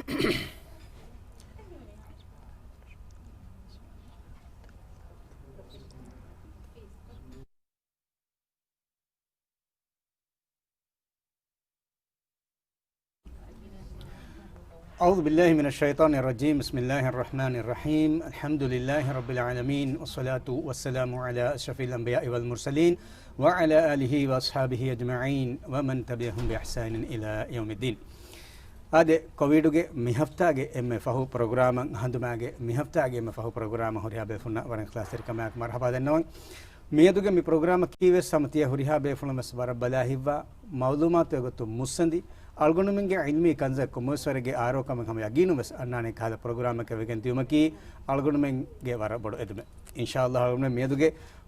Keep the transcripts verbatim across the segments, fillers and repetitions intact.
أعوذ بالله من الشيطان الرجيم. بسم الله الرحمن الرحيم. الحمد لله رب العالمين، والصلاة والسلام على أشرف الأنبياء والمرسلين، وعلى آله وأصحابه أجمعين، ومن تبعهم بإحسان إلى يوم الدين. އާދެ، ކޮވިޑުގެ މި ހަފްތާގެ އެންމެ ފަހު ޕްރޮގްރާމަށް، ހަނދުމާގެ މި ހަފްތާގެ އެންމެ ފަހު ޕްރޮގްރާމަށް ހުރިހާ ބޭފުޅުންނަށް ވަރަށް އިޚްލާޞްތެރިކަމާއެކު މަރުޙަބާ ދަންނަވަން. މިއަދުގެ މި ޕްރޮގްރާމަކީ ވެސް ހަމަ ތިޔަ ހުރިހާ ބޭފުޅުން ވެސް ވަރަށް ބަލާ ހިތްވާ، މައުލޫމާތު އެގޮތުން މުއްސަނދި، އަޅުގަނޑުމެންގެ ޢިލްމީ ކަންޒަކު ކޮންމެވެސް ވަރެއްގެ އާރޯކަމެއް ހަމަ ޔަގީނުން ވެސް އަންނާނެ ކަހަލަ ޕްރޮގްރާމެއް ވެގެން ދިޔުމަކީ އަޅުގަނޑުމެންގެ ވަރަށް ބޮޑު އެދުމެއް. އިންޝާﷲ އަޅުގަނޑުމެން މިއަދުގެ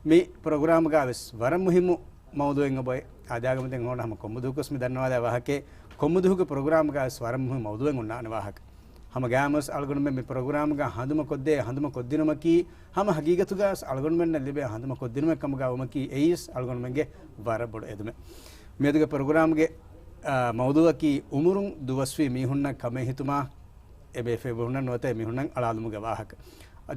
މި ޕްރޮގްރާމުގަ ވެސް ވަރަށް މުހިއްމު މައުޟޫޢެއް އޮތް އަދާގަމެން ދެން ހޯނ ހަމަ ކޮންމެ ދުވަހަކުވެސް މި ދަންނަވާލާ ވާހަކައެއް، ކޮންމެ ދުވަހުގެ ޕްރޮގްރާމުގަ ވެސް ވަރަށް މުހިއްމު މައުޟޫޢެއް އޮންނާނެ ވާހަކަ. ހަމަ ގާމުސް އަޅުގަނޑުމެން މި ޕްރޮގްރާމުގަ ހަނދުމަ ކޮށްދޭ ހަނދުމަ ކޮށްދިނުމަކީ، ހަމަ ހަގީގަތުގަ ވެސް އަޅުގަނޑުމެންނަށް ލިބޭ ހަނދުމަ ކޮށްދިނުމެއް ކަމުގަ ވުމަކީ، އެއީސް އަޅުގަނޑުމެންގެ ވަރަށް ބޮޑު އެދުމެއް. މިއަދުގެ ޕްރޮގްރާމުގެ، އާ، މައުޟޫޢަކީ އުމުރުން ދުވަސްވީ މީހުންނަށް ކަމެއް ހިތުމާ، އެބޭފުޅުންނަށް ނުވަތަ އެމީހުންނަށް އަޅާލުމުގެ ވާހަކަ.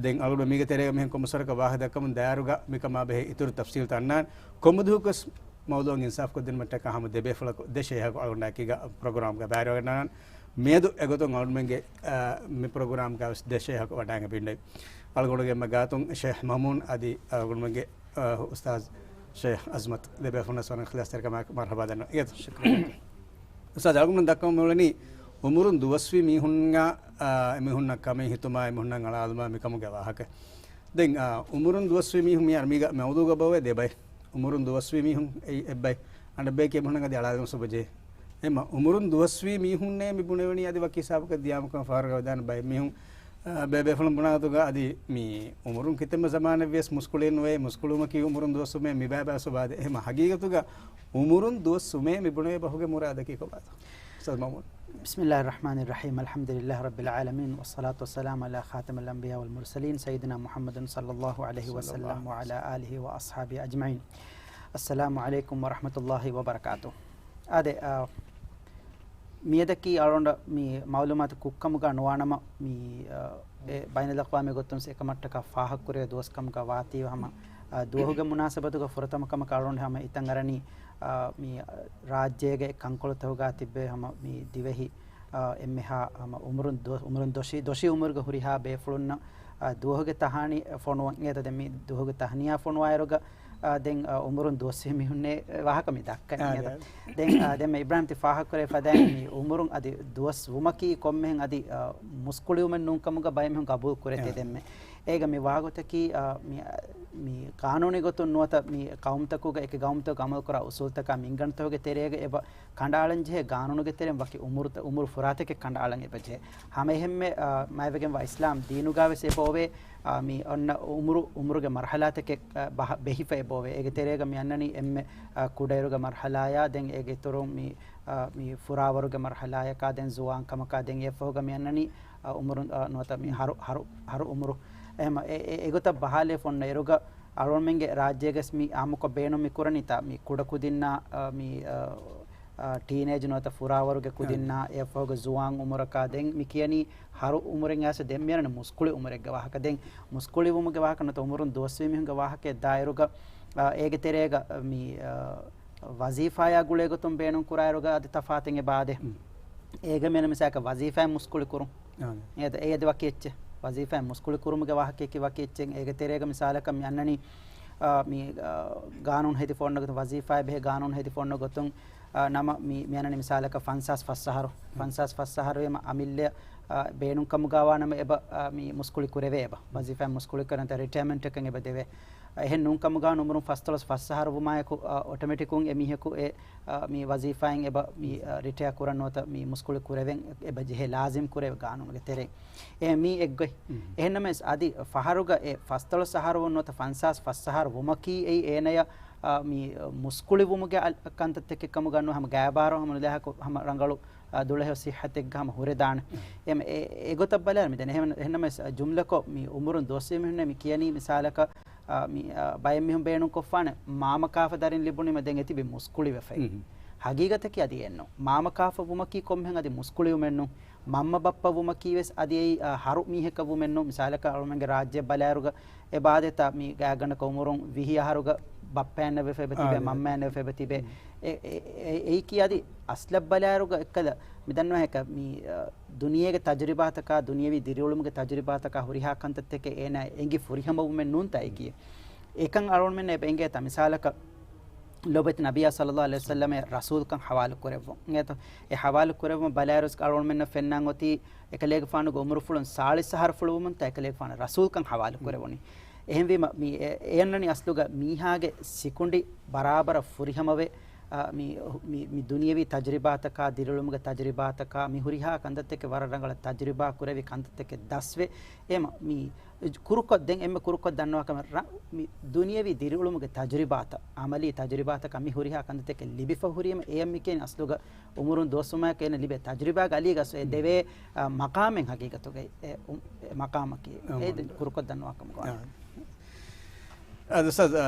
ދެން އަޅުގަނޑު މީގެ ތެރޭގަ މިހެން ކޮންމެސްވަރަކަށް ވާހަކަ ދައްކަމުން ދާއިރުގަ މިކަމާ ބެހޭ އިތުރު ތަފްސީލްތައް އަންނާނެ. ކޮންމެ ދުވަހަކުވެސް މައުޟޫޢަށް އިންސާފް ކޮށްދިނުމަށްޓަކާ ހަމަ ދެބޭފުޅަކު ދެ ޝޭހަކު އަޅުގަނޑާއެކީގަ ޕްރޮގްރާމްގަ ބައިވެރިވެގަންނާނެ. މިއަދު އެގޮތުން އަޅުގަނޑުމެންގެ، އާ، މި ޕްރޮގްރާމްގަ ވެސް ދެ ޝޭހަކު ވަޑައިގެން ބިންޑެވި. އަޅުގަނޑުގެ އެންމެ ގާތުން ޝޭހް މަމޫން އަދި އަޅުގަނޑުމެންގެ، އާ، އުސްތާޛް ޝޭހް އަޒްމަތް ދެބޭފުޅުންނަށް ވަރަށް އިޚްލާޞްތެރިކަމާއެކު މަރްޙަބާ ދަންނަވަން. އިނގޭތޯ؟ ޝުކުރިއްޔާ. އުސްތާޛް އަޅުގަނޑު ދައްކަމުން މިއުޅެނީ އުމުރުން ދުވަސްވީ މީހުންނާ، އާ، އެމީހުންނަށް ކަމެއް ހިތުމާ، އެމީހުންނަށް އަޅާލުމާ މިކަމުގެ ވާހަކަ. ދެން، އާ، އުމުރުން ދުވަސްވީ މީހުން މި އަރަމީގަ މައުޟޫޢުގަ ބޮވޭ ދެބައި. އުމުރުން ދުވަސްވީ މީހުން އެއީ އެއްބައި. އަނެއްބަޔަކީ އެމީހުންނަށް އަދި އަޅާލުމަށް ސުބަޖޭ. އެމަ އުމުރުން ދުވަސްވީ މީހުންނޭ މި ބުނެވެނީ އަދި ވަކި ހިސާބަކަށް ދިޔާމަކަން ފަހަރުގަ ވެދާނެ ބައެއް މީހުން، އާ، ބޭބޭފުޅުން ބުނާ ގޮތުގަ އަދި މި އުމުރުން ކިތަންމެ ޒަމާނެއް ވިޔަސް މުސްކުޅި ނުވޭ، މުސްކުޅުމަކީ އުމުރުން ދުވަސްވުމޭ މި ބައި ބައި ސުބާދެ. އެހެމަ ހަގީގަތުގަ އުމުރުން ދުވަސްވުމޭ މި ބުނެވޭ ބަހުގެ މުރާދަކީ ކޮބާތޯ؟ އުސްތާޛް މައުމޫން. بسم الله الرحمن الرحيم. الحمد لله رب العالمين، والصلاة والسلام على خاتم الأنبياء والمرسلين سيدنا محمد صلى الله عليه وسلم وعلى آله وأصحابه أجمعين. السلام عليكم ورحمة الله وبركاته. އާދެ، އާ، މިއަދަކީ އަޅުގަނޑަށް މި މައުލޫމާތު ކުއްކަމުގަ ނުވާނަމަ، މި، އާ، އެ ބައިނަލްއަޤްވާމީ ގޮތުން އެކަމަށްޓަކާ ފާހަގަކުރެވޭ ދުވަސް ކަމުގަ ވާތީވެ ހަމަ، އާ، ދުވަހުގެ މުނާސަބަތުގަ ފުރަތަމަ ކަމަކަށް އަޅުގަނޑު ހަމަ ހިތަށް އަރަނީ، އާ، މި، އާ، ރާއްޖޭގެ ކަންކޮޅުތަކުގަ ތިއްބެވި ހަމަ މި ދިވެހި، އާ، އެންމެހާ ހަމަ އުމުރުން ދު-، އުމުރުން ދޮށީ، ދޮށީ އުމުރުގަ ހުރިހާ ބޭފުޅުންނަށް، އާ، ދުވަހުގެ ތަހާނީ ފޮނުވަން. އޭތަ ދެން މި ދުވަހުގެ ތަހަނިޔާ ފޮނުވާއިރުގަ، އާ، ދެން، އާ، އުމުރުން ދުވަސްވީ މީހުންނޭ ވާހަކަ މި ދައްކަނީ. އާ، އޭތަ. ދެން، އާ، ދެން މި އިބްރާހިމް ތި ފާހަގަކުރެވި ފަދައިން މި އުމުރުން އަދި ދުވަސްވުމަކީ ކޮންމެހެން އަދި، އާ، މުސްކުޅިވުމެއް ނޫން ކަމުގަ ބައެއް މީހުން ގަބޫލު ކުރޭތީ އާ. ދެންމެ. އޭގަ މި ވާގޮތަކީ، އާ، މި، މި ޤާނޫނީ ގޮތުން ނުވަތަ މި ޤައުމުތަކުގަ އެކި ޤައުމުތަކުގަ ޢަމަލުކުރާ އުސޫލުތަކާ މިންގަނޑުތަކުގެ ތެރޭގަ އެބަ ކަނޑައަޅަން ޖެހޭ ޤާނޫނުގެ ތެރެއިން ވަކި އުމުރުތަ-، އުމުރު ފުރާތަކެއް ކަނޑައަޅަން އެބަ ޖެހޭ. ހަމައެހެންމެ، އާ، މާތްވެގެންވާ އިސްލާމް ދީނުގަ ވެސް އެބަ އޮވޭ، އާ، މި އޮންނަ އުމުރު، އުމުރުގެ މަރުޙަލާތަކެއް، އާ، ބަހަ-، ބެހިފަ އެބަ އޮވޭ. އޭގެ ތެރޭގަ މި އަންނަނީ އެންމެ، އާ، ކުޑައިރުގެ މަރުޙަލާޔާ، ދެން އޭގެ އިތުރުން މި، އާ، މި ފުރާވަރުގެ މަރުޙަލާޔަކާ، ދެން ޒުވާން ކަމަކާ، ދެން އެއަށްފަހުގަ މި އަންނަނީ، އާ، އުމުރު، އާ، ނުވަތަ މި ހަރު، ހަރު، ހަރު އުމުރު. އެހެމަ އެ، އެ، އެގޮތަށް ބަހާލި ފޮންނަ އިރުގަ އަޅުގަނޑުމެންގެ ރާއްޖޭގަސް މި އާއްމުކޮށް ބޭނުން މި ކުރަނީތާ މި ކުޑަކުދިންނާ، އާ، މި، އާ، އާ، ޓީނޭޖް ނުވަތަ ފުރާވަރުގެ ކުދިންނާ، އެއަށްފަހުގަ ޒުވާން އުމުރަކާ، ދެން މި ކިޔަނީ ހަރު އުމުރެއް އައިސް ދެން މި އަންނަނީ މުސްކުޅި އުމުރެއްގެ ވާހަކަ. ދެން މުސްކުޅިވުމުގެ ވާހަކަ ނުވަތަ އުމުރުން ދުވަސްވީ މީހުންގެ ވާހަކައަށް ދާއިރުގަ، އާ، އޭގެ ތެރޭގަ މި، އާ، ވަޒީފާޔާ ގުޅޭ ގޮތުން ބޭނުން ކުރާއިރުގަ އަދި ތަފާތެއް އެބަ އާދޭ. އޭގަ މިއަންނަ މިސާލަކަށް ވަޒީފާއިން މުސްކުޅި ކުރުން. އާ. އޭ އަދި، އޭ އަދި ވަކި އެއްޗެއް. ވަޒީފާއިން މުސްކުޅި ކުރުމުގެ ވާހަކައަކީ ވަކި އެއްޗެއް. އޭގެ ތެރޭގަ މިސާލަކަށް މި އަންނަނީ، އާ، މި، އާ، ގާނޫނު ހެދި ފޮންނަ ގޮތުން، ވަޒީފާއެއް ބެހޭ ގާނޫނު ހެދި ފޮންނަ ގޮތުން، އާ، ނަމަ މި، މި އަންނަނީ މިސާލަކަށް ފަންސާސް ފަސް އަހަރު. ފަންސާސް ފަސް އަހަރު އެމަ އަމިއްލަ، އާ، ބޭނުން ކަމުގަ ވާނަމަ އެބަ، އާ، މި މުސްކުޅި ކުރެވޭ އެބަ. ވަޒީފާއިން މުސްކުޅި ކުރަންތަ ރިޓަޔަރމަންޓް އެކަން އެބަ ދެވޭ. އެހެން ނޫން ކަމުގަ އުމުރުން ފަސްދޮޅަސް ފަސް އަހަރު ވުމާއެކު، އާ، އޮޓޮމެޓިކުން އެ މީހަކު އެ، އާ، މި ވަޒީފާއިން އެބަ މި، އާ، ރިޓަޔާ ކުރަން ނުވަތަ މި މުސްކުޅި ކުރެވެން އެބަ ޖެހޭ ލާޒިމް ކުރެވޭ ގާނޫނުގެ ތެރެއިން. އެ މީ އެއްގޮތް. އެހެންނަމަވެސް އަދި ފަހަރުގަ އެ ފަސްދޮޅަސް އަހަރު ނުވަތަ ފަންސާސް ފަސް އަހަރު ވުމަކީ އެއީ އޭނަޔަށް، އާ، މި، އާ، މުސްކުޅިވުމުގެ އަލް-، ކަންތައްތަކެއް ކަމުގަ ނުވެ ހަމަ ގާބާރު ހަމަ ނުލާހަކު ހަމަ ރަނގަޅު، އާ، ދުޅަހެޔޮ ސިއްހަތެއްގަ ހަމަ ހުރެދާނެ. އެ، އެ، އެގޮތަށް ބަލާއިރު މި ދެން އެހެން، އެހެންނަމަވެސް ޖުމްލަކޮށް މި އުމުރުން ދުވަސްވީ މީހުންނޭ މި ކިޔަނީ މިސާލަކަށް، އާ، މި، އާ، ބައެއް މީހުން ބޭނުންކޮށްފާނެ މާމަ ކާފަ ދަރިން ލިބުނީމަ ދެން އެތިބި މުސްކުޅިވެފައި. ހަގީގަތަކީ އަދި އެއްނު. މާމަ ކާފަ ވުމަކީ ކޮންމެހެން އަދި މުސްކުޅިވުމެއްނު. މަންމަ ބައްޕަ ވުމަކީ ވެސް އަދި އެއީ، އާ، ހަރު މީހަކަށް ވުމެއްނު. މިސާލަކަށް އަޅުމެންގެ ރާއްޖެ ބަލާއިރުގަ އެ ބާދޭތާ މި ގާތްގަނޑަކަށް އުމުރުން ވިހި އަހަރުގަ ބައްޕައެއްނެވެފަ އެބަ ތިބޭ، އާ، މަންމައެއްނެވެފަ އެބަ ތިބޭ. އެ، އެ، އެ، އެއީކީ އަދި އަސްލަށް ބަލާއިރުގަ އެއްކަލަ މި ދަންނަވާހެކަ މި، އާ، ދުނިޔޭގެ ތަޖުރިބާތަކާ، ދުނިޔަވީ ދިރިއުޅުމުގެ ތަޖުރިބާތަކާ ހުރިހާ ކަންތައްތަކެއް އޭނާ އެނގި ފުރިހަމަވުމެއް ނޫންތާ އެކީ. އެކަން އަޅުމެން އެބަ އެނގޭތާ މިސާލަކަށް ލޯބިވެތި ނަބިއްޔާ ޞައްލައްލާހު ޢަލައިހި ވަސައްލަމައަށް ރަސޫލްކަން ޙަވާލު ކުރެއްވުން. އިނގޭތޯ؟ އެ ޙަވާލު ކުރެއްވުން ބަލާއިރު އަޅުމެންނަށް ފެންނަން އޮތީ އެކަލޭގެފާނުގެ އުމުރުފުޅުން ސާޅީސް އަހަރުފުޅުވުމުންތާ އެކަލޭގެފާނަށް ރަސޫލްކަން ޙަވާލު ކުރެވުނީ. އެހެންވީމަ، މި އެ-، އެ އަންނަނީ އަސްލުގަ މީހާގެ ސިކުނޑި ބަރާބަރަށް ފުރިހަމަވެ، އާ، މި، މި، މި ދުނިޔަވީ ތަޖުރިބާތަކާ، ދިރިއުޅުމުގެ ތަޖުރިބާތަކާ، މި ހުރިހާ ކަންތައްތަކެއް ވަރަށް ރަނގަޅަށް ތަޖުރިބާ ކުރެވި ކަންތައްތަކެއް ދަސްވެ، އެމަ، މި ކުރުކޮށް، ދެން އެންމެ ކުރުކޮށް ދަންނަވާ ކަމެއް ރަ-، މި ދުނިޔަވީ ދިރިއުޅުމުގެ ތަޖުރިބާތައް، އަމަލީ ތަޖުރިބާތަކަށް މި ހުރިހާ ކަންތައްތަކެއް ލިބިފަ ހުރީމަ، އެޔަށް މި ކިޔަނީ އަސްލުގަ އުމުރުން ދުވަސްވުމާއެކު އޭނަ ލިބޭ ތަޖުރިބާގެ އަލީގަ އެ ދެވޭ، އާ، މަޤާމެއް ހަގީގަތުގައި އެ، އު-، އެ މަޤާމަކީ. އެ ކުރުކޮށް ދަންނަވާ ކަމުގަ ވާނެ. އާ، އުސްތާޛް، އާ،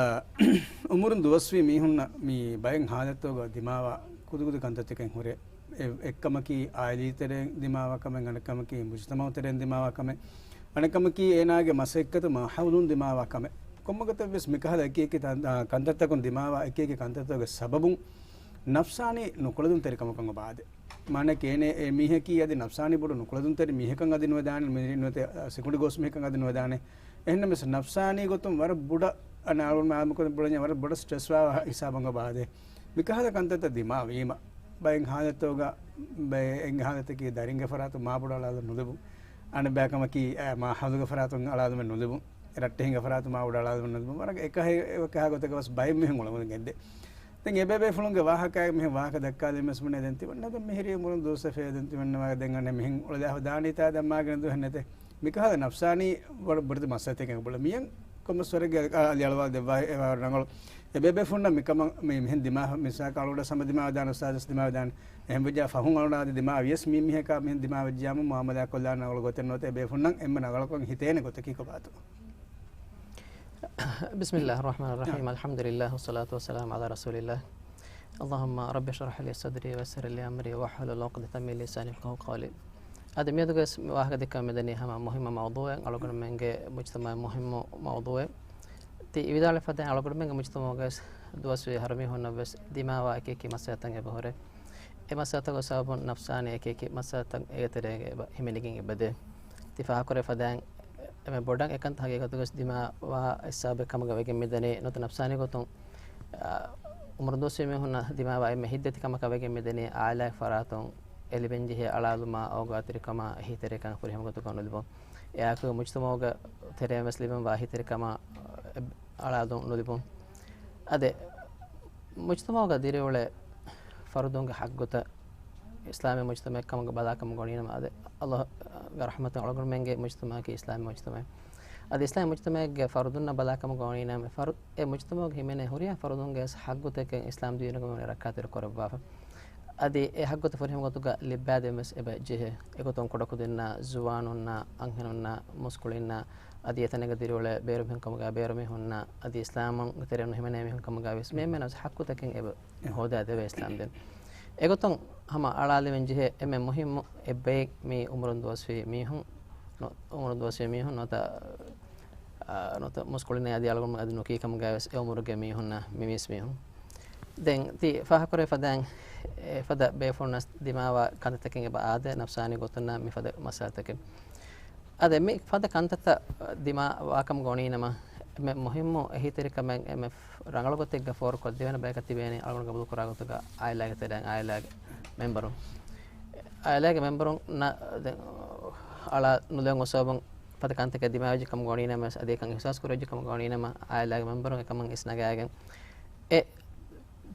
އުމުރުން ދުވަސްވީ މީހުންނަށް މި ބައެއް ހާލަތުގަ ދިމާވާ ކުދިކުދި ކަންތައްތަކެއް ހުރޭ. އެ-، އެއްކަމަކީ އާއިލީ ތެރެއިން ދިމާވާ ކަމެއް، އަނެއްކަމަކީ މުޖުތަމަޢު ތެރެއިން ދިމާވާ ކަމެއް، އަނެއްކަމަކީ އޭނާގެ މަސައްކަތު މާހައުލުން ދިމާވާ ކަމެއް. ކޮންމެ ގޮތެއްވެސް މިކަހަލަ އެކި އެކި ތަން-، އާ، ކަންތައްތަކުން ދިމާވާ އެކި އެކި ކަންތައްތަކުގެ ސަބަބުން ނަފްސާނީ ނުކުޅެދުންތެރިކަމަކަށް އޮބާދޭ. މާނައަކީ އޭނަ-، އެ މީހަކީ އަދި ނަފްސާނީ ބޮޑު ނުކުޅެދުންތެރި މީހަކަށް އަދި ނުވެދާނެ، މި ނުވަތަ ސިކުނޑި ގޯސް މީހަކަށް އަދި ނުވެދާނެ. އެހެންނަމަވެސް ނަފްސާނީ ގޮތުން ވަރަށް ބޮޑަށް އަނެއް އަޅުގަނޑު މާލަމަކުން ބުނަންޏާ ވަރަށް ބޮޑަށް ސްޓްރެސް ވާ ހިސާބަށް އޮބާދޭ. މިކަހަލަ ކަންތައްތައް ދިމާވީމަ، ބައެއް ހާލަތުގަ، ބައެއް ހާލަތަކީ ދަރިންގެ ފަރާތުން މާ ބޮޑަށް އަޅާލުން ނުލިބުން. އަނެއް ބަޔަކަމަކީ، އަ، މާހައުލުގެ ފަރާތުން އަޅާލުމެއް ނުލިބުން. ރައްޓެހިންގެ ފަރާތުން މާ ބޮޑަށް އަޅާލުމެއް ނުލިބުން. ވަރަށް އެކަހަ-، އެކަހަ ގޮތަކަށް ވެސް ބައެއް މީހުން އުޅެމުން ގެންދޭ. ދެން އެބޭބޭފުޅުންގެ ވާހަކައިގެ މިހެން ވާހަކަ ދައްކާލީމަސް ބުނޭ ދެން ތިމަންނަ ދެން މިހިރީ އުމުރުން ދުވަސްވެފައި ދެން ތިމަންނަ ދެން އަނެއް މިހެން އުޅެދާފަ ދާނީތާ ދަން މާގިނަ ދުވަހެއް ނެތޭ. މިކަހަލަ ނަފްސާނީ ވަރަށް ބޮޑެތި މައްސަލަތަކެއް އެބައުޅޭ. މިޔަން ކޮންމެސް ވަރެއްގެ އަލި އަޅުވާލަ ދެއްވާ އެ ވަރަށް ރަނގަޅު. އެބޭބޭފުންނަށް މިކަމަށް މި މިހެން ދިމާ މިސާކަށް އަޅުގަނޑަށް ހަމަ ދިމާވެދާނެ އުސްތާޛަށް ދިމާވެދާނެ. އެހެންވެއްޖާ ފަހުން އަޅުގަނޑަށް އަދި ދިމާވިޔަސް މި މީހަކާ މިހެން ދިމާވެއްޖިއްޔާމު މުއާމަލާ ކޮށްލާނެ ރަނގަޅު ގޮތެއް ނުވަތަ އެބޭފުންނަށް އެންމެ ރަނގަޅަކަށް ހިތޭނެ ގޮތަކީ ކޮބާތޯ؟ بسم الله الرحمن الرحيم. الحمد لله والصلاة والسلام على رسول الله. اللهم رب اشرح لي صدري ويسر لي أمري واحلل عقدة من لساني يفقهوا قولي. އަދި މިއަދުގެ ވާހަކަ ދެއްކަން މިދަނީ ހަމަ މުހިއްމު މައުޟޫޢެއް، އަޅުގަނޑުމެންގެ މުޖްތަމަޢަށް މުހިއްމު މައުޟޫޢެއް. ތި ވިދާޅުވި ފަދައިން އަޅުގަނޑުމެންގެ މުޖްތަމަޢުގައި ދުވަސްވީ ހަރުމީހުންނަށް ވެސް ދިމާވާ އެކި އެކި މައްސަލަތައް އެބަހުރޭ. އެ މައްސަލަތަކުގެ ސަބަބުން ނަފްސާނީ އެކި އެކި މައްސަލަތައް އޭގެ ތެރޭގައި އެބަ ހިމެނިގެން އެބަދޭ. ތި ފާހަގަކުރެއްވި ފަދައިން އެންމެ ބޮޑަށް އެކަންތައް ހަގީގަތުގަސް ދިމާވާ އެއް ސަބަބެއް ކަމުގަ ވެގެން މިދަނީ ނުވަތަ ނަފްސާނީ ގޮތުން، އާ، އުމުރުން ދުވަސްވީ މީހުންނަށް ދިމާވާ އެންމެ ހިތްދަތި ކަމަކަށް ވެގެން މިދަނީ އާއިލާގެ ފަރާތުން އެ ލިބެންޖެހޭ އަޅާލުމާ އޯގާތެރިކަމާ އެހީތެރިކަން ފުރިހަމަ ގޮތަކަށް ނުލިބުން. އެއާއެކު މުޖްތަމަޢުގެ ތެރެއިން ވެސް ލިބެންވާ އެހީތެރިކަމާ އަޅާލުން ނުލިބުން. އަދި މުޖްތަމަޢުގަ ދިރިއުޅޭ ފަރުދުންގެ ހައްގުތައް އިސްލާމީ މުޖްތަމަޢެއް ކަމުގަ ބަލާކަމުގަ ވަނީނަމަ، އަދި އަލްލާހުގެ ރަޙްމަތުން އަޅުގަނޑުމެންގެ މުޖްތަމަޢަކީ އިސްލާމީ މުޖްތަމަޢެއް. އަދި އިސްލާމީ މުޖްތަމަޢެއްގެ ފަރުދުންނަށް ބަލާކަމުގަ ވަނީނަމަ، އެ ފަރު-، އެ މުޖްތަމަޢުގަ ހިމެނޭ ހުރިހާ ފަރުދުންގެ ވެސް ހައްގުތަކެއް އިސްލާމް ދީނުގަ ވަނީ ރައްކާތެރި ކުރައްވާފަ. އަދި އެ ހައްގުތައް ފުރިހަމަ ގޮތުގަ ލިއްބާދޭން ވެސް އެބަ ޖެހޭ. އެގޮތުން ކުޑަކުދިންނާ، ޒުވާނުންނާ، އަންހެނުންނާ، މުސްކުޅިންނާ، އަދި އެތަނެއްގަ ދިރިއުޅޭ ބޭރު މީހުން ކަމުގަ ބޭރު މީހުންނާ، އަދި އިސްލާމުގެ ތެރެއިން ނުހިމެނޭ މީހުން ކަމުގަ ވެސް މި އެންމެނަށް ވެސް ހައްގުތަކެއް އެބަ ހޯދާދެވޭ އިސްލާމް ދީން. އެގޮތުން ހަމަ އަޅާލެވެން ޖެހޭ އެންމެ މުހިއްމު އެއްބައެއް މި އުމުރުން ދުވަސްވީ މީހުން، ނު-، އުމުރުން ދުވަސްވީ މީހުން ނުވަތަ، އާ، ނުވަތަ މުސްކުޅިންނޭ އަދި އަޅުގަނޑު އަދި ނުކީ ކަމުގައި ވެސް އެ އުމުރުގެ މީހުންނަށް މި މީސް މީހުން. ދެން ތި ފާހަގަކުރެއްވި ފަދައިން އެފަދަ ބޭފުޅުންނަށް ދިމާވާ ކަންތައްތަކެއް އެބަ އާދޭ ނަފްސާނީ ގޮތުންނާ މިފަދަ މައްސަލަތަކެއް. އަދި މި ފަދަ ކަންތައްތައް ދިމާވާކަމުގަ ވަނީނަމަ، އެންމެ މުހިއްމު އެހީތެރިކަމެއް އެންމެ ރަނގަޅު ގޮތެއްގަ ފޯރުކޮށްދެވޭނެ ބަޔަކަށް ތިބޭނީ އަޅުގަނޑު ގަބޫލުކުރާ ގޮތުގަ އާއިލާގެ ތެރެއިން އާއިލާގެ މެމްބަރުން. އާއިލާގެ މެމްބަރުންނަށް ދެން އަޅާ ނުލެވުން އޮއްސަވަބުން ފަދަ ކަންތަކެއް ދިމާވެއްޖެ ކަމުގަ ވަނީނަމަވެސް، އަދި އެކަން އިހުސާސް ކުރެއްޖެ ކަމުގަ ވަނީނަމަ، އާއިލާގެ މެމްބަރުން އެކަމަށް އިސްނަގާގެން އެ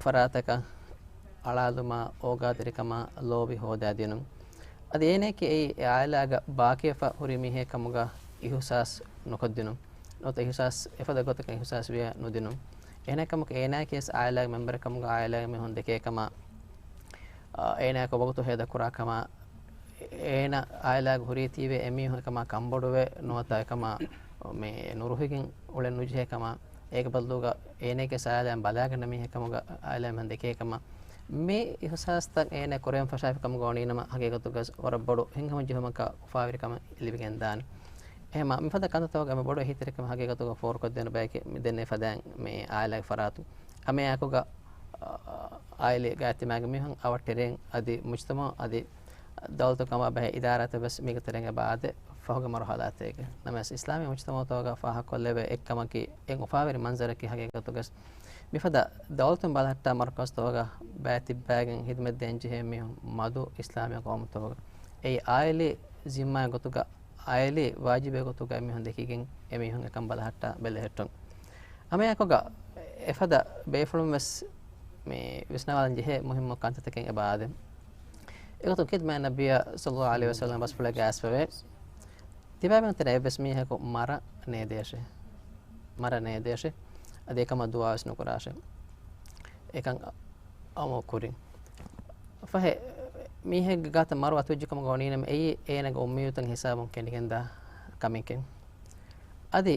ފަރާތަކަށް އަޅާލުމާ، އޯގާތެރިކަމާ ލޯބި ހޯދާދިނުން. އަދި އޭނައަކީ އެއީ އެ އާއިލާގަ ބާކީވެފަ ހުރި މީހެއް ކަމުގަ އިހުސާސް ނުކޮށްދިނުން. ނުވަތަ އިހުސާސް، އެފަދަ ގޮތަކަށް އިހުސާސް ވިޔަ ނުދިނުން. އެހެނެއް ކަމަކު އޭނައަކީ ވެސް އާއިލާގެ މެމްބަރެއް ކަމުގަ އާއިލާގެ މީހުން ދެކޭ ކަމަށް، އާ، އޭނާއަކު ވަގުތު ހޭދަ ކުރާ ކަމަށް، އޭނަ އާއިލާގަ ހުރީތީވެ އެމީހުން އެކަމާ ކަންބޮޑުވެ ނުވަތަ އެކަމާ މި ނުރުހިގެން އުޅެން ނުޖެހޭ ކަމަށް، އޭގެ ބަދަލުގަ އޭނައަކީ ވެސް އާއިލާއިން ބަލާގަންނަ މީހެއް ކަމުގަ އާއިލާ މީހުން ދެކޭ ކަމަށް، މި އިހުސާސްތައް އޭނަ ކުރެވެން ފަށާފި ކަމުގަ ވަނީނަމަ، ހަގީގަތުގަ ވަރަށް ބޮޑު ހިތްހަމަޖެހުމަކާ އުފާވެރިކަމެއް ލިބިގެންދާނެ. އެހެމަ މިފަދަ ކަންތައްތަކުގެ މި ބޮޑު އެހީތެރިކަމެއް ހަގީގަތުގަ ފޯރުކޮށްދޭނެ ބަޔަކީ މި ދެންނެވި ފަދައިން މި އާއިލާގެ ފަރާތުން. އަމެއާއެކުގަ، އާ، އާއިލީ ގާތްތިމާގެ މީހުން އަވަށްޓެރިން އަދި މުޖްތަމަޢު އަދި ދައުލަތު ކަމާ ބެހޭ އިދާރާތައް ވެސް މީގެ ތެރެއިން އެބަ އާދޭ ފަހުގެ މަރުހަލާތޭގެ. ނަމަވެސް، އިސްލާމީ މުޖްތަމަޢުތަކުގަ ފާހަގަކޮށްލެވޭ އެއްކަމަކީ، އެއް އުފާވެރި މަންޒަރަކީ ހަގީގަތުގަ މިފަދަ ދައުލަތުން ބަލަހައްޓާ މަރުކަޒުތަކުގަ ބައި ތިއްބައިގެން ހިދުމަތް ދޭންޖެހޭ މީހުން މަދު އިސްލާމީ ޤައުމުތަކުގަ. އެއީ އާއިލީ ޒިންމާ ގޮތުގަ، އާއިލީ ވާޖިބޭ ގޮތުގަ އެމީހުން ދެކިގެން އެމީހުން އެކަން ބަލަހައްޓާ ބެލެހެއްޓުން. އަމެއަކުގަ އެފަދަ ބޭފުޅުން ވެސް މި ވިސްނަވާލަން ޖެހޭ މުހިއްމު ކަންތައްތަކެއް އެބަ އާދެ. އެގޮތުން ޚިދްމަތް ނަބިއްޔާ ޞައްލައްލާހު ޢަލައިހި ވަސައްލަމް ބަސްފުޅެއްގަ އައިސްފަވޭ. ތިބާބެން ތެރޭ އެއްވެސް މީހަކު މަރަ ނޭދޭށޭ. މަރަ ނޭދޭށޭ. އަދި އެކަމަށް ދުޢާވެސް ނުކުރާށޭ. އެކަން އަމު ކުރިން. ފަހެ، މީހެއްގެ ގާތަށް މަރު އަތުވެއްޖެ ކަމުގަ ވަނީނަމަ އެއީ އޭނަގެ އުއްމީދުތައް ހިސާބުން ކެނޑިގެންދާ ކަމެކެން. އަދި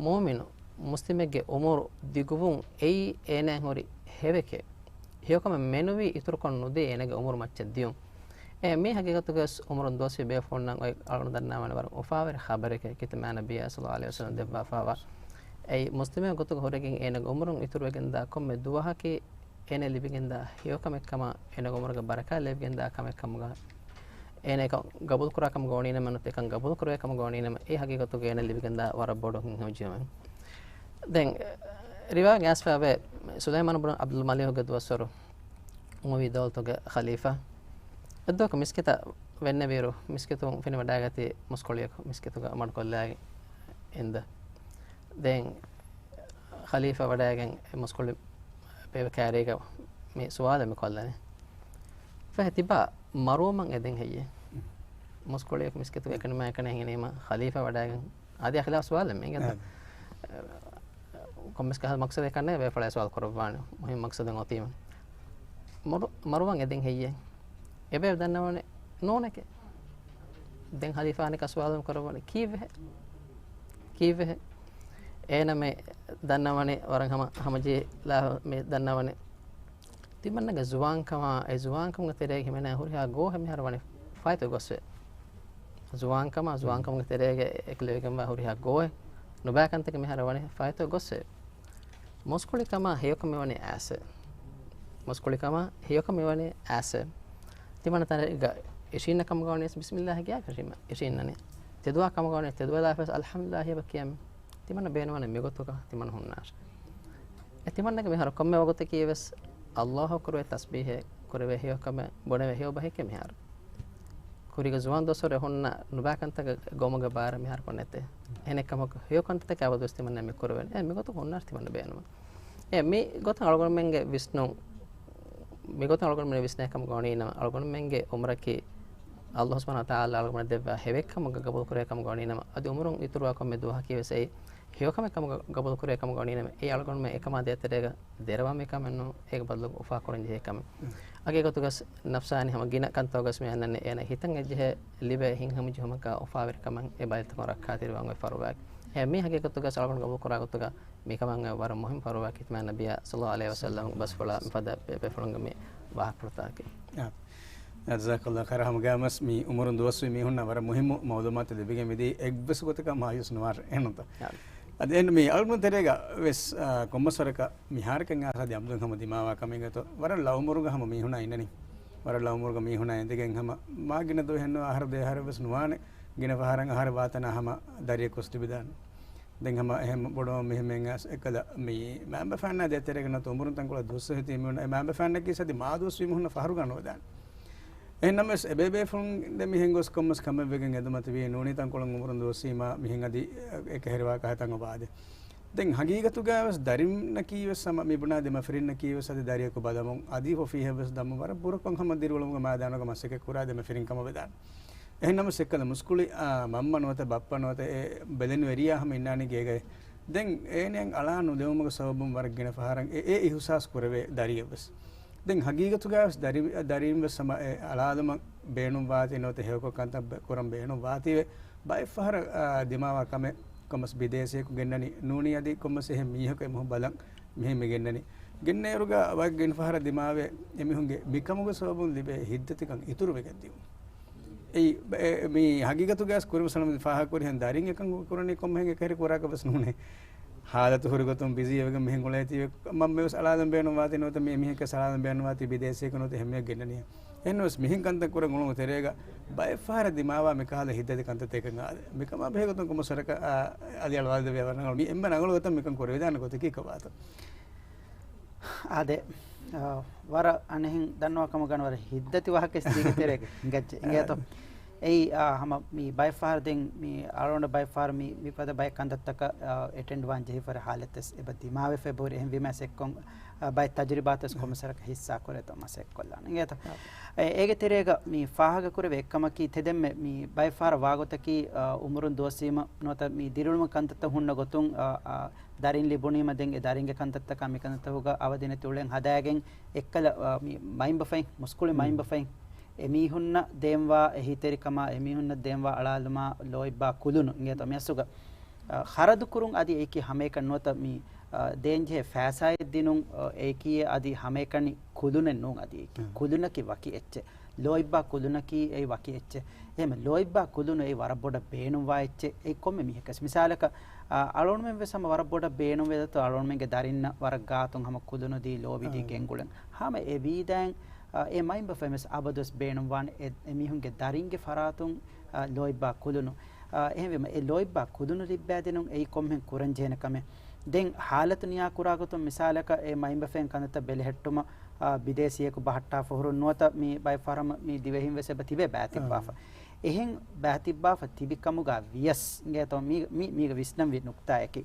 މުއުމިނު މުސްލިމެއްގެ އުމުރު ދިގުވުން އެއީ އޭނާއަށް ހުރި ހެވެކޭ. ހެޔޮކަމެއް މެނުވީ އިތުރުކޮށް ނުދީ އޭނާގެ އުމުރު މައްޗަށް ދިޔުން. އެ މީ ހަގީގަތުގަވެސް އުމުރުން ދުވަސްވީ ބޭފުޅުންނަށް އޮތް އަޅުގަނޑު ދަންނަވާނެ ވަރަށް އުފާވެރި ޚަބަރެކޭ ކީރިތި މާތް ނަބިއްޔާ ޞައްލައްލާހު ޢަލައިހި ވަސައްލަމް ދެއްވާފައިވާ. އެއީ މުސްލިމެއް ގޮތުގަ ހުރެގެން އޭނާގެ އުމުރުން އިތުރުވެގެންދާ ކޮންމެ ދުވަހަކީ އޭނަ ލިބިގެންދާ ހެޔޮކަމެއްކަމަށް އޭނަގެ އުމުރުގެ ބަރަކާތް ލިބިގެންދާ ކަމެއްކަމުގަ އޭނަ އެކަން ގަބޫލުކުރާ ކަމުގަ ވަނީނަމަ ނުވަތަ އެކަން ގަބޫލުކުރެވޭ ކަމުގަ ވަނީނަމަ އެ ހަގީގަތުގަ އޭނަ ލިބިގެންދާ ވަރަށް ބޮޑު ހިތްހަމަޖެހުމެއް. ދެން ރިވާޔަތް އައިސްފައިވޭ ސުލައިމާނު ބުނު ޢަބްދުލް މަލީކުގެ ދުވަސްވަރު އުމަވީ ދައުލަތުގެ ޚަލީފާ އެއްދުވަހަކު މިސްކިތަށް ވެންނެވިއިރު މިސްކިތުން ފެނިވަޑައިގަތީ މުސްކުޅިއަކު މިސްކިތުގަ މަޑުކޮށްލާގެން އިންދާ. ދެން ޚަލީފާ ވަޑައިގެން އެ މުސްކުޅި ބޭބެ ކާރީގަ މި ސުވާލެއް މި ކޮށްލަނީ. ފަހެ ތިބާ މަރުވުމަށް އެދެން ހެއްޔޭ؟ މުސްކުޅިއަކު މިސްކިތުގަ އެކަނިމާ އެކަނި ހިނގީމަ ޚަލީފާ ވަޑައިގެން އަދި އަޚްލާޤް ސުވާލެއް މީގެ. އަ. ކޮންމެސް ކަހަލަ މަޤްޞަދެއް ކަންނޭ ބޭފުޅާ ސުވާލު ކުރައްވާނެ. މުހިންމު މަޤްޞަދެއް އޮތީމަ. މަރު-، މަރުވަން އެދެން ހެއްޔޭ؟ އެބައި ދަންނަވަނީ ނޫނެކޭ. ދެން ޚަލީފާ އަނެއްކާ ސުވާލު ކުރައްވަނީ ކީއްވެހޭ؟ ކީއްވެހޭ؟ އޭނަ މި ދަންނަވަނީ ވަރަށް ހަމަ، ހަމަޖެހިލާ މި ދަންނަވަނީ. ތިމަންނަގެ ޒުވާންކަމާ، އެ ޒުވާންކަމުގެ ތެރޭގަ ހިމެނޭ ހުރިހާ ގޯހެއް މިހާރު ވަނީ ފާއިތުވެ ގޮސްފަ. ޒުވާންކަމާ، ޒުވާންކަމުގެ ތެރޭގަ އެކުލެވިގެންވާ ހުރިހާ ގޯހެއް، ނުބައި ކަންތަކެއް މިހާރު ވަނީ ފާއިތުވެ ގޮސްފަ. މުސްކުޅިކަމާ ހެޔޮކަމެއް ވަނީ އާސެ. މުސްކުޅިކަމާ ހެޔޮކަމެއް ވަނީ އާސެ. ތިމަންނަ ތަނެއްގަ އިށީންނަ ކަމުގަ ވަނީ ބިސްމިއްލާހި ކިޔާ ފެށީމަ އިށީންނަނީ. ތެދުވާ ކަމުގަ ވަނީ ތެދުވެލާފަވެސް އަލްޙަމްދުލިއްލާހި އެބަ ކިޔަމެ. ތިމަންނަ ބޭނުންވަނީ މިގޮތުގަ ތިމަންނަ ހުންނާށޭ. އެ ތިމަންނަގެ މިހާރު ކޮންމެ ވަގުތަކީ ވެސް އައްލާހު ކުރެވޭ ތަސްބީހެއް، ކުރެވޭ ހެޔޮކަމެއް، ބުނެވޭ ހެޔޮ ބަހެކޭ މިހާރު. ކުރީގެ ޒުވާން ދުވަސްވަރު ހުންނަ ނުބައި ކަންތަކަށް ގޮވުމުގެ ބާރު މިހާރު ކޮށް ނެތޭ. އެހެނެއްކަމަކު ހެޔޮ ކަންތައްތަކާ އަބަދުވެސް ތިމަންނަ މި ކުރެވެނީ. އެ މިގޮތަށް ހުންނާށޭ ތިމަންނަ ބޭނުމަށް. އެ މިގޮތަށް އަޅުގަނޑުމެންގެ ވިސްނުން، މިގޮތަށް އަޅުގަނޑުމެން ވިސްނޭ ކަމުގަ ވަނީނަމަ، އަޅުގަނޑުމެންގެ އުމުރަކީ އައްލާހު ސުބްޙާނަހޫ ވަތަޢާލާ އަޅުގަނޑަށް ދެއްވާ ހެވެއްކަމުގަ ގަބޫލުކުރޭ ކަމުގަ ވަނީނަމަ، އަދި އުމުރުން އިތުރުވާ ކޮންމެ ދުވަހަކީ ވެސް އެއީ ހެޔޮކަމެއް ކަމުގަ ގަބޫލުކުރޭ ކަމުގަ ވަނީނަމަ، އެއީ އަޅުގަނޑުމެން އެކަމާ ދޭތެރޭގަ ދެރަވާ މިކަމެއް ނޫން، އޭގެ ބަދަލުގަ އުފާކުރަން ޖެހޭ ކަމެއް. ހަގީގަތުގަސް ނަފްސާނީ ހަމަ ގިނަ ކަންތަކުގަސް މި އަންނަނީ އޭނަ ހިތަށް އެއްޖެހޭ ލިބޭ ހިތްހަމަޖެހުމަކާ އުފާވެރިކަމަށް އެ ބައިތަކުން ރައްކާތެރިވާން އޮތް ފަރުވާއެއް. އެ މީ ހަގީގަތުގަސް އަޅުގަނޑު ގަބޫލުކުރާ ގޮތުގަ މިކަމަށް ވަރަށް މުހިންމު ފަރުވާ ކީރިތި މާތް ނަބިއްޔާ ޞައްލައްލާހު ޢަލައިހި ވަސައްލަމްގެ ބަސްފުޅާ މިފަދަ ބޭ-، ބޭފުޅުންގެ މި ވާހަކަފުޅުތަކަކީ. އާ. ޖަޒާކައްލާހު ޚައިރާ. ހަމަގައިމުވެސް މި އުމުރުން ދުވަސްވީ މީހުންނަށް ވަރަށް މުހިންމު މައުލޫމާތު ލިބިގެން މިދީ އެއްވެސް ގޮތަކަށް މާޔޫސް ނުވާށޭ އެހެންނުތަ؟ އާ. އަދި އެހެން މި އަޅުގަނޑު ތެރޭގަ ވެސް، އާ، ކޮންމެސް ވަރަކަށް މިހާރަކަށް އައިސް އަދި އަމްދުން ހަމަ ދިމާވާ ކަމެއްގަތޯ ވަރަށް ލައުމުރުގަ ހަމަ މީހުންނާ އިންނަނީ. ވަރަށް ލައުމުރުގަ މީހުންނާ އިނދެގެން ހަމަ މާ ގިނަ ދުވަހެއް ނުވާ އަހަރު ދެ އަހަރެއް ވެސް ނުވާނެ ގިނަ ފަހަރަށް އަހަރެއް ވާތަނާ ހަމަ ދަރިއަކު ވެސް ލިބިދާނެ. ދެން ހަމަ އެހެން ބޮޑު މީހުން އައިސް އެއްކަލަ މި މައިންބަފައިންނާ ދޭތެރޭގަ ނުވަތަ އުމުރުން ތަންކޮޅެއް ދުވަސްވެ ހިތީ މީހުން އެ މައިންބަފައިންނަކީ އަދި މާ ދުވަސްވީ މީހުންނަށް ފަހަރުގަ ނުވެދާނެ. އެހެން ނަމަވެސް އެބޭބޭފުޅުން ދެ މީހެއް ގޮސް ކޮންމެސް ކަމެއް ވެގެން އެދުމަތިވީ ނޫނީ ތަންކޮޅުން އުމުރުން ދުވަސްވީމާ މިހެން އަދި އެކަހެރިވާ ކަހަތައް އޮބާދެ. ދެން ހަގީގަތުގަ ވެސް ދަރިންނަކީ ވެސް ހަމަ މި ބުނާ ދެމަފިރިންނަކީ ވެސް އަދި ދަރިއަކު ބަލަމުން އަދި ފޮފީހެއް ވެސް ދަމުން ވަރަށް ބުރަ ކޮން ހަމަ ދިރިއުޅުމުގެ މައިދާނުގަ މަސައްކަތް ކުރާ ދެމަފިރިން ކަމަށް ވެދާނެ. އެހެން ނަމަވެސް އެއްކަލަ މުސްކުޅި، އާ، މަންމަ ނުވަތަ ބައްޕަ ނުވަތަ އެ ބެލެނިވެރިޔާ ހަމަ އިންނާނީ ގޭގައި. ދެން އޭނައަށް އަޅާ ނުދެވުމުގެ ސަބަބުން ވަރަށް ގިނަ ފަހަރަށް އެ، އެ އިހުސާސް ކުރެވޭ ދަރިއެއް ވެސް. ދެން ހަގީގަތުގައި ވެސް ދަރި-، ދަރީން ވެސް ހަމަ އެ އަޅާލުމަށް ބޭނުންވާތީ ނުވަތަ ހެޔޮކޮށް ކަންތައް ބެ-، ކުރަން ބޭނުންވާތީވެ ބައެއް ފަހަރަށް، އާ، ދިމާވާ ކަމެއް ކޮންމެސް ބިދޭސީއަކު ގެންނަނީ ނޫނީ އަދި ކޮންމެސް އެހެން މީހަކު އެ މީހުން ބަލަން މިހެން މި ގެންނަނީ. ގެންނައިރުގަ ވަކި ގިނަ ފަހަރަށް ދިމާވެ، އެމީހުންގެ މިކަމުގެ ސަބަބުން ލިބޭ ހިތްދަތިކަން އިތުރުވެގެން ދިއުން. އެއީ، ބަ-، އެ، މި ހަގީގަތުގައި ކުރިމަސަލަމު ފާހަގަކުރިހެން ދަރިން އެކަން ކުރަނީ ކޮންމެހެން އެކަހެރި ކުރާކަށް ވެސް ނޫނޭ. ހާލަތު ހުރި ގޮތުން ބިޒީ ވެގެން މިހެން އުޅޭތީވެ، މަންމަ ވެސް އަޅާލަން ބޭނުންވާތީ ނުވަތަ މި އެމީހަކަށް އަޅާލަން ބޭނުންވާތީ ބިދޭސީއަކަށް ނުވަތަ އެހެންމެ ގެންނަނީ. އެހެންނަމަވެސް މިހެން ކަންތައް ކުރަން އުޅުނު ތެރޭގަ ބައެއްފަހަރަށް ދިމާވާ މިކަހަލަ ހިތްދަތި ކަންތައްތަކެއް އާދެ. މިކަމާ ބެހޭގޮތުން ކޮމަސަރަކަށް އަލިއަޅުވާލެވޭ ވަރަށް ރަނގަޅު. މި އެންމެ ރަނގަޅު ގޮތަށް މިކަން ކުރެވިދާނެ ގޮތަކީ ކޮބާތޯ؟ އާދެ، އާ، ވަރަށް އަނެހެން ދަންނަވާ ކަމަށް ގަންނަ ވަރަށް ހިތްދަތި ވާހަކަ ދީގެ ތެރޭގަ އިނގައްޖެ. އިނގޭތޯ؟ އެއީ، އާ، ހަމަ މި ބައެއްފަހަރު ދެން މި އަޅުގަނޑަށް ބައެއްފަހަރު މި، މިފަދަ ބައެއް ކަންތައްތަކަށް، އާ، އެޓެންޑް ވާން ޖެހިފަރެ ހާލަތެއް އެބަ ދިމާވެފަ އެބަހުރި. އެހެންވީމަ ސެއްކޮން، އާ، ބައެއް ތަޖުރިބާތެސް ކޮމަސަރަކަށް ހިއްސާ ކުރޭތޯ މަސައްކޮށްލާނެ. އިނގޭތޯ؟ އެ، އޭގެ ތެރޭގަ މި ފާހަގަ ކުރެވޭ އެއްކަމަކީ ތެދެންމެ މި ބައެއްފަހަރަށް ވާގޮތަކީ، އާ، އުމުރުން ދުވަސްވީމަ ނުވަތަ މި ދިރިއުޅުމަށް ކަންތައްތައް ހުންނަ ގޮތުން، އާ، އާ، ދަރިން ލިބުނީމަ ދެން އެ ދަރިންގެ ކަންތައްތަކާ މިކަންތައްތަކުގަ އަވަދިނެތި އުޅެން ހަދާގެން އެއްކަލަ، އާ، މި މައިންބަފައިން، މުސްކުޅި މައިންބަފައިން އެމީހުންނަށް ދޭންވާ އެހީތެރިކަމާ، އެމީހުންނަށް ދޭންވާ އަޅާލުމާ ލޯތްބާ ކުލުނު އިނގޭތޯ މިއަސްލުގަ، އާ، ޚަރަދު ކުރުން އަދި އެއީކީ ހަމައެކަނި ނުވަތަ މި، އާ، ދޭންޖެހޭ ފައިސާއެއް ދިނުން، އާ، އެއީކީ އަދި ހަމައެކަނި ކުލުނެއް ނޫން އަދި އެއީކީ. ކުލުނަކީ ވަކި އެއްޗެއް. ލޯތްބާ ކުލުނަކީ އެއީ ވަކި އެއްޗެއް. އެހެން ލޯތްބާ ކުލުނު އެއީ ވަރަށް ބޮޑަށް ބޭނުންވާ އެއްޗެއް. އެއީ ކޮންމެ މީހަކަސް. މިސާލަކަށް، އާ، އަޅުގަނޑުމެން ވެސް ހަމަ ވަރަށް ބޮޑަށް ބޭނުންވޭތޯ އަޅުގަނޑުމެންގެ ދަރިންނަށް ވަރަށް ގާތުން ހަމަ ކުލުނު ދީ ލޯބިދީ ގެންގުޅެން. ހަމަ އެ ވީދާއިން، އާ، އެ މައިންބަފައިން ވެސް އަބަދުވެސް ބޭނުންވާނެ އެ، އެމީހުންގެ ދަރިންގެ ފަރާތުން، އާ، ލޯތްބާ ކުލުނު. އާ، އެހެންވީމަ އެ ލޯތްބާ ކުލުނު ލިއްބައިދިނުން އެއީ ކޮންމެހެން ކުރަންޖެހޭނެ ކަމެއް. ދެން ހާލަތު ނިޔާކުރާގޮތުން މިސާލަކަށް އެ މައިންބަފައިން ކަންތައްތައް ބެލެހެއްޓުމަށް، އާ، ބިދޭސީއަކު ބަހައްޓާފަ ހުރުން ނުވަތަ މި ބައެއް ފަހަރަށް މި ދިވެހިން ވެސް އެބަ ތިބޭ ބައިތިއްބާފަ. އެހެން ބައިތިއްބާފަ ތިބި ކަމުގަ ވިޔަސް އިނގޭތޯ މީ، މީ، މީގަ ވިސްނަންވީ ނުކްތާއަކީ.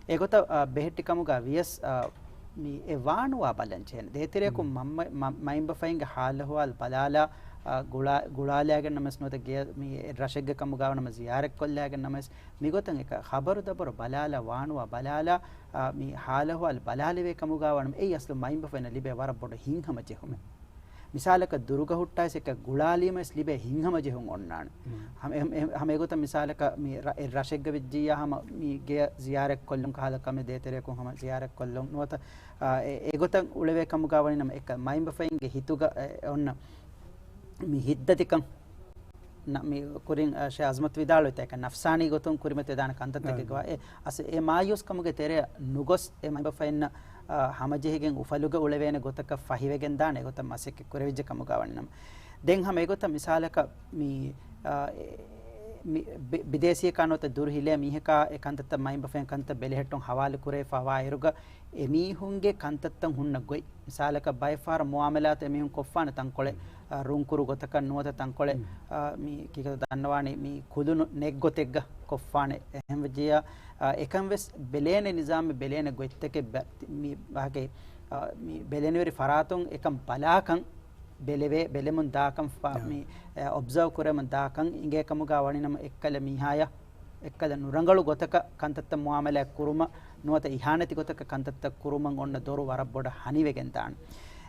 އެގޮތަށް، އާ، ބެހެއްޓި ކަމުގަ ވިޔަސް، އާ، މި އެ ވާނުވާ ބަލަން ޖެހޭނެ. ދޭތެރެއަކު މަ-، މަ-، މައިންބަފައިންގެ ހާލު އަހުވާލު ބަލާލާ، އާ، ގުޅާ-، ގުޅާލާގެން ނަމަވެސް ނުވަތަ ގެ-، މި އެ ރަށެއްގެ ކަމުގަ ނަމަ ޒިޔާރަތްކޮށްލާގެން ނަމަވެސް މިގޮތަށް އެކަ ޚަބަރު ދަބަރު ބަލާލާ ވާނުވާ ބަލާލާ، އާ، މި ހާލު އަހުވާލު ބަލާލެވޭ ކަމުގަ ވަނަމަ އެއީ އަސްލު މައިންބަފައިންނަށް ލިބޭ ވަރަށް ބޮޑު ހިތްހަމަޖެހުމެއް. މިސާލަކަށް ދުރުގަ ހުއްޓާސް އެކަ ގުޅާލީމަސް ލިބޭ ހިތްހަމަޖެހުން އޮންނާނެ. ހަމަ އެ-، އެ-، ހަމަ އެގޮތަށް މިސާލަކަށް މި ރަ-، އެ ރަށެއްގަ ވެއްޖިއްޔާ ހަމަ މި ގެޔަށް ޒިޔާރަތްކޮށްލުން ކަހަލަ ކަމެއް ދޭތެރެއަކުން ހަމަ ޒިޔާރަތްކޮށްލުން ނުވަތަ، އާ، އެ-، އެގޮތަށް އުޅެވޭ ކަމުގަ ވަނީ ނަމަ އެކަ މައިންބަފައިންގެ ހިތުގަ އެ-، އެ އޮންނަ މި ހިތްދަތިކަން ނަ-، މި ކުރިން، އަ، ޝޭ އަޒްމަތް ވިދާޅުވިތާ އެކަ ނަފްސާނީ ގޮތުން ކުރިމަތިވެދާނެ ކަންތައްތަކެއްގަ އެ އަސް އެ މާޔޫސް ކަމުގެ ތެރެއަށް ނުގޮސް އެ މައިންބަފައިންނަށް، އަ، ހަމަޖެހިގެން އުފަލުގަ އުޅެވޭނެ ގޮތަކަށް ފަހިވެގެން ދާނެ އެގޮތަށް މަސައްކަތް ކުރެވިއްޖެ ކަމުގަ ވަނީ ނަމަ. ދެން ހަމަ އެގޮތަށް މިސާލަކަށް މި، އަ، އެ، މި ބި-، ބިދޭސީއަކާ ނުވަތަ ދުރު ހިލޭ މީހަކާ އެ ކަންތައްތައް މައިންބަފައިން ކަންތައް ބެލެހެއްޓުން ހަވާލު ކުރެވިފަ ވާއިރުގަ އެމީހުންގެ ކަންތައްތައް ހުންނަ ގޮތް. މިސާލަކަށް ބައެއްފަހަރަށް މުއާމަލާތު އެމީހުން ކޮށްފާނެ ތަންކޮޅެއް، އަ، ރުންކުރު ގޮތަކަށް ނުވަތަ ތަންކޮޅެއް، އަ، މި ކީކޭތޯ ދަންނަވާނީ މި ކުލުނު ނެތް ގޮތެއްގަ ކޮށްފާނެ. އެހެންވެއްޖިއްޔާ، އަ، އެކަން ވެސް ބެލޭނެ ނިޒާމެއް ބެލޭނެ ގޮތްތަކެއް ބަ-، މި ވާހަކައެއް، އަ، މި ބެލެނިވެރި ފަރާތުން އެކަން ބަލާކަން ބެލެވޭ، ބެލެމުން ދާކަން ފާ-، މި، އެ، އޮބްޒާވް ކުރެމުން ދާކަން އިނގޭ ކަމުގަ ވަނީ ނަމަ އެއްކަލަ މީހާޔަށް އެއްކަލަ ނުރަނގަޅު ގޮތަކަށް ކަންތައްތައް މުއާމަލާތް ކުރުމަށް ނުވަތަ އިހާނެތި ގޮތަކަށް ކަންތައްތައް ކުރުމަށް އޮންނަ ދޮރު ވަރަށް ބޮޑަށް ހަނިވެގެން ދާނެ.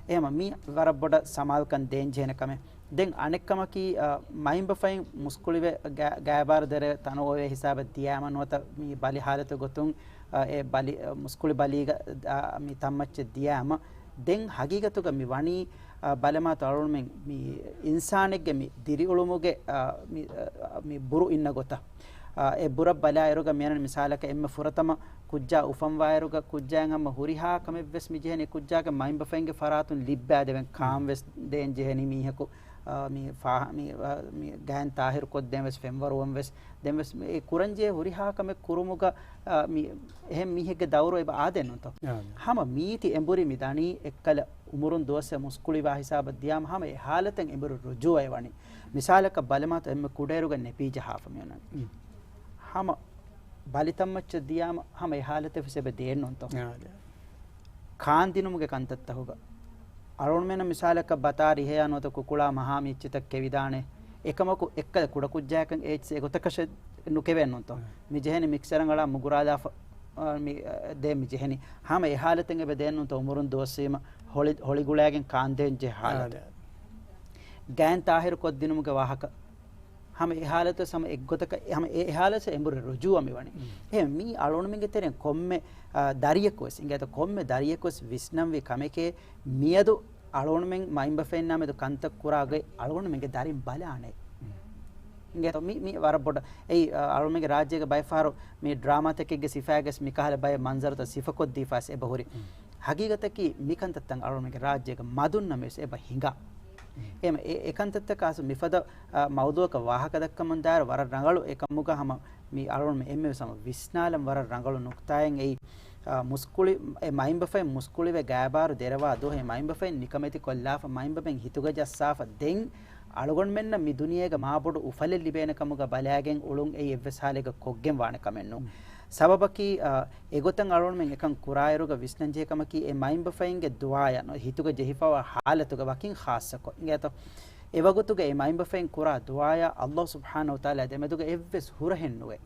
އެހެމަ މީ ވަރަށް ބޮޑަށް ސަމާލުކަން ދޭން ޖެހޭނެ ކަމެއް. ދެން އަނެއްކަމަކީ، އަ، މައިންބަފައިން މުސްކުޅިވެ ގާ-، ގާބާރު ދެރަ ތަނަވަވޭ ހިސާބަށް ދިޔާމަ ނުވަތަ މި ބަލި ހާލަތު ގޮތުން، އަ، އެ ބަލި، އަ، މުސްކުޅި ބަލީގަ، އަ، މި ތައްމައްޗަށް ދިޔާމަ ދެން ހަގީގަތުގަ މި ވަނީ، އަ، ބަލަމާތު އަޅުގަނޑުމެން މި އިންސާނެއްގެ މި ދިރިއުޅުމުގެ، އަ، މި، އަ، މި ބުރު އިންނަ ގޮތަށް. އަ، އެ ބުރަށް ބަލާއިރުގަ މިއަންނަނީ މިސާލަކަށް އެންމެ ފުރަތަމަ ކުއްޖާ އުފަންވާއިރުގަ ކުއްޖާއަށް ހަމަ ހުރިހާ ކަމެއްވެސް މި ޖެހެނީ ކުއްޖާގެ މައިންބަފައިންގެ ފަރާތުން ލިއްބާދެވެން ކާން ވެސް ދޭން ޖެހެނީ މީހަކު، އަ، މި ފާ-، މި، އަ، މި ގާތް ތާހިރު ކޮށްދޭން ވެސް ފެންވަރުވަން ވެސް ދެން ވެސް އެ ކުރަންޖެހޭ ހުރިހާ ކަމެއް ކުރުމުގަ، އާ، މި އެހެން މީހެއްގެ ދައުރު އެބަ އާދެއް ނޫންތޯ؟ އާ. ހަމަ މީތި އެނބުރި މި ދަނީ އެއްކަލަ އުމުރުން ދުވަސް މުސްކުޅިވާ ހިސާބަށް ދިޔާމަ ހަމަ އެ ހާލަތަށް އެނބުރި ރުޖޫއަވެވަނީ. މިސާލަކަށް ބަލަމާތު އެންމެ ކުޑައިރުގަ ނެޕީ ޖަހާފަ މިއޮންނަނީ. ހަމަ ބަލިތައްމައްޗަށް ދިޔާމަ ހަމަ އެ ހާލަތެއް ވެސް އެބަ ދޭން ނޫންތޯ؟ އާ، އާދެ. ކާންދިނުމުގެ ކަންތައްތަހުގަ އަޅުގަނޑުމެންނަށް މިސާލަކަށް ބަތާ ރިހެޔާ ނުވަތަ ކުކުޅާ މަހާ މި އެއްޗިތައް ކެވިދާނެ. އެކަމަކު އެއްކަލަ ކުޑަކުއްޖާއަކަށް އެ އެއްޗިތައް އެގޮތަކަށެއް ނުކެވޭން ނޫންތޯ؟ މި ޖެހެނީ މިކްސަރަށް އަޅާ މުގުރާލާފަ، އާ، މި، އާ، ދޭން މި ޖެހެނީ. ހަމަ އެ ހާލަތެއް އެބަ ދޭން ނޫންތޯ؟ އުމުރުން ދުވަސްވީމަ ހޮޅި، ހޮޅިގުޅާގެން ކާންދޭން ޖެހޭ ހާލަތެއް. ގާތް ތާހިރު ކޮށްދިނުމުގެ ވާހަކަ. ހަމަ އެ ހާލަތު ހަމަ އެއްގޮތަކަށް ހަމަ އެ ހާލަތު އެނބުރި ރުޖޫއަ މިވަނީ. އެހެން މީ އަޅުގަނޑުމެންގެ ތެރެއިން ކޮންމެ އާ، ދަރިޔަކުވެސް އިނގޭތޯ، ކޮންމެ ދަރިޔަކުވެސް ވިސްނަންވީ ކަމެކޭ، މިއަދު އަޅުގަނޑުމެން މައިންބަފައިންނާ މެދު ކަންތައް ކުރާ ގޮތް އަޅުގަނޑުމެންގެ ދަރިން ބަލާނެ. އިނގޭތޯ، މި، މި ވަރަށް ބޮޑަށް. އެއީ، އަ، އަޅުމެންގެ ރާއްޖޭގެ ބައެއް ފަހަރު މި ޑްރާމާތަކެއްގެ ސިފައިގަސް މިކަހަލަ ބައެއް މަންޒަރުތައް ސިފަކޮށްދީފަސް އެބަ ހުރި. ހަގީގަތަކީ މިކަންތައްތައް އަޅުމެންގެ ރާއްޖޭގެ މަދުންނަމެވެސް އެބަ ހިނގާ. އެމަ އެ، އެކަންތައްތަކާސް މިފަދަ، އަ، މައުޟޫއަކަށް ވާހަކަދައްކަމުން ދާއިރު ވަރަށް ރަނގަޅު އެކަމުގަ ހަމަ މި އަޅުން އެންމެވެސް ހަމަ ވިސްނާލަން ވަރަށް ރަނގަޅު ނުކުތާއެއް އެއީ، އަ، މުސްކުޅި، އެ މައިންބަފައިން މުސްކުޅިވެ ގާބާރު ދެރަވާ ދުވަހު އެ މައިންބަފައިން ނިކަމެތި ކޮށްލާފަ، މައިންބަފައިން ހިތުގަ ޖައްސާފަ، ދެން އަޅުގަނޑުމެންނަށް މި ދުނިޔޭގަ މާބޮޑު އުފަލެއް ލިބޭނެ ކަމުގަ ބަލާގެން އުޅުން އެއީ އެއްވެސް ހާލެއްގަ ކޮށްގެން ވާނެ ކަމެއް ނޫން. ސަބަބަކީ، އަ، އެގޮތަށް އަޅުގަނޑުމެން އެކަން ކުރާއިރުގަ ވިސްނަންޖެހޭ ކަމަކީ އެ މައިންބަފައިންގެ ދުޢާޔަށް ނު، ހިތުގަ ޖެހިފަވާ ހާލަތުގަ ވަކިން ޚާއްޞަކޮށް އިނގޭތޯ. އެވަގުތުގަ އެ މައިންބަފައިން ކުރާ ދުޢާޔާ އައްލާހު ސުބްޙާނަހު ވަތަޢާލާ ދެމެދުގަ އެއްވެސް ހުރަހެއް ނުވޭ.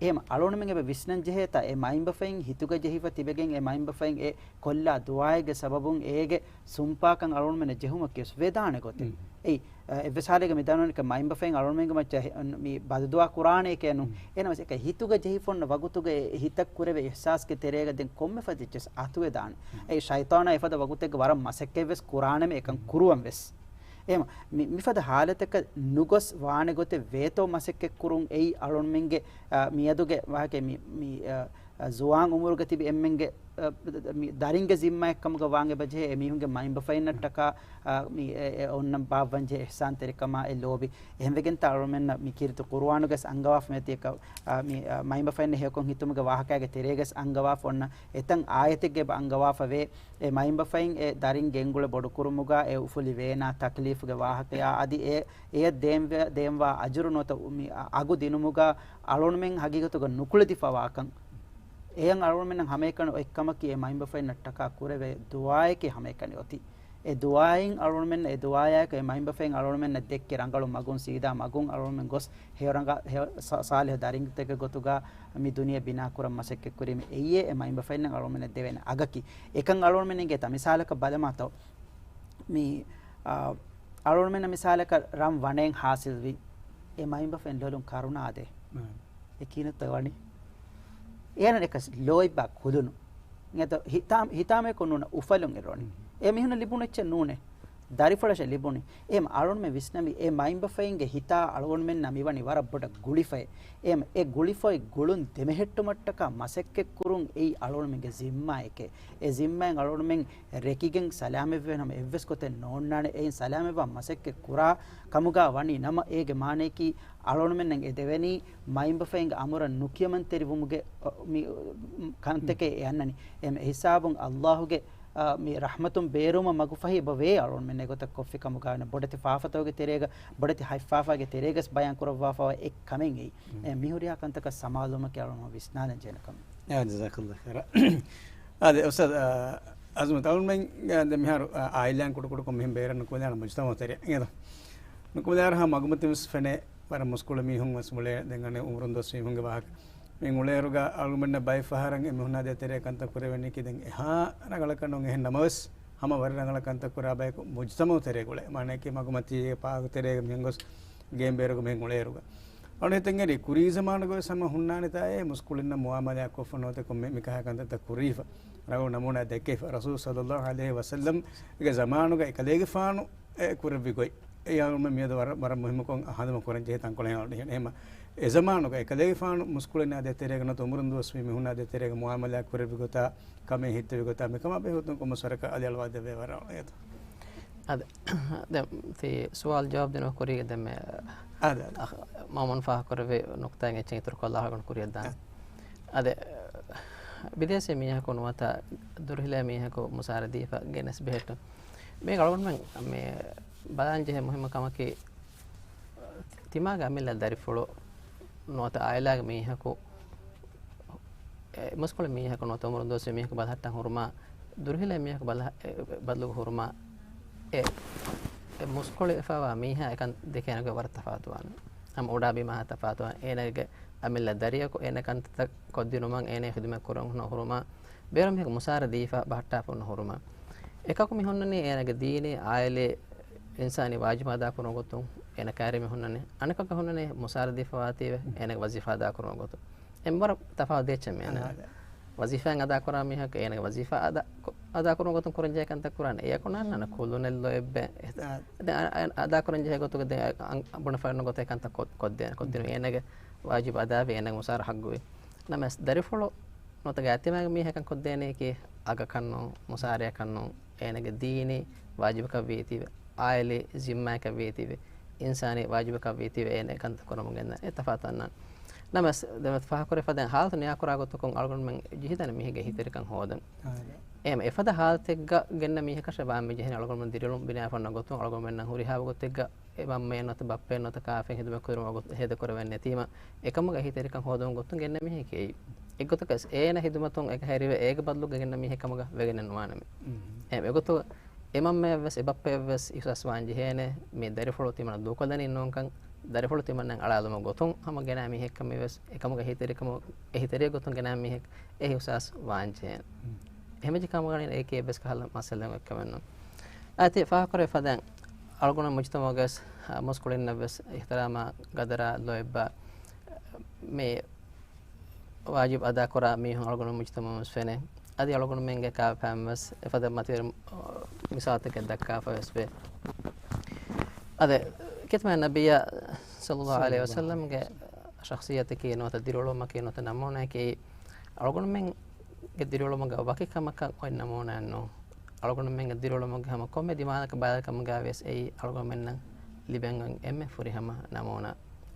އެހެމަ އަޅުގަނޑުމެން އެބަ ވިސްނަން ޖެހޭތާ އެ މައިންބަފައިން ހިތުގަ ޖެހިފަ ތިބެގެން އެ މައިންބަފައިން އެ ކޮށްލާ ދުޢާއެއްގެ ސަބަބުން އޭގެ ސުންޕާކަން އަޅުގަނޑުމެންނަށް ޖެހުމަކީވެސް ވެދާނެ ގޮތެއް. އެއީ، އެއްވެސް ހާލެއްގަ މި ދަންނަވަނީ މައިންބަފައިން އަޅުގަނޑުމެންގެ މައްޗަށް މި ބަދުދުޢާ ކުރާނޭ ކޭ ނޫން. އެހެނަސް އެކަ ހިތުގަ ޖެހިފަ އޮންނަ ވަގުތުގަ އެ ހިތަށް ކުރެވޭ އިޙްސާސްގެ ތެރޭގަ ދެން ކޮންމެ ފަދަ އެއްޗެސް އަތުވެދާނެ. އެ ޝައިޠާނާ އެފަދަ ވަގުތެއްގަ ވަރަށް މަސައްކަތްވެސް ކުރާނަމޭ އެކަން ކުރުވަން ވެސް. އެހެމަ މި، މިފަދަ ހާލަތަކަށް ނުގޮސް ވާނެ ގޮތެއް ވޭތޯ މަސައްކަތް ކުރުން އެއީ އަޅުންމެންގެ، އަ، މިއަދުގެ ވާހަކަ މި، މި، އަ، އަ، ޒުވާން އުމުރުގަ ތިބި އެންމެންގެ، އަ، މި ދަރިންގެ ޒިންމާއެއްކަމުގަ ވާން އެބަޖެހޭ އެ މީހުންގެ މައިންބަފައިންނަށްޓަކާ، އަ، މި އެ، އެ އޮންނަ ބާއްވަންޖެހޭ އިޙްސާންތެރިކަމާ އެ ލޯބި. އެހެންވެގެންތާ އަޅުމެންނަށް މި ކީރިތި ޤުރުއާނުގަސް އަންގަވާފަ މެތިއަކަށް، އަ، މި، އަ، މައިންބަފައިންނަށް ހެޔޮކޮށް ހިތުމުގެ ވާހަކައިގެ ތެރޭގަސް އަންގަވާފަ އޮންނަ އެތަން އާޔަތެއްގެ އެބަ އަންގަވާފަ ވޭ. އެ މައިންބަފައިން އެ ދަރިން ގެންގުޅެ ބޮޑުކުރުމުގަ އެ އުފުލި ވޭނާ ތަކްލީފުގެ ވާހަކަޔާ އަދި އެ، އެޔަށް ދޭންވެ، ދޭންވާ އަޖުރު ނުވަތަ މި އަ، އަގު ދިނުމުގަ އަޅުންމެން ހަގީގަތުގަ ނުކުޅެދިފަވާކަން. އެޔަށް އަޅުންމެންނަށް ހަމައެކަނި އޮތްކަމަކީ އެ މައިންބަފައިންނަށްޓަކާ ކުރެވޭ ދުޢާއެކޭ ހަމައެކަނި އޮތީ. އެ ދުޢާއިން އަޅުންމެން، އެ ދުޢާޔާއެކު އެ މައިންބަފައިން އަޅުންމެންނަށް ދެއްކި ރަނގަޅު މަގުން، ސީދާ މަގުން އަޅުންމެން ގޮސް ހެޔޮ ރަނގަ، ހެޔޮ ސަ، ސާލިހު ދަރިންތަކެއް ގޮތުގަ މި ދުނިޔެ ބިނާ ކުރަން މަސައްކަތް ކުރީމެ. އެއީ އެ މައިންބަފައިންނަށް އަޅުންމެންނަށް ދެވޭނެ އަގަކީ. އެކަން އަޅުންމެން އެނގޭތާ މިސާލަކަށް ބަލަމާތޯ. މި، އާ، އަޅުންމެންނަށް މިސާލަކަށް ރަން ވަނައެއް ހާސިލްވި. އެ މައިންބަފައިން ލޮލުން ކަރުނާދޭ. އެ ކިހިނެއްތޯ ވަނީ؟ އޭނަ އެކަސް ލޯތްބާ ކުލުނު. އެތަ ހިތާ، ހިތާމައެކު ނޫނަ އުފަލުން އެ ރޮނި. އެ މީހުންނަށް ލިބުނު އެއްޗެއް ނޫނޭ. ދަރިފުޅަށެއް ލިބުނީ. އެހެމަ އަޅުންމެ ވިސްނަމި އެ މައިންބަފައިންގެ ހިތާ އަޅުގަނޑުމެންނަށް މިވަނީ ވަރަށް ބޮޑަށް ގުޅިފައެއް. އެހެމަ އެ ގުޅިފޮތް ގުޅުން ދެމެހެއްޓުމަށްޓަކާ މަސައްކަތްކުރުން އެއީ އަޅުގަނޑުމެންގެ ޒިންމާއެކޭ. އެ ޒިންމާއިން އަޅުގަނޑުމެން ރެކިގެން ސަލާމަތްވެ ނަމަ އެއްވެސް ގޮތެއް ނޯންނާނެ. އެއިން ސަލާމަތްވާ މަސައްކަތް ކުރާ ކަމުގަ ވަނީ ނަމަ އޭގެ މާނަޔަކީ އަޅުގަނޑުމެންނަށް އެ ދެވެނީ މައިންބަފައިންގެ އަމުރަށް ނުކިޔަމަންތެރިވުމުގެ، އަ، މި، މް، ކަންތަކެއް އެ އަންނަނީ. އެ ހިސާބުން އައްލާހުގެ، އަ، މި ރަޙްމަތުން ބޭރުވުމަށް މަގުފަހި އެބަ ވޭ އަޅުގަނޑުމެން އެގޮތަށް ކޮށްފި ކަމުގަ ވަނީ. ބޮޑެތި ފާފަތަކުގެ ތެރޭގަ، ބޮޑެތި ހަތް ފާފައިގެ ތެރޭގަސް ބަޔާން ކުރައްވާފަވާ އެއް ކަމެއް އެއީ. އެ މިހުރިހާ ކަންތަކަށް ސަމާލުވުމަކީ އަޅުގަނޑު ވިސްނާލަން ޖެހޭނެ ކަމެއް. އާ، ޖަޒާކައްލާހު ޚައިރާ. އާދެ، އުސްތާޛް، އާ، އަޒުމަތް އަޅުންމެން، އާ، ދެ މިހާރު، އާ، އާއިލާއިން ކުޑަކުޑަކޮށް މިހެން ބޭރަށް ނުކުމެލާނަ މުޖްތަމަޢު ތެރެއަށް އިނގޭތޯ. ނުކުމެލާއިރު ހަމަ މަގުމަތިން ވެސް ފެނޭ ވަރަށް މުސްކުޅި މީހުން ވެސް އުޅޭ ދެން އަނެއް އުމުރުން ދުވަސް މީހުންގެ ވާހަކަ. މި އުޅޭއިރުގަ އަޅުގަނޑަށް ބައެއް ފަހަރަށް އެ މީހުނާ ދޭތެރޭ ކަންތައް ކުރެވެނީކީ ދެން އެހާ ރަނގަޅަކަށް ނޫން އެހެން ނަމަވެސް، ހަމަ ވަރަށް ރަނގަޅަށް ކަންތައް ކުރާ ބަޔަކު މުޖްތަމަޢު ތެރޭގަ އުޅޭ. މާނައަކީ މަގުމަތީގެ ޕާކު ތެރޭގަ މިހެން ގޮސް ގޭން ބޭރުގަ މިހެން އުޅޭއިރުގަ. އަޅު ހިތަށް އެރި ކުރީ ޒަމާނުގަ ވެސް ހަމަ ހުންނާނެތާއޭ މުސްކުޅިންނަށް މުއާމަލާތް ކޮށްފަ ނުވަތަ ކޮންމެ މިކަހަލަ ކަންތައްތައް ކުރީފަ. ރަނގަޅު ނަމޫނާ ދެއްކެފަ. ރަސޫލު ޞައްލައްލާހު ޢަލައިހި ވަސައްލަމްގެ ޒަމާނުގަ އެކަލޭގެފާނު އެ ކުރެއްވި ގޮތް. އެ އަޅުމެން މިއަދު ވަރަށް، ވަރަށް މުހިއްމުކޮށް ހަނދުމަ ކުރަން ޖެހޭ ތަންކޮޅެއް އަޅު ހިތަށް. އެހެމަ އެ ޒަމާނުގަ އެކަލޭގެފާނު މުސްކުޅިންނާ ދޭތެރޭގަ ނުވަތަ އުމުރުން ދުވަސްވީ މީހުންނާ ދޭތެރޭގަ މުއާމަލާތް ކުރެއްވި ގޮތާ، ކަމެއް ހިއްތެވި ގޮތާ މިކަމާ ބެހޭ ގޮތުން ކޮންމެސް ވަރަކަށް އަލިއަޅުވާ ދެއްވޭ ވަރަށް އެތަ. އާދެ، ދެން ތި ސުވާލު ޖަވާބު ދިނުމަށް ކުރީގެ ދެންމެ އާދެ، އާދެ. އަޚް މައުމޫން ފާހަގަކުރެއްވި ނުކުތާއިން އެއްޗެއް އިތުރުކޮށްލާ އަޅުގަނޑު ކުރިއަށް ދާން. އާދެ. އާދެ، ބިދޭސީ މީހަކު ނުވަތަ ދުރުހިލޭ މީހަކު މުސާރަ ދީފަ ގެނެސް ބެހެއްޓުން. މީގަ އަޅުގަނޑުމެން މި ބަލާން ޖެހޭ މުހިއްމު ކަމަކީ، ތިމާގެ އަމިއްލަ ދަރިފުޅު ނުވަތަ އާއިލާގެ މީހަކު، އެ، މުސްކުޅި މީހަކު ނުވަތަ އުމުރުން ދުވަސްވީ މީހަކު ބަލަހައްޓަން ހުރުމާ، ދުރުހިލޭ މީހަކު ބަލަ، އެ، ބަދަލު ހުރުމާ، އެ، އެ މުސްކުޅިފަވާ މީހާ އެކަން ދެކޭނެ ގޮތް ވަރަށް ތަފާތުވާނެ. ހަމަ އުޑާ ބިމާ ތަފާތުވާނެ. އޭނާގެ އަމިއްލަ ދަރިޔަކު އޭނަ ކަންތައް ކޮށްދިނުމަށް އޭނަ ޚިދުމަތް ކުރަން ހުރުމާ، ބޭރު މީހަކު މުސާރަ ދީފަ ބަހައްޓާފަ ހުރުމާ، އެކަކު މި ހުންނަނީ އޭނާގެ ދީނީ އާއިލީ އިންސާނީ ވާޖިބު އަދާކުރުމުގެ ގޮތުން އޭނަ ކައިރި މި ހުންނަނީ. އަނެކަކަށް ހުންނަނީ މުސާރަ ދީފަވާތީވެ އޭނަގެ ވަޒީފާ އަދާކުރުމުގެ ގޮތުން. އެންމެ ވަރަށް ތަފާތު ދޭއްޗެއް މިއަންނަނީ. އާ، އާދެ. ވަޒީފާއެއް އަދާކުރާ މީހަކަށް އޭނަގެ ވަޒީފާ އަދާ، ކޮ، އަދާކުރުމުގެ ގޮތުން ކުރަންޖެހޭ ކަންތައް ކުރާނެ. އެޔަކު ނާންނާނެ ކުލުނެއް ލޯތްބެއް. އާ. ދެން އަ، އަ، އަދާކުރަންޖެހޭ ގޮތުގަ ދެން އަ، އަ، ބުނެފައި އޮންނަ ގޮތެއް ކަންތައް ކޮ، ކޮށްދޭނެ. ކޮށްދިނު. މް. އޭނަގެ ވާޖިބު އަދާވީ އޭނަގެ މުސާރަ ހައްގުވީ. ނަމަވެސް ދަރިފުޅު ނުވަތަ ގާތްތިމާގެ މީހަކަށް ކޮށްދޭނީކީ އަގަކަށްނޫން، މުސާރަޔަކަށްނޫން، އޭނަގެ ދީނީ ވާޖިބަކަށް ވީތީވެ، އާއިލީ ޒިންމާއަކަށް ވީތީވެ، އިންސާނީ ވާޖިބަކަށް ވީތީވެ، އޭނަ ކަންތައް ކުރަމުން ގެންދާ އެ ތަފާތު އަންނާނެ. ނަމަވެސް ދެމަތި ފާހަގަކުރެ ފަދައިން ހާލަތު ނިޔާކުރާ ގޮތަކުން އަޅުގަނޑުމެން ޖެހިދާނެ މީހެއްގެ އެހީތެރިކަން ހޯދަން. އާދެ. އެހެން އެފަދަ ހާލަތެއްގަ ގެންނަ މީހަކަށް ވާން މި ޖެހެނީ އަޅުގަނޑުމެން ދިރިއުޅުން ބިނާވެފަ އޮންނަ ގޮތުން އަޅުގަނޑުމެންނަށް ހުރިހާ ގޮތެއްގަ އެ މަންމައެއް ނުވަތަ ބައްޕައެއް ނުވަތަ ކާފައެއް ހިދުމަތް ކުރުމަށް ގޮތް ހޭދަކުރެވެން ނެތީމަ، އެކަމުގެ އެހީތެރިކަން ހޯދުމުގެ ގޮތުން ގެންނަ މީހެކޭ. އެއްގޮތަކަސް އޭނަ ހިދުމަތުން އެކަހެރިވެ، އޭގެ ބަދަލުގަ ގެންނަ މީހެއް ކަމުގަ ވެގެނެއް ނުވާނަމޭ. މް. އެ އެގޮތު އެ މަންމައަށްވެސް އެ ބައްޕައަށްވެސް އިހުސާސް ވާން ޖެހޭނެ، މި ދަރިފުޅު ތިމަންނަ ދޫކޮށްލަނީ ނޫންކަން، ދަރިފުޅު ތިމަންނަ އަޅާލުމުގެ ގޮތުން ހަމަ ގެނައި މީހެއްކަމެއްވެސް، އެކަމުގެ އެހީތެރިކަމު، އެހީތެރި ގޮތުން ގެނައި މީހެއް އެ އިހުސާސް ވާން ޖެހޭނެ. މް. އެހެންވެއްޖެ ކަމަކަށް އެއީ އެއްވެސް ކަހަލަ މައްސަލައެއް އެއްކަމެއް ނޫން. އަދި ތި ފާހަގަކުރެއްވި ފަދައިން އަޅުގަނޑު މުޖުތަމަޢުގަސް މުސްކުޅިންނަށްވެސް އިޙްތިރާމާ ގަދަރާ ލޯތްބާ މި ވާޖިބު އަދާކުރާ މީހުން އަޅުގަނޑު މުޖުތަމަޢުން ވެސް ފެނޭ. އަދި އަޅުގަނޑުމެންގެ ކާފައިން ވެސް އެފަދަ މަތިވެރި މިސާލުތަކެއް ދައްކާފަ ވެސް ވޭ. އަދި ކިތަމޭ ނަބިއްޔާ ޞައްލައްލާހު ޢަލައިހި ވަސައްލަމްގެ ޝަޚްޞިއްޔަތަކީ ނުވަތަ ދިރިއުޅުމަކީ ނުވަތަ ނަމޫނާއަކީ އަޅުގަނޑުމެންގެ ދިރިއުޅުމުގަ ވަކި ކަމަކަށް އޮތް ނަމޫނާއެއް ނޫން. އަޅުގަނޑުމެންގެ ދިރިއުޅުމުގެ ހަމަ ކޮންމެ ދިމާލަކަށް ބަލާލި ކަމުގަ ވިޔަސް އެއީ އަޅުގަނޑުމެންނަށް ލިބެން އޮތް އެންމެ ފުރިހަމަ ނަމޫނާ.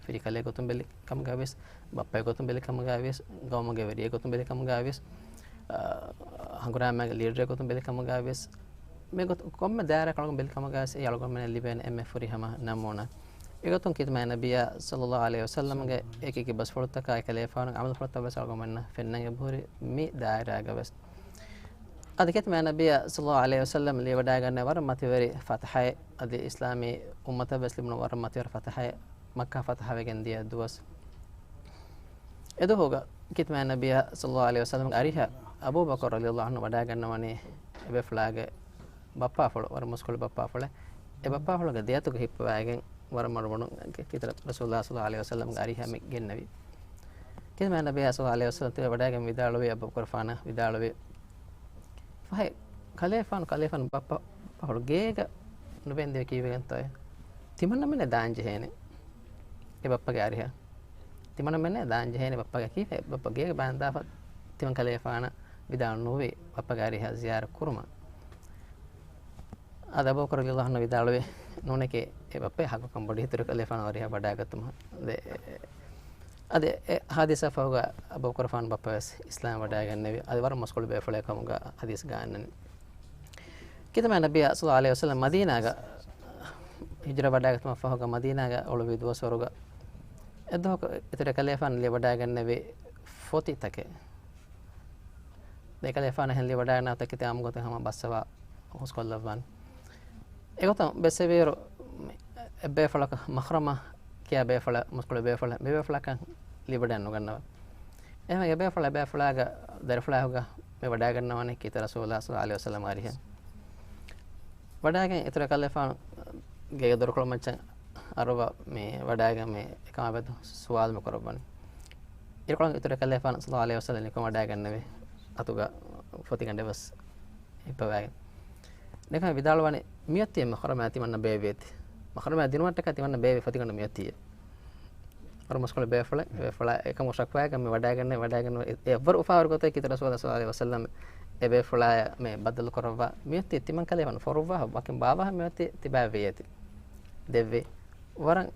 ފިރިކަލޭ ގޮތުން ބެލި ކަމުގަ ވިޔަސް، ބައްޕައެއް ގޮތުން ބެލި ކަމުގަ ވިޔަސް، ގައުމުގެ ވެރިއެއް ގޮތުން ބެލި ކަމުގަ ވިޔަސް، އަ، ހަނގުރާމައިގެ ލީޑަރެއް ގޮތުން ބެލި ކަމުގަ ވިޔަސް، މި ގޮތު ކޮންމެ ދާއިރާއަކަށް އަޅުގަނޑު ބެލި ކަމުގަ ވިޔަސް އެއީ އަޅުގަނޑުމެންނަށް ލިބޭނެ އެންމެ ފުރިހަމަ ނަމޫނާ. އެގޮތުން ކިތަމޭ ނަބިއްޔާ ޞައްލައްލާހު ޢަލައިހި ވަސައްލަމްގެ އެކި އެކި ބަސްފުޅުތަކާ އެކަލޭގެފާނުގެ އަމަލުފުޅުތައް ވެސް އަޅުގަނޑުމެންނަށް ފެންނަން އެބަހުރި މި ދާއިރާގަ ވެސް. އަދި ކިތަމޭ ނަބިއްޔާ ޞައްލައްލާހު ޢަލައިހި ވަސައްލަމް ލިޔެވަޑައިގަންނަ ވަރަށް މަތިވެރި ފަތަޙައެއް، އަދި އިސްލާމީ އުއްމަތަށް ވެސް ލިބުނު ވަރަށް މަތިވެރި ފަތަޙައެއް، މައްކާ ފަތަޙަވެގެން ދިޔަ ދުވަސް. އެދުވަހުގަ ކިތަމޭ ނަބިއްޔާ ޞައްލައްލާހު ޢަލައިހި ވަސައްލަމްގެ އަރިހަށް އަބޫބަކުރު ރަޟިޔައްލާހު ޢަންހު ވަޑައިގަންނަވަނީ އެބޭފުޅާގެ ބައްޕާފުޅު، ވަރަށް މުސްކުޅި ބައްޕާފުޅެއް. އެ ބައްޕާފުޅުގެ ދެއަތުގަ ހިއްޕަވައިގެން ވަރަށް މޮޅު ބޮޑު ކިތަން ރަސޫލާ ޞައްލައްލާހު ޢަލައިހި ވަސައްލަމްގެ އަރިހަށް މި ގެންނެވި. ކިތަމޭ ނަބިއްޔާ ޞައްލައްލާހު ޢަލައިހި ވަސައްލަމް ތިބެ ވަޑައިގެން ވިދާޅުވި، އަބޫބަކުރުފާނަށް ވިދާޅުވި، ފަހެ ކަލޭފާނު، ކަލޭފާނު ބައްޕަ، ބައްޕަފުޅު ގޭގަ ނުބޭންދެވި ކީއްވެގެންތޯއޭ؟ ތިމަންނަމެންނޭ ދާން ޖެހޭނެ އެ ބައްޕަގެ އަރިހަށް. ތިމަންނަމެންނޭ ދާން ޖެހޭނެ ބައްޕަގެ ކީއްވެ؟ ބައްޕަ ގޭގަ ބާންދާފަ ތިމަން ކަލޭފާނަށް ވިދާޅު ނުވި ބައްޕަގެ އަރިހަށް ޒިޔާރަތް ކުރުމަށް. އަދި އަބޫބަކުރު ރަޟިޔައްލާހު ޢަންހު ވިދާޅުވި، ނޫނެކޭ އެ ބައްޕަ ހައްގުކަން ބޮޑު އިތުރު ކަލޭފާނު އަރިހަށް ވަޑައިގަތުމަށް. އަދި އެ، އަދި އެ ހާދިސާ ފަހުގަ އަބޫބަކުރުފާނު ބައްޕަވެސް އިސްލާމް ވަޑައިގެންނެވި. އަދި ވަރަށް މުސްކުޅި ބޭފުޅެއް ކަމުގަ ޙަދީޘްގަ އަންނަނީ. ކިތަމޭ ނަބިއްޔާ ޞައްލައްލާހު ޢަލައިހި ވަސައްލަމް މަދީނާގަ ހިޖްރަ ވަޑައިގަތުމަށް ފަހުގަ މަދީނާގަ އުޅުއްވި ދުވަސްވަރުގަ އެއްދުވަހަކު އިތުރު ކަލޭފާނު ލިޔެވަޑައިގެންނެވި ފޮތިތަކެއް. ދެ ކަލޭފާނު އެހެން ލިޔެވަޑައިގަންނަވާތީ ކިތަން އާއްމު ގޮތެއް ހަމަ ބައްސަވާ ހުސްކޮށްލައްވާނެ. އެގޮތުން ބެއްސެވިއިރު އެއްބޭފުޅަކަށް މަޚްރަމާ ކިޔާ ބޭފުޅެއް، މުސްކުޅި ބޭފުޅެއް، މި ބޭފުޅާކަން ލިބިވަޑައެއް ނުގަންނަވާ. އެހެން އެބޭފުޅާ އެބޭފުޅާގެ ދަރިފުޅާއެކުގަ މި ވަޑައިގަންނަވަނީ ކީރިތި ރަސޫލާ ޞައްލައްލާހު ޢަލައިހި ވަސައްލަމް އަރިހަށް. ވަޑައިގެން އިތުރަށް ކަލޭފާނުގެ ދޮރުކޮޅު މައްޗަށް އަރުވާ މި ވަޑައިގެން މި އެކަމާ ބެހޭ ސުވާލު މި ކުރައްވަނީ. އިރުކޮޅުން އިތުރަށް ކަލޭފާނު ޞައްލައްލާހު ޢަލައިހި ވަސައްލަމް ނިކުމެވަޑައިގެންނެވި އަތުގަ ފޮތިގަނޑެއް ވެސް ހިއްޕަވައިގެން. ނިކަން ވިދާޅުވަނީ މިއޮތީ މަޚްރަމާ ތިމަންނަ ބޭއްވިޔޭތި. މަޚްރަމާ ދިނުމަށްޓަކާ ތިމަންނަ ބޭއްވި ފޮތިގަނޑު މިއޮތީ. ވަރަށް މުސްކުޅި ބޭފުޅެއް، ބޭފުޅާ އެކަމު ޝަކުވާގެން މި ވަޑައިގެންނެވި، ވަޑައިގެންނެވި އެ، އެއްވަރު އުފާވެރި ގޮތެއް ކީރިތި ރަސޫލާ ޞައްލައްލާހު ޢަލައިހި ވަސައްލަމް އެ ބޭފުޅާޔަށް މި ބައްދަލު ކުރައްވާ. މިއޮތީ ތިމަން ކަލޭފާނު ފޮރުއްވާ ވަކިން ބާވާހެން މިއޮތީ ތިބާ ވެޔޭތި. ދެއްވި. ވަރަށް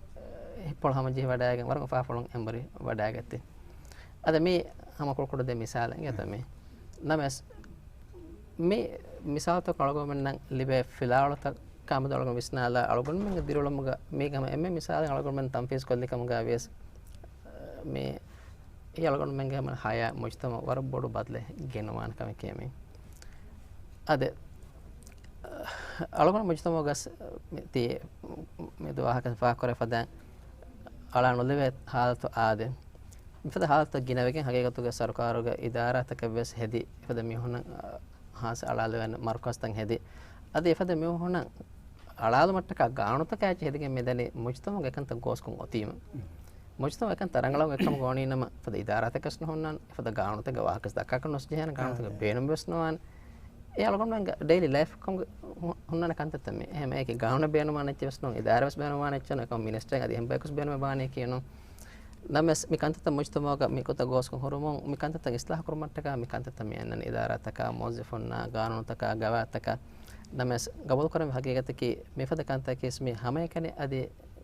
ހިތްޕުޅު ހަމަޖެހި ވަޑައިގެން ވަރަށް އުފާވެރި ކޮޅުން އެނބުރި ވަޑައިގަތީ. އަދި މީ ހަމަ ކުޑަކުޑަ ދެ މިސާލެއް އިނގޭތަ މީ. ނަމަވެސް، މި މިސާލުތައް އަޅުގަނޑުމެންނަށް ލިބޭ ފިލާވަޅުތައް ކާމެދު އަޅުގަނޑު ވިސްނާލާ އަޅުގަނޑުމެންގެ ދިރިއުޅުމުގަ މީގެ ހަމަ އެންމެ މިސާލެއް އަޅުގަނޑުމެން ތަންފީޒު ކޮށްލި ކަމުގަ ވިޔަސް، މި އެ އަޅުގަނޑުމެންގެ ހަމަ ހަޔާ މުޖްތަމަޢު ވަރަށް ބޮޑު ބަދަލެއް ގެނުވާނެ ކަމެކޭ މީ. އަދި، އަޅުގަނޑު މުޖްތަމަޢުގަސް މި ތި މި ދުވަހަކަށް ފާހަގަކުރެ ފަދައިން އަޅާ ނުލެވޭ ހާލަތު އާދެ. މިފަދަ ހާލަތުތައް ގިނަވެގެން ހަގީގަތުގަ ސަރުކާރުގެ އިދާރާތަކެއް ވެސް ހެދި، އެފަދަ މީހުންނަށް ހާސް އަޅާލެވޭނެ މަރުކަޒުތައް ހެދި. އަދި އެފަދަ މީހުންނަށް އަޅާލުމަށްޓަކާ ގާނޫނުތަކާ އެއްޗެއް ހެދިގެން މިދަނީ މުޖުތަމަޢުގެ އެކަންތައް ގޯސްކޮށް އޮތީމަ. މުޖުތަމަޢު އެކަން ތަރަނގަޅަށް އެކަމުގަ އޮނީނަމަ، އެފަދަ އިދާރާތަކެއް ނުހުންނާނެ، އެފަދަ ގާނޫނުތަކެއް ވާހަކަ ދައްކާކަށް ނުސް ޖެހޭނެ، ގާނޫނުތަކެއް ބޭނުންވެސް ނުވާނެ. އެ އަޅުގަނޑުމެންގެ ޑެއިލީ ލައިފް ކަމުގަ ހު-، ހުންނާނެ ކަންތައްތައް މީ. އެހެން އެކި ގާނޫނެއް ބޭނުންވާނެ އެއްޗެއް ވެސް ނޫން، އިދާރާ ވެސް ބޭނުންވާނެ އެއްޗެއް ނޫން، އެކަމަ މިނިސްޓަރެއް އަދި އެހެން ބަޔަކު ވެސް ބޭނުމެއް ވާނެ ކިޔެއް ނޫން. ނަމަވެސް މި ކަންތައްތައް މުޖުތަމަޢުގަ މި ގޮތަށް ގޯސްކޮށް ހުރުމުން، މި ކަންތައްތައް އިސްލާހު ކުރުމަށްޓަކާ މި ކަންތައްތައް މި އަންނަނީ އިދާރާތަކާ، މުވައްޒަފުންނާ، ގާނޫނުތަކާ، ގަވާއިދުތަކާ. ނަމަވެސް ގަބޫލުކުރަން ހަގީގަތަކީ މިފަދަ ކަންތަކީސް މީ ހަމައެކަނި އަދި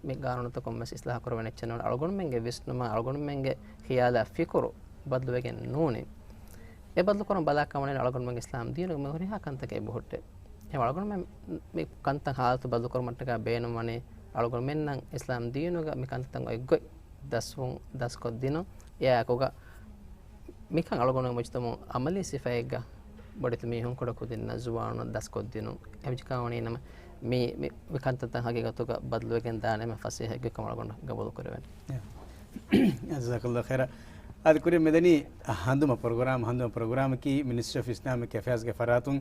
މި ގާނޫނުތަކުން ވެސް އިސްލާހު ކުރެވޭނެ އެއްޗެއް ނޫން. އަޅުގަނޑުމެންގެ ވިސްނުމާ، އަޅުގަނޑުމެންގެ ޚިޔާލާ ފިކުރު ބަދަލުވެގެން ނޫނީ. އެ ބަދަލުކުރަން ބަލާ ކަމަނެއް އަޅުގަނޑުމެން އިސްލާމް ދީނުގެ މި ހުރިހާ ކަންތަކެއް ބުހުއްޓޭ. އެ އަޅުގަނޑުމެން މި ކަންތައް ހާލަތު ބަދަލުކުރުމަށްޓަކާ ބޭނުންވަނީ އަޅުގަނޑުމެންނަށް އިސްލާމް ދީނުގަ މި ކަންތައްތައް އޮތްގޮތް ދަސްވުން ދަސްކޮށްދިނުން. އެއާއެކުގަ މިކަން އަޅުގަނޑު މުޖުތަމަޢު އަމަލީ ސިފައެއްގަ ބޮޑެތި މީހުން، ކުޑަކުދިންނަށް، ޒުވާނުންނަށް ދަސްކޮށްދިނުން. އެހެންވެއްޖެ ކަމަށް ވަނީނަމަ މި، މި، މި ކަންތައްތައް ހަގީގަތުގަ ބަދަލުވެގެން ދާނެ އެންމެ ފަސޭހަ ގޮތްކަމަށް އަޅުގަނޑު ގަބޫލު ކުރެވޭނެ. ޖަޒާކަﷲ ޚައިރާ. އަދި ކުރިން މިދަނީ ހަނދުމަ ޕްރޮގްރާމް، ހަނދުމަ ޕްރޮގްރާމަކީ މިނިސްޓްރީ އޮފް އިސްލާމިކް އެފެއާޒްގެ ފަރާތުން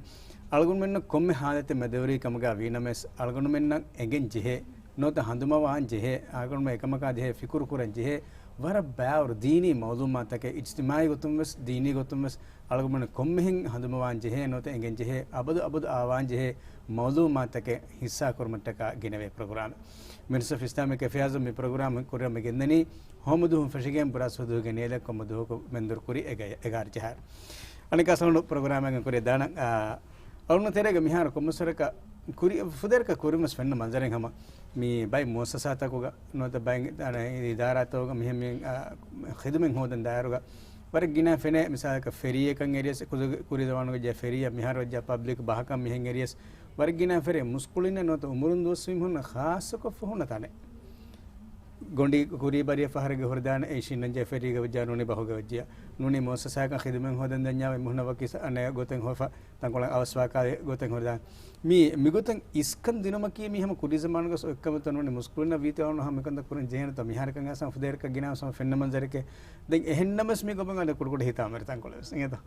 އަޅުގަނޑުމެންނަށް ކޮންމެ ހާލަތެއް މެދުވެރި ކަމުގަ ވީނަމަވެސް، އަޅުގަނޑުމެންނަށް އެނގެން ޖެހޭ، ނުވަތަ ހަނދުމަވާން ޖެހޭ، އަޅުގަނޑުމެން އެކަމަކާ ޖެހޭ، ފިކުރު ކުރަން ޖެހޭ، ވަރަށް ބައިވަރު ދީނީ މައުލޫމާތުތަކެއް، އިޖްތިމާޢީ ގޮތުން ވެސް، ދީނީ ގޮތުން ވެސް، އަޅުގަނޑުމެން ކޮންމެހެން ހަނދުމަވާން ޖެހޭ، ނުވަތަ އެނގެން ޖެހޭ، އަބަދު އަބަދު އާވާން ޖެހޭ މައުލޫމާތުތަކެއް ހިއްސާ ކުރުމަށްޓަކާ ގިނަވޭ ޕްރޮގްރާމެއް. މިނިސްޓްރީ އޮފް އިސްލާމިކް އެފެއާޒުން މި ޕްރޮގްރާމް ކުރިއަށް މި ގެންދަނީ ހޯމަ ދުވަހުން ފެށިގެން ބުރާސްފަ ދުވަހުގެ ނިޔަލަށް ކޮންމެ ދުވަހަކު މެންދުރު ކުރި އެގަ-، އެގާރަ ޖަހާއިރު. އަނެއްކާ ސަލަން ޕްރޮގްރާމެއް ކުރި ދާނަ، އާ، އަޅުން ތެރޭގަ މިހާރު ކޮންމެސް ވަރަކަށް ކުރި، ފުދޭވަރަކަށް ކުރިމަސް ފެންނަ މަންޒަރެއް ހަމަ މި ބައެއް މުއައްސަސާތަކުގަ ނުވަތަ ބައެއް، އަނެ، އިދާރާތަކުގަ މިހެން މި، އާ، ޚިދުމަތް ހޯދަން ދާއިރުގަ ވަރަށް ގިނަ ފެނޭ، މިސާލަކަށް ފެރީއަކަށް އެރިޔަސް، ކުރި، ކުރި ޒަމާނުގަ ޖެ ފެރީއަށް މިހާރު ވެއްޖާ ޕަބްލިކް ބަހަކަށް މިހެން އެރިޔަސް ވަރަށް ގިނަ ފެރޭ މުސްކުޅިންނެއް ނުވަތަ އުމުރުން ދުވަސްވީ ހުންނަ ޚާއްޞަކޮށް ފުހުނަ ތަނެއް. ގޮނޑި ކުރީ ބަރީ ފަހަރެއްގެ ހުރިދާނެ އެއީ ޝިންނަންޖެ ފެރީގަ ވެއްޖާ ނޫނީ ބަހުގަ ވެއްޖިޔާ. ނޫނީ މުއައްސަސާއަކަށް ޚިދުމަތް ހޯދަން ދަންޏާ މީހުންނަށް ވަކި ސަ-، އަނެއް ގޮތެއް ހޮފަ ތަންކޮޅެއް އަވަސްވާކާ ގޮތެއް ހުރިދާނެ. މީ، މިގޮތަށް އިސްކަން ދިނުމަކީ މީ ހަމަ ކުރީ ޒަމާނުގަސް އޮތްކަމެއްތޯ ނޫނީ މުސްކުޅިންނަށް ވީތި އަޅުން ހަމަ މިކަންތައް ކުރަން ޖެހޭނެތޯ މިހާރަކަށް ގިނަ ފުދޭވަރަކަށް ގިނަ ހަމަ ފެންނަ މަންޒަރެކޭ. ދެން އެހެންނަމަސް މި ގޮބަން އަދަ ކުޑަކުޑަ ހިތާމަރި ތަންކޮޅެއް ވެސް އިނގޭތޯ.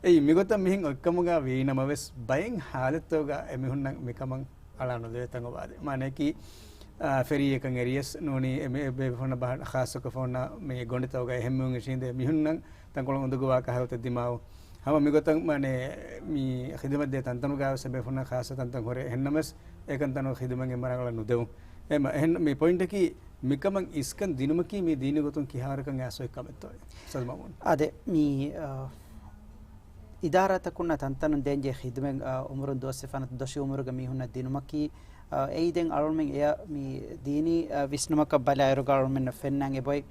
އެއީ މިގޮތަށް މިހެން އޮތްކަމުގަ ވީނަމަވެސް ބައެއް ހާލަތުގަ އެމީހުންނަށް މިކަމަށް އަޅާ ނުލެވޭ ތަން އޮވާދޭ. މާނައަކީ، އާ، ފެރީއަކަށް އެރިޔަސް ނޫނީ އެ މެ-، އެ ބޭފުޅުންނަށް ބަހަ-، ޚާއްޞަކޮށް ފޯންނަ މި ގޮނޑިތަކުގަ އެހެންމެ އިށީނދެ މީހުންނަށް ތަންކޮޅުން އުނދަގޫވާ ކަހަލަތައް ދިމާވު. ހަމަ މިގޮތަށް މާނަ މި ޚިދުމަތް ދޭ ތަންތަނުގަ ވެސް އެ ބޭފުޅުންނަށް ޚާއްޞަ ތަންތަން ހުރޭ. އެހެންނަމަވެސް އެކަންތަނުގަ ޚިދުމަތް އެންމެ ރަނގަޅަށް ނުދެވުން. އެހެން މި ޕޮއިންޓަކީ މިކަމަށް އިސްކަން ދިނުމަކީ މީ ދީނީ ގޮތުން ކިހާވަރަކަށް އައިސް އޮތް ކަމެއްތޯ. އުސްތާޛު މައުމޫން. އާދެ، މި، އާ، އިދާރާތަކުންނަށް ތަންތަނުން ދޭންޖެހޭ ޚިދުމަތް، އާ، އުމުރުން ދުވަސްވެފަ ނުވަތަ ދޮށީ އުމުރުގެ މީހުންނަށް ދިނުމަކީ، އާ، އެއީ ދެން އަޅުމެން އެޔަށް މި ދީނީ، އާ، ވިސްނުމަކަށް ބަލާއިރުގަ އަޅުމެންނަށް ފެންނަން އެބޮތް،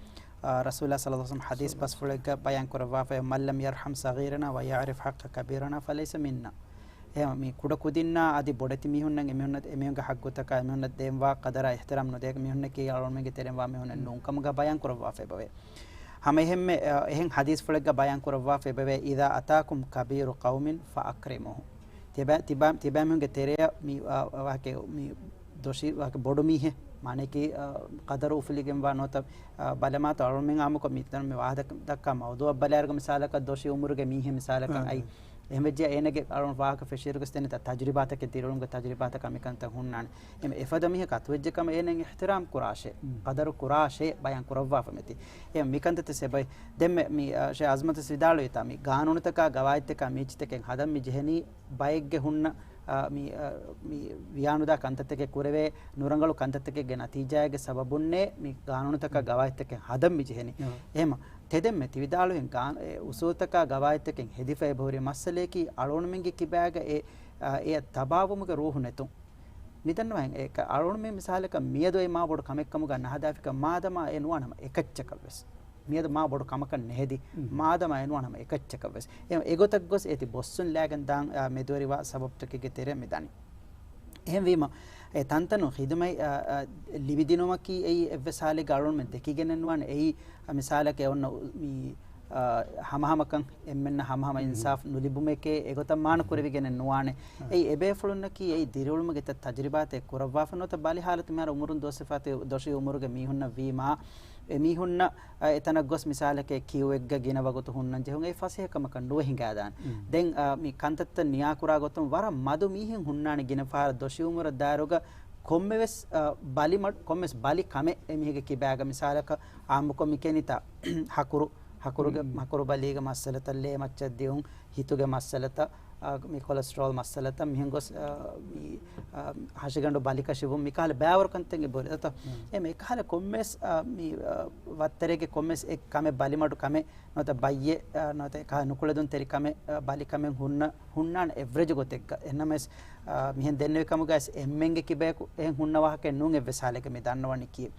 އާ، ރަސޫލާ ޞައްލަﷲު ޢަލައިހި ވަސައްލަމަ ޙަދީޘް ބަސްފުޅެއްގަ ބަޔާން ކުރައްވާފައި، "من لم يرحم صغيرنا ويعرف حق كبيرنا فليس منا." އެހެން މި ކުޑަކުދިންނާ އަދި ބޮޑެތި މީހުންނަށް އެމީހުންނަށް، އެމީހުންގެ ޙައްޤުތަކާ އެމީހުންނަށް ދޭންވާ ޤަދަރާ އިޙްތިރާމް ނުދޭ މީހުންނަކީ އަޅުމެންގެ ތެރެއިން ވާ މީހުންނެއް ނޫން ކަމުގަ ބަޔާން ކުރައްވާފަ އެބަވޭ. ހަމަ އެހެންމެ، އެ، އެހެން ޙަދީޘްފުޅެއްގަ ބަޔާން ކުރައްވާފަ އެބަވޭ، "إذا أتاكم كبير قوم فأكرموه." ތިބާ-، ތިބާ-، ތިބާމީހުންގެ ތެރެއަށް މި، އާ، ވާހަކަ މި ދޮށީ ވާހަކަ ބޮޑު މީހެއް، މާނައަކީ، އާ، ޤަދަރު އުފުލިގެންވާ ނުވަތަ، އާ، ބަލަމާތޯ އަޅުމެން އާއްމުކޮށް މި ދަން މި ވާހަކަ ދައްކާ މައުޟޫޢަށް ބަލާއިރުގަ މިސާލަކަށް ދޮށީ އުމުރުގެ މީހެއް މިސާލަކަށް އައި. އެހެންވެއްޖެ އޭނަގެ އަޅުން ވާހަކަ ފެށިއިރުގަސް ދެންނެވި ތަޖުރިބާތަކެއް ދިރިއުޅުމުގެ ތަޖުރިބާތަކާ މިކަންތައް ހުންނާނެ. އެމެ އެފަދަ މީހަކު އަތުވެއްޖެ ކަމަށް އޭނައަށް އިޙްތިރާމް ކުރާށޭ، ޤަދަރު ކުރާށޭ ބަޔާން ކުރައްވާފަ މެތި. އެ މިކަންތައްތައް ސެބައި. ދެންމެ މި، އާ، ޝޭޚް އަޒްމަތު ވިދާޅުވިތާ މި ގާނޫނުތަކާ ގަވާއިދުތަކާ މީޗިތަކެއް ހަދަން މި ޖެހެނީ ބައެއްގެ ހުންނަ، އާ، މި، އާ، މި ވިޔާނުދާ ކަންތައްތަކެއް ކުރެވޭ ނުރަނގަޅު ކަންތައްތަކެއްގެ ނަތީޖާއެއްގެ ސަބަބުންނޭ މި ގާނޫނުތަކާ ގަވާއިދުތަކެއް ހަދަން މި ޖެހެނީ. އެހެމަ ތެދެންމެ ތި ވިދާޅުވިން ގާ-، އެ އުސޫލުތަކާ ގަވާއިދުތަކެއް ހެދިފަ އެބަހުރި މައްސަލަޔަކީ އަޅުގަނޑުމެންގެ ކިބާގަ އެ، އާ، އެއަށް ތަބާވުމުގެ ރޫހު ނެތުން. މިދަންނަވަހެން އެ އަޅުގަނޑުމެން މިސާލަކަށް މިއަދު އެ މާ ބޮޑު ކަމެއްކަމުގަ ނަހަދާފިކަ މާދަމާ އެ ނުވާނަމަ އެކައްޗަކަށްވެސް. މިއަދު މާ ބޮޑު ކަމަކަށް ނެހެދި، މާދަމާ އެ ނުވާނަމަ އެކައްޗަކަށްވެސް. އެ، އެގޮތަށް ގޮސް އޭތި ބޮއްސުން ލާގެން ދާން، އާ، މެދުވެރިވާ ސަބަބުތަކެއްގެ ތެރެއަށް މި ދަނީ. އެހެންވީމަ، އެ ތަންތަނުން ޚިދުމަތް، އާ، އާ، ލިބިދިނުމަކީ އެއީ އެއްވެސް ހާލެއްގަ އަޅުގަނޑުމެން ދެކިގެނެއް ނުވާނެ. އެއީ، އާ، މިސާލަކަށް އޮންނަ އު-، މި، އާ، ހަމަހަމަކަން އެންމެންނަށް ހަމަހަމަ އިންސާފް ނުލިބުމެކޭ އެގޮތަށް މާނަ ކުރެވިގެނެއް ނުވާނެ. އެއީ އެބޭފުޅުންނަކީ އެއީ ދިރިއުޅުމުގެ ތަ-، ތަޖުރިބާތެއް ކުރައްވާފަ ނުވަތަ ބަލި ހާލަތު މިހާރު އުމުރުން ދުވަސްވެފަ ދޮށީ އުމުރުގެ މީހުންނަށް ވީމާ، އެމީހުންނަށް، އަ، އެތަނަށް ގޮސް މިސާލަކަށް ކިއުއެއްގަ ގިނަ ވަގުތު ހުންނަން ޖެހުން އެ ފަސޭހަކަމަކަށް ނުވެ ހިނގާދާނެ. ދެން، އަ، މި ކަންތައްތައް ނިޔާކުރާ ގޮތުން ވަރަށް މަދު މީހެއް ހުންނާނެ ގިނަ ފަހަރަށް ދޮށީ އުމުރަށް ދާއިރުގަ ކޮންމެވެސް، އަ، ބަލި މަ-، ކޮންމެސް ބަލި ކަމެއް އެމީހެއްގެ ކިބާގަ މިސާލަކަށް އާއްމުކޮށް މި ކެނިތާ ހަކުރު، ހަކުރުގެ، ހަކުރު ބަލީގެ މައްސަލަތައް، ލޭ މައްޗަށް ދިއުން، ހިތުގެ މައްސަލަތައް، އާ، މި ކޮލެސްޓްރޯލް މައްސަލަތައް މިހެން ގޮސް، އާ، މި، އާ، ހަށިގަނޑު ބަލިކަށިވުން މިކަހަލަ ބައިވަރު ކަންތައް އެބަހުރި. އެ މިކަހަލަ ކޮންމެސް، އާ، މި، އާ، ވައްތަރެއްގެ ކޮންމެސް އެއް ކަމެއް ބަލިމަޑު ކަމެއް ނުވަތަ ބައްޔެއް، އާ، ނުވަތަ އެކަހަލަ ނުކުޅެދުންތެރި ކަމެއް، އާ، ބަލިކަމެއް ހުންނަ، ހުންނާނެ އެވްރެޖް ގޮތެއްގަ. އެހެންނަމަވެސް، އާ، މިހެން ދެންނެވި ކަމުގައިސް އެންމެންގެ ކިބަޔަކު އެހެން ހުންނަ ވާހަކައެއް ނޫން އެއްވެސް ހާލެއްގަ މި ދަންނަވަނީ ކީއް.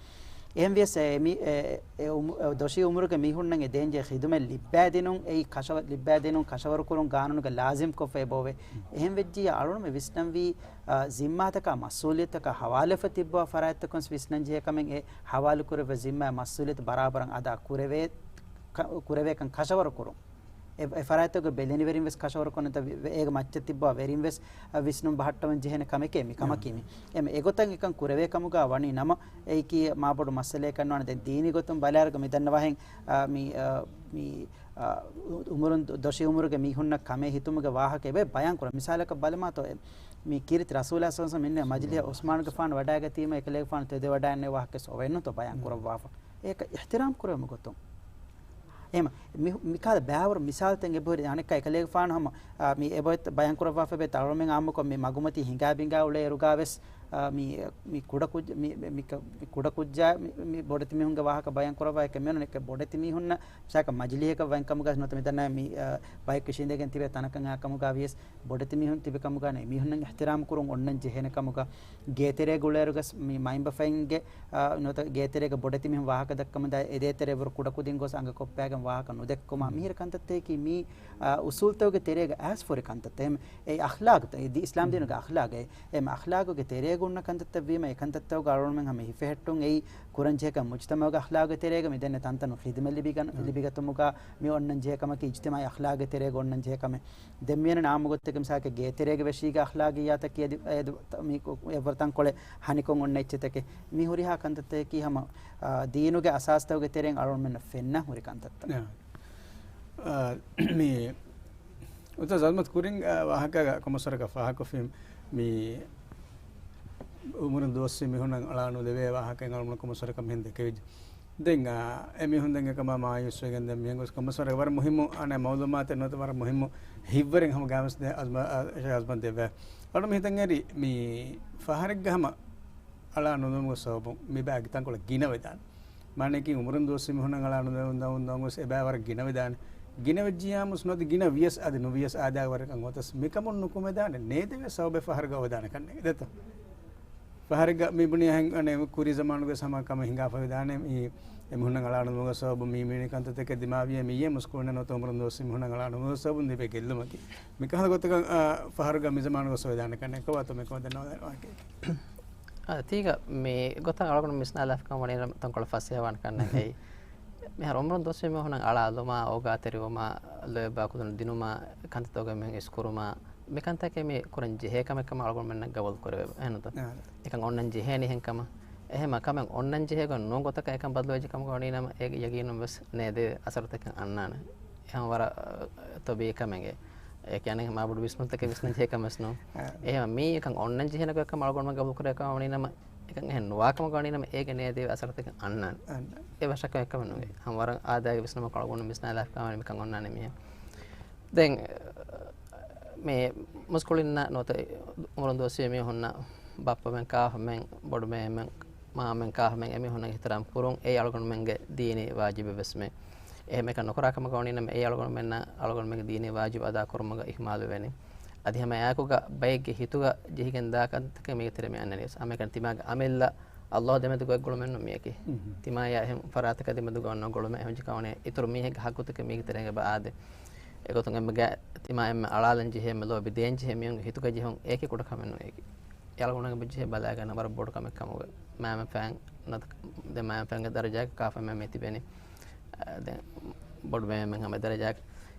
އެހެންވިޔަސް އެ މި، އެ، އެ އުމު-، އެ ދޮށީ އުމުރުގެ މީހުންނަށް އެ ދޭންޖެހޭ ޚިދުމަތް ލިއްބައިދިނުން، އެއީ ކަށަވަ-، ލިއްބައިދިނުން ކަށަވަރުކުރުން ގާނޫނުގަ ލާޒިމްކޮށްފަ އެބައޮވޭ. އެހެންވެއްޖިއްޔާ އަޅުގަނޑުމެން ވިސްނަންވީ، އާ، ޒިންމާތަކާ މަސްއޫލިއްޔަތަކާ ހަވާލުވެފަ ތިއްބަވާ ފަރާތްތަކުން ވިސްނަންޖެހޭ ކަމެއް އެ ހަވާލުކުރެވޭ ޒިންމާ މަސްއޫލިއްޔަތު ބަރާބަރަށް އަދާ ކުރެވޭ، ކަ-، ކުރެވޭކަން ކަށަވަރުކުރުން. އެ، އެ ފަރާތްތަކުގެ ބެލެނިވެރިން ވެސް ކަށަވަރުކޮށް ނުވަތަ ވެ-، ވެ-، އޭގެ މައްޗަށް ތިއްބަވާ ވެރިން ވެސް، އަ، ވިސްނުން ބަހައްޓަވަން ޖެހޭނެ ކަމެކޭ މި ކަމަކީ މި. އެމެ އެގޮތަށް އެކަން ކުރެވޭ ކަމުގަ ވަނީ ނަމަ، އެއީކީ މާބޮޑު މައްސަލައެއް ކަން ނުވާނެ. ދެން ދީނީ ގޮތުން ބަލާއިރުގަ މި ދަންނަވާހެން، އަ، މި، އަ، މި، އަ، އު-، އުމުރުން ދޮ-، ދޮށީ އުމުރުގެ މީހުންނަށް ކަމޭ ހިތުމުގެ ވާހަކަ އެބަ ބަޔާން ކުރަން. މިސާލަކަށް ބަލަމާތޯ، އެ، މި ކީރިތި ރަސޫލާ ސަލަ މިންނެ މަޖިލީހަށް ޢުސްމާނުގެފާނު ވަޑައިގަތީމަ އެކަލޭގެފާނު ތެދެވަޑައިންނެވި ވާހަކަ އޮވެއްނުތޯ ބަޔާން ކުރައްވާފަ. އެކަ އިޙްތިރާމް ކުރެވުމުގެ ގޮތުން. އެހެމަ، މި، މިކަހަލަ ބައިވަރު މިސާލުތައް އެބަހުރި އަނެއްކާ އެކަލޭގެފާނު ހަމަ، އާ، މި އެބައޮތް ބަޔާން ކުރައްވާފަ އެބައޮތް އަޅުމެން އާއްމުކޮށް މި މަގުމަތީ ހިނގާ ބިނގާ އުޅޭ އިރުގާ ވެސް، އާ، މި، މި ކުޑަކުއްޖ-، މި، މި، މި ކަ-، މި ކުޑަކުއްޖާ މި، މި ބޮޑެތި މީހުންގެ ވާހަކަ ބަޔާން ކުރައްވާ އެކަ މިއޮންނަނީ އެކަ ބޮޑެތި މީހުންނަށް މިސާލަކަށް މަޖިލީހަކަށް ވަންކަމުގަ ނުވަތަ މި ދަންނަ މި، އާ، ބަޔަކު އިށީނދެގެން ތިބޭ ތަނަކަށް އާ ކަމުގަ ވިޔަސް ބޮޑެތި މީހުން ތިބި ކަމުގަ އެމީހުންނަށް އިޙްތިރާމް ކުރުން އޮންނަން ޖެހޭނެ ކަމުގަ ގޭތެރޭގަ އުޅޭއިރުގަސް މި މައިންބަފައިންގެ، އާ، ނުވަތަ ގޭތެރޭގަ ބޮޑެތި މީހުން ވާހަކަ ދައްކަމުންދާ އެދޭތެރޭ ވަރު ކުޑަކުދިން ގޮސް އަނގަ ކޮށްޕާގެން ވާހަކަ ނުދެއްކުމާ މިހިރަ ކަންތައްތަކަކީ މީ، އާ، އުސޫލްތަކުގެ ތެރޭގަ އައިސްފޯރި ކަންތައްތައް. އެ، އެ އަޚްލާގުތައް، އެ ދި-، އިސްލާމް ދީނުގެ އަޚްލާގެއް. އެ އަޚްލާގުގެ ތެރޭގަ އޮންނަ ކަންތައްތައް ވީމަ އެ ކަންތައްތަކުގަ އަޅުގަނޑުމެން ހަމަ ހިފެހެއްޓުން އެއީ ކުރަންޖެހޭކަން މުޖްތަމަޢުގެ އަޚްލާގުގެ ތެރޭގަ މި ދެންނެވި ތަންތަނުން ޚިދުމަތް ލިބިގަން-، ލިބިގަތުމުގަ މި އޮންނަންޖެހޭ ކަމަކީ އިޖްތިމާޢީ އަޚްލާގުގެ ތެރޭގަ އޮންނަންޖެހޭ ކަމެއް. ދެން މިއަންނަނީ އާއްމު ގޮތެއްގަ މިސާލަކަށް ގޭތެރޭގެ ވެށީގެ އަޚްލާގިއްޔާތަކީ އަދި އެ ދު-، ތަ-، މީ ކު-، އެއްވަރު ތަންކޮޅެއް ހަނިކޮށް އޮންނަ އެއްޗެތަކެއް. މި ހުރިހާ ކަންތައްތަކަކީ ހަމަ، އާ، ދީނުގެ އަސާސްތަކުގެ ތެރެއިން އަޅުގަނޑުމެންނަށް ފެންނަ ހުރި ކަންތައްތައް. އާ، މި އުސްތާޛް އަޒްމަތް ކުރިން، އާ، ވާހަކަ ކޮންމެސްވަރަކަށް ފާހަގަކޮށްފި މި އުމުރުން ދުވަސްވީ މީހުންނަށް އަޅާ ނުލެވޭ ވާހަކައެއް އަޅުގަނޑު ކޮންމެސްވަރަކަށް މިހެން ދެކެވިއްޖެ. ދެން، އާ، އެމީހުން ދެން އެކަމާ މާޔޫސްވެގެން ދެން މިހެން ގޮސް ކޮންމެސްވަރަކަށް ވަރަށް މުހިއްމު، އަނެއް މައުލޫމާތެއް ނުވަތަ ވަރަށް މުހިއްމު ހިތްވަރެއް ހަމަ ގާމިސް ދެ އަޒްމަ-، އާ، އަޒްމަތް ދެއްވާ. އަޅު މި ހިތަށް އެރި މި ފަހަރެއްގަ ހަމަ އަޅާ ނުލުމުގެ ސަބަބުން މި ބައިގެ ތަންކޮޅެއް ގިނަވެދާނެ. މާނައަކީ އުމުރުން ދުވަސްވީ މީހުންނަށް އަޅާ ނުލެވުން ދައުން ދައުން ގޮސް އެބައި ވަރަށް ގިނަވެދާނެ. ގިނަވެއްޖިއްޔާމުސް ނުވަތަ ގިނަ ވިޔަސް އަދި ނުވިޔަސް އާދައިގެ ވަރަކަށް އޮތަސް މިކަމުން ނުކުމެދާނެ ނޭދެވޭ ސަބަބެއް ފަހަރުގަ އޮވެދާނެ ކަންނޭނގެ ދެއްތޯ؟ ފަހަރެއްގަ މި ބުނި އަހެން އަނެއް ކުރީ ޒަމާނުގެ ހަމަ ކަމެއް ހިނގާފަ ވެދާނެ މި އެމީހުންނަށް އަޅާ ނުލުމުގެ ސަބަބުން މީ މީނީ ކަންތައްތަކެއް ދިމާވިޔޭ މިއީ މުސްކުޅިންނަށް ނުވަތަ އުމުރުން ދުވަސްވީ މީހުންނަށް އަޅާ ނުލުމުގެ ސަބަބުން ލިބޭ ގެއްލުމަކީ. މިކަހަލަ ގޮތަކަށް، އާ، ފަހަރުގަ މި ޒަމާނުގަ އޮވެދާނެ ކަންނޭނގެ ކޮބާތޯ މިކަމަށް ދެންނެވި ވާހަކައެއް؟ އާ، ތީގަ މި ގޮތަށް އަޅުގަނޑު ވިސްނާލާފަކަން ވަނީ ތަންކޮޅެއް ފަސޭހަވާނެ ކަންނޭނގެ. މިހާރު އުމުރުން ދުވަސްވީ މީހުންނަށް އަޅާލުމާ، އޯގާތެރިވުމާ، ލޯތްބާ ކުދިން ދިނުމާ، ކަންތައްތަކުގެ މި އިސްކުރުމާ، މި ކަންތަކެއް މި ކުރަން ޖެހޭ ކަމެއް ކަމަށް އަޅުގަނޑުމެންނަށް ގަބޫލު ކުރެވޭ. އެހެންތަ؟ އާ. އެކަން އޮންނަން ޖެހޭނީ އެހެން ކަމަށް. އެހެންމަ ކަމެއް އޮންނަން ޖެހޭ ގޮތް ނޫން ގޮތަކަށް އެކަން ބަދަލުވެއްޖެ ކަމުގަ ވަނީ ނަމަ އޭގެ ޔަގީނުން ވެސް ނޭދެވޭ އަސަރުތަކެއް އަންނާނެ. އެހެން ވަރަށް، އަ، ތަބީޢީ ކަމެއް. އެ ކިޔަނީ މާބޮޑު ވިސްނުންތަކެއް ވިސްނަން ޖެހޭ ކަމެއް ވެސް ނޫން. އާ. އެހެން މީ އެކަން އޮންނަން ޖެހޭނެ ގޮތް ކަމަށް އަޅުގަނޑުމެން ގަބޫލު ކުރެވޭ ކަމަށް ވަނީ ނަމަ، އެކަން އެހެން ނުވާ ކަމަށް ވަނީ ނަމަ އޭގެ ނޭދެވޭ އަސަރުތަކެއް އަންނާނެ. އަންނާނެ. އެ ވަށަކަށް އެކަމެއް ނުވޭ. ހަމަ ވަރަށް އާދައިގެ ވިސްނުމަކަށް އަޅުގަނޑު ވިސްނާލާފަ ކަމަށް ވަނީ މިކަން އޮންނާނެ މީހެއް. ދެން މި މުސްކުޅިންނަށް ނުވަތަ އުމުރުން ދުވަސްވީ މީހުންނަށް ބައްޕަމެން ކާފަމެން ބޮޑުމޭމެން މާމެން ކާފަމެން އެމީހުންނަށް އިޙްތިރާމް ކުރުން އެއީ އަޅުގަނޑުމެންގެ ދީނީ ވާޖިބެއް ވެސްމެ. އެހެން އެކަން ނުކުރާ ކަމަކަށް ވަނީ ނަމަ އެއީ އަޅުގަނޑުމެންނަށް އަޅުގަނޑުމެންގެ ދީނީ ވާޖިބު އަދާ ކުރުމުގަ އިހުމާލު ވެނީ. އަދި ހަމަ އެއާއެކުގަ ބައެއްގެ ހިތުގަ ޖެހިގެން ދާ ކަންތަކެއް މީގެ ތެރޭ މި އަންނަނީ ވެސް. ހަމައެކަނި ތިމާގެ އަމިއްލަ ﷲ ދެމެދުގަ އޮތް ގުޅުމެއް ނޫން މީއަކީ. ތިމާޔާ އެހެން ފަރާތަކާ ދެމެދުގަ އޮންނަ ގުޅުމެއް އެހެން ކަމަށް ވަނީ އިތުރު މީހެއްގެ ހައްގުތަކެއް މީގެ ތެރޭގަ އާދޭ. އެގޮތުން އެންމެގަ ތިމާ އެންމެ އަޅާލަން ޖެހޭ، އެންމެ ލޯބި ދޭން ޖެހޭ މީހުންގެ ހިތުގަ ޖެހުން އެއީކީ ކުޑަ ކަމެއް ނޫން އެއީކީ. އެ އަޅުގަނޑުމެން ޖެހޭ ބަލާގަންނަ ވަރަށް ބޮޑު ކަމެއް ކަމުގަ. މާމެން ފައިން ނަތަ-، ދެ މާމެން ފައިންގެ ދަރަޖާގަ ކާފަ މާމެން ތިބެނީ. އަ، ދެން ބޮޑު މާމެން ހަމަ ދަރަޖާގަ.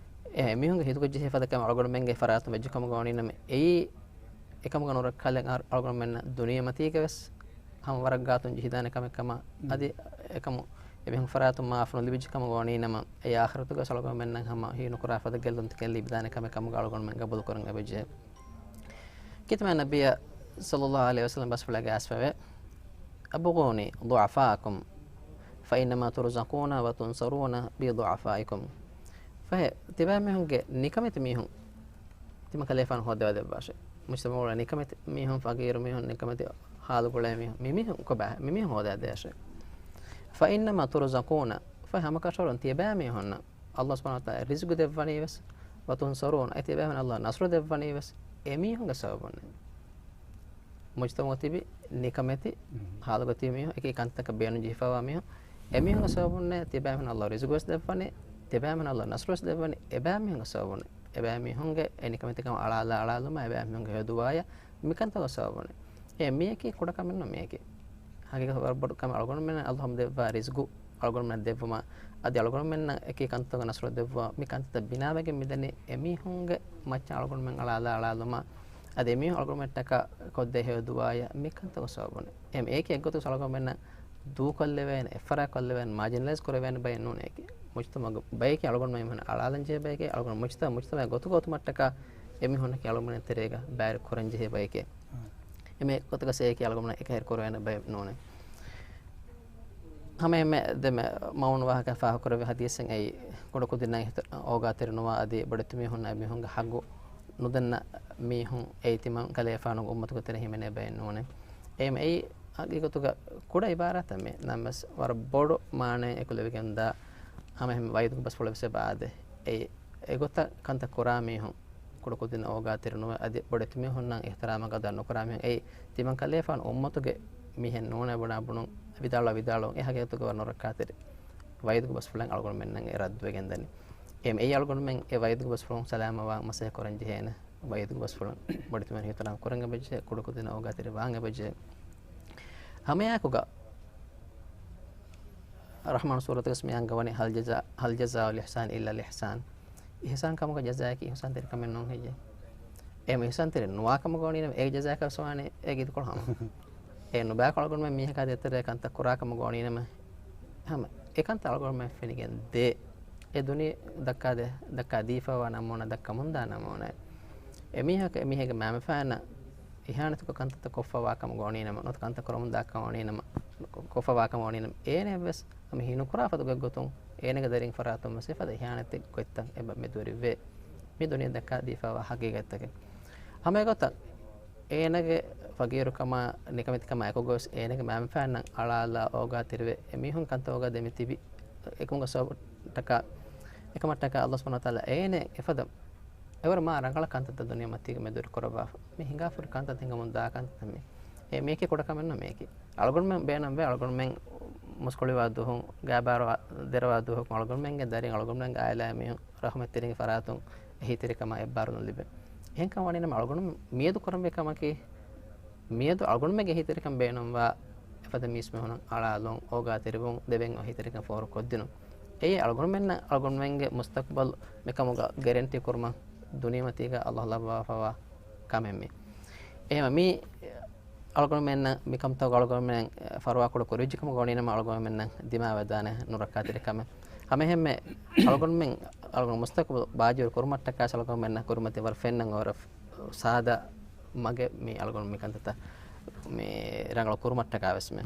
އެ މީހުންގެ ހިތުގަ ޖެހޭ ފަދަ ކަމެއް އަޅުގަނޑުމެންގެ ފަރާތުން ވެއްޖެ ކަމުގަ ވަނީ ނަމަ އެއީ އެކަމުގަ ނުރައްކާލެން އަ-، އަޅުގަނޑުމެންނަށް ދުނިޔެމަތީގަ ވެސް ހަމަ ވަރަށް ގާތުން ޖެހިދާނެ ކަމެއް ކަމަށް. އަދި އެކަމު އެމީހުން ފަރާތުން މާފު ނުލިބިއްޖެ ކަމަށް ގޮވަނީ ނަމަ، އެ އާޚިރަތުގަ އަޅުގަނޑުމެންނަށް ހަމަ ހީނުކުރާ ފަދަ ގެއްލުންތަކެއް ލިބިދާނެ ކަމެއް ކަމުގަ އަޅުގަނޑުމެން ގަބޫލުކުރަން އެބަޖެހޭ. ކީރިތި މާތް ނަބިއްޔާ ޞައްލައްލާހު ޢަލައިހި ވަސައްލަމް ބަސްފުޅެއްގައި އައިސްފަވޭ، "އަބުޣޫނީ ޟުޢަފާއަކުމް، ފައިންނަމާ ތުރުޒަޤޫނަ ވަތުންޞަރޫނަ ބިޟުޢަފާއިކުމް." ފަހެ، ތިބާމީހުންގެ ނިކަމެތި މީހުން ތިމަން ކަލޭފާނު ހޯދަވާ ދެއްވާށޭ. މުޖްތަމަޢުގަ ނިކަމެތި މީހުން، ފަގީރު މީހުން، ނިކަމެތި ޙާލުގަ އުޅޭ މީހުން، މި މީހުން ކޮބާ، މި މީހުން ހޯދައިދޭށޭ. "ފައިންނަމާ ތުރުޒަޤޫނަ." ފަހެ ހަމަކަށަވަރުން ތިޔަބައިމީހުންނަށް ﷲ ސުބްޙާނަހޫ ވަތަޢާލާ ރިޒުގު ދެއްވަނީވެސް، "ވަތުންޞަރޫނަ." އެ ތިޔަބައިމީހުންނަށް ﷲ ނަޞްރު ދެއްވަނީވެސް އެމީހުންގެ ސަބަބުންނޭ. މުޖްތަމަޢުގަ ތިބި ނިކަމެތި ޙާލުގަ ތިބި މީހުން، އެކި ކަންތަކަށް ބޭނުން ޖެހިފައިވާ މީހުން، އެމީހުންގެ ސަބަބުންނޭ ތިޔަބައިމީހުންނަށް ﷲ ރިޒުގުވެސް ދެއްވަނީ، ތިޔަބައިމީހުންނަށް ﷲ ނަޞްރުވެސް ދެއްވަނީ، އެބައިމީހުންގެ ސަބަބުންނޭ. އެބައިމީހުންގެ އެ ނިކަމެތިކަމަށް އަޅާލާ އަޅާލުމާ، އެބައިމީހުންގެ ހެޔޮ ދުޢާޔަށް މިކަންތަކުގެ ސަބަބުންނޭ. އެ މިއެކީ ކުޑަކަމެއްނު މިއެކީ. ހަގީގަތުގަ ވަރަށް ބޮޑު ކަމެއް. އަޅުގަނޑުމެންނަށް ﷲ ހަމަ ދެއްވާ ރިޒުގު އަޅުގަނޑުމެންނަށް ދެއްވުމާ، އަދި އަޅުގަނޑުމެންނަށް އެކި ކަންތަކުގެ ނަޞްރު ދެއްވުމާ، މި ކަންތައްތައް ބިނާވެގެން މިދަނީ އެމީހުންގެ މައްޗަށް އަޅުގަނޑުމެން އަޅާލާ އަޅާލުމާ، އަދި އެމީހުން އަޅުގަނޑުމެންނަށްޓަކާ ކޮށްދޭ ހެޔޮ ދުޢާޔަށް މި ކަންތަކުގެ ސަބަބުން. އެމް އޭކި އެއްގޮތުގަ އަޅުގަނޑުމެންނަށް ދޫކޮށްލެވޭނެ، އެއްފަރާތް ކޮށްލެވޭނެ، މާޖިނަލައިޒް ކުރެވޭނެ ބައެއް ނޫނޭ އޭކި. މުޖްތަމަޢުގެ ބަޔަކީ އަޅުގަނޑުމެން އެމީހުން އަޅާލަން ޖެހޭ ބަޔެކޭ، އަޅުގަނޑު މުޖްތަ-، މުޖްތަމަޢުގެ ގޮތުގަ އޮތުމަށްޓަކާ އެމީހުންނަކީ އަޅުގަނޑުމެން ތެރޭގަ ބައިވެރި ކުރަން ޖެހޭ ބަޔެކޭ. އެމެ ގޮތަކަށް އޭކި އަޅުގަނޑުމެން އެކަހެރި ކުރެވޭނެ ބައެއް ނޫނޭ. ހަމައެހެންމެ ދެންމެ މައުނު ވާހަކަ ފާހަގަކުރެއްވި ޙަދީޘެއް އެއީ، ކުޑަކުދިންނަށް އިހްތި-، އޯގާތެރި ނުވާ އަދި ބޮޑެތި މީހުންނަށް އެމީހުންގެ ޙައްޤު ނުދެންނަ މީހުން އެއީ ތިމަން ކަލޭފާނުގެ އުއްމަތުގެ ތެރެ ހިމެނޭ ބައެއް ނޫނޭ. އެހެން އެއީ ހަގީގަތުގަ ކުޑަ ޢިބާރާތެއް މީ. ނަމަވެސް ވަރަށް ބޮޑު މާނައެއް އެކުލެވިގެންދާ ހަމައެހެން ވަޢީދުގެ ބަސްފުޅެއް ވެސް އެބަ އާދޭ. އެއީ އެގޮތަށް ކަންތައް ކުރާ މީހުން، ކުޑަކުދިން އޯގާތެރި ނުވެ، އަދި ބޮޑެތި މީހުންނަށް އިޙްތިރާމާ ގަދަރު ނުކުރާ މީހުން އެއީ، ތިމަން ކަލޭފާނު އުއްމަތުގެ މީހެއް ނޫނޭ ބުނާ ބުނުން ވިދާޅުވާ ވިދާޅުވުން އެ ހަގީގަތުގަ ވަރަށް ނުރައްކާތެރި. ވަޢީދުގެ ބަސްފުޅެއް އަޅުގަނޑުމެންނަށް އެ ރައްދުވެގެން ދަނީ. އެހެން އެއީ އަޅުގަނޑުމެން އެ ވަޢީދުގެ ބަސްފުޅުން ސަލާމަތްވާން މަސައްކަތް ކުރަން ޖެހޭނެ. ވަޢީދުގެ ބަސްފުޅުން ބޮޑެތި މީހުން އިޙްތިރާމް ކުރަން އެބަޖެހޭ، ކުޑަކުދިން އޯގާތެރި ވާން އެބަޖެހޭ. ހަމައެއާއެކުގަ ރަޙްމާން ސޫރަތުގަސް މި އަންގަވަނީ، "ހަލް ޖަޒާ-، ހަލް ޖަޒާއުލް އިޙްސާން އިއްލަލް އިޙްސާން." އިޙްސާން ކަމުގެ ޖަޒާއަކީ އިޙްސާންތެރިކަމެއް ނޫން ހެއްޔޭ؟ އެ އިޙްސާންތެރި ނުވާ ކަމުގަ ވަނީނަމަ، އޭގެ ޖަޒާއަކަށް ވެސް ވާނެ އޭގެ އިދިކޮޅު ހަމަ. އެ ނުބައިކޮޅު އަޅުގަނޑުމެން މީހަކާ ދޭތެރޭ ކަންތައް ކުރާ ކަމުގަ ވަނީނަމަ، ހަމަ އެ ކަންތައް އަޅުގަނޑުމެން ފެނިގެން ދޭ. އެ ދުނިޔެ ދައްކާ ދޭ-، ދައްކާ ދީފައިވާ ނަމޫނާ، ދައްކަމުންދާ ނަމޫނާ. އެމީހަކަށް އެމީހެއްގެ މައިންބަފައިންނަށް އިހާނެތިކޮށް ކަންތައްތައް ކޮށްފައިވާކަމަށް ގޮވަނީނަމަ، ނުވަތަ ކަންތައް ކުރަމުން ދާކަމަށް ވަނީނަމަ، ކޮށްފައިވާކަމަށް ވަނީނަމަ، އޭނައަށްވެސް ހަމަ ހީނުކުރާ ފަދަ ގޮތްގޮތުން އޭނަގެ ދަރިން ފަރާތުން ވެސް އެފަދަ އިހާނެތި ގޮތްތައް އެބަ މެދުވެރިވޭ. މި ދުނިޔެ ދައްކާ ދީފައިވާ ހަގީގަތްތަކެއް. ހަމަ އެގޮތަށް އޭނަގެ ފަގީރުކަމާ، ނިކަމެތިކަމާ އެކުގަވެސް އޭނަގެ މައިންބަފައިންނަށް އަޅާލާ އޯގާތެރިވެ، އެމީހުން ކަންތައް އޯގާ ދެމި ތިބި އެކަމުގެ ސަބަބަށްޓަކާ، އެކަމަށްޓަކާ ﷲ ސުބްޙާނަހޫ ވަތަޢާލާ އޭނަ އެފަދަ އެވަރު މާ ރަނގަޅަށް ކަންތައްތައް ދުނިޔެމަތީގަ މެދުވެރި ކުރައްވާފަ. މި ހިނގާފަ ހުރި ކަންތައް ހިނގަމުން ދާ ކަންތައް މި. އެ މީކީ ކުޑަކަމެއްނު މީކީ. އަޅުގަނޑުމެން ބޭނުންވޭ އަޅުގަނޑުމެން މުސްކުޅިވާ ދުވަހުން، ގާބާރު ދެރަވާ ދުވަހަކުން އަޅުގަނޑުމެންގެ ދަރިން އަޅުގަނޑުމެންގެ އާއިލާ މީހުން ރަޙުމަތްތެރިންގެ ފަރާތުން އެހީތެރިކަމާ އެއްބާރުލުން ލިބޭ. އެހެންކަމަށް ވަނީނަމަ އަޅުގަނޑު މިއަދު ކުރަންވީ ކަމަކީ، މިއަދު އަޅުގަނޑުމެންގެ އެހީތެރިކަން ބޭނުންވާ އެފަދަ މީސްމީހުންނަށް އަޅާލުން، އޯގާތެރިވުން، ދެބެން އެހީތެރިކަން ފޯރުކޮށްދިނުން. އެއީ އަޅުގަނޑުމެންނަށް އަޅުގަނޑުމެންގެ މުސްތަޤުބަލް މިކަމުގަ ގެރެންޓީ ކުރުމަށް ދުނިޔެމަތީގަ ﷲ ލައްވާފައިވާ ކަމެއް މީ. އެހެންވެ މީ އަޅުގަނޑުމެންނަށް މިކަންތައް އަޅުގަނޑުމެން ފަރުވާކުޑަ ކުރިއްޖެކަމަށް ގޮވަނީނަމަ އަޅުގަނޑުމެންނަށް ދިމާވެދާނެ ނުރައްކާތެރި ކަމެއް. ހަމައެހެންމެ އަޅުގަނޑުމެން އަޅުގަނޑު މުސްތަޤުބަލް ބާއްޖަވެރި ކުރުމަށްޓަކާ އަޅުގަނޑުމެންނަށް ކުރިމަތި ވަރަށް ފެންނަން ވަރަށް ސާދަ މަގެއް މީ އަޅުގަނޑު މި ކަންތައްތައް މި ރަނގަޅު ކުރުމަށްޓަކާ ވެސް މެ.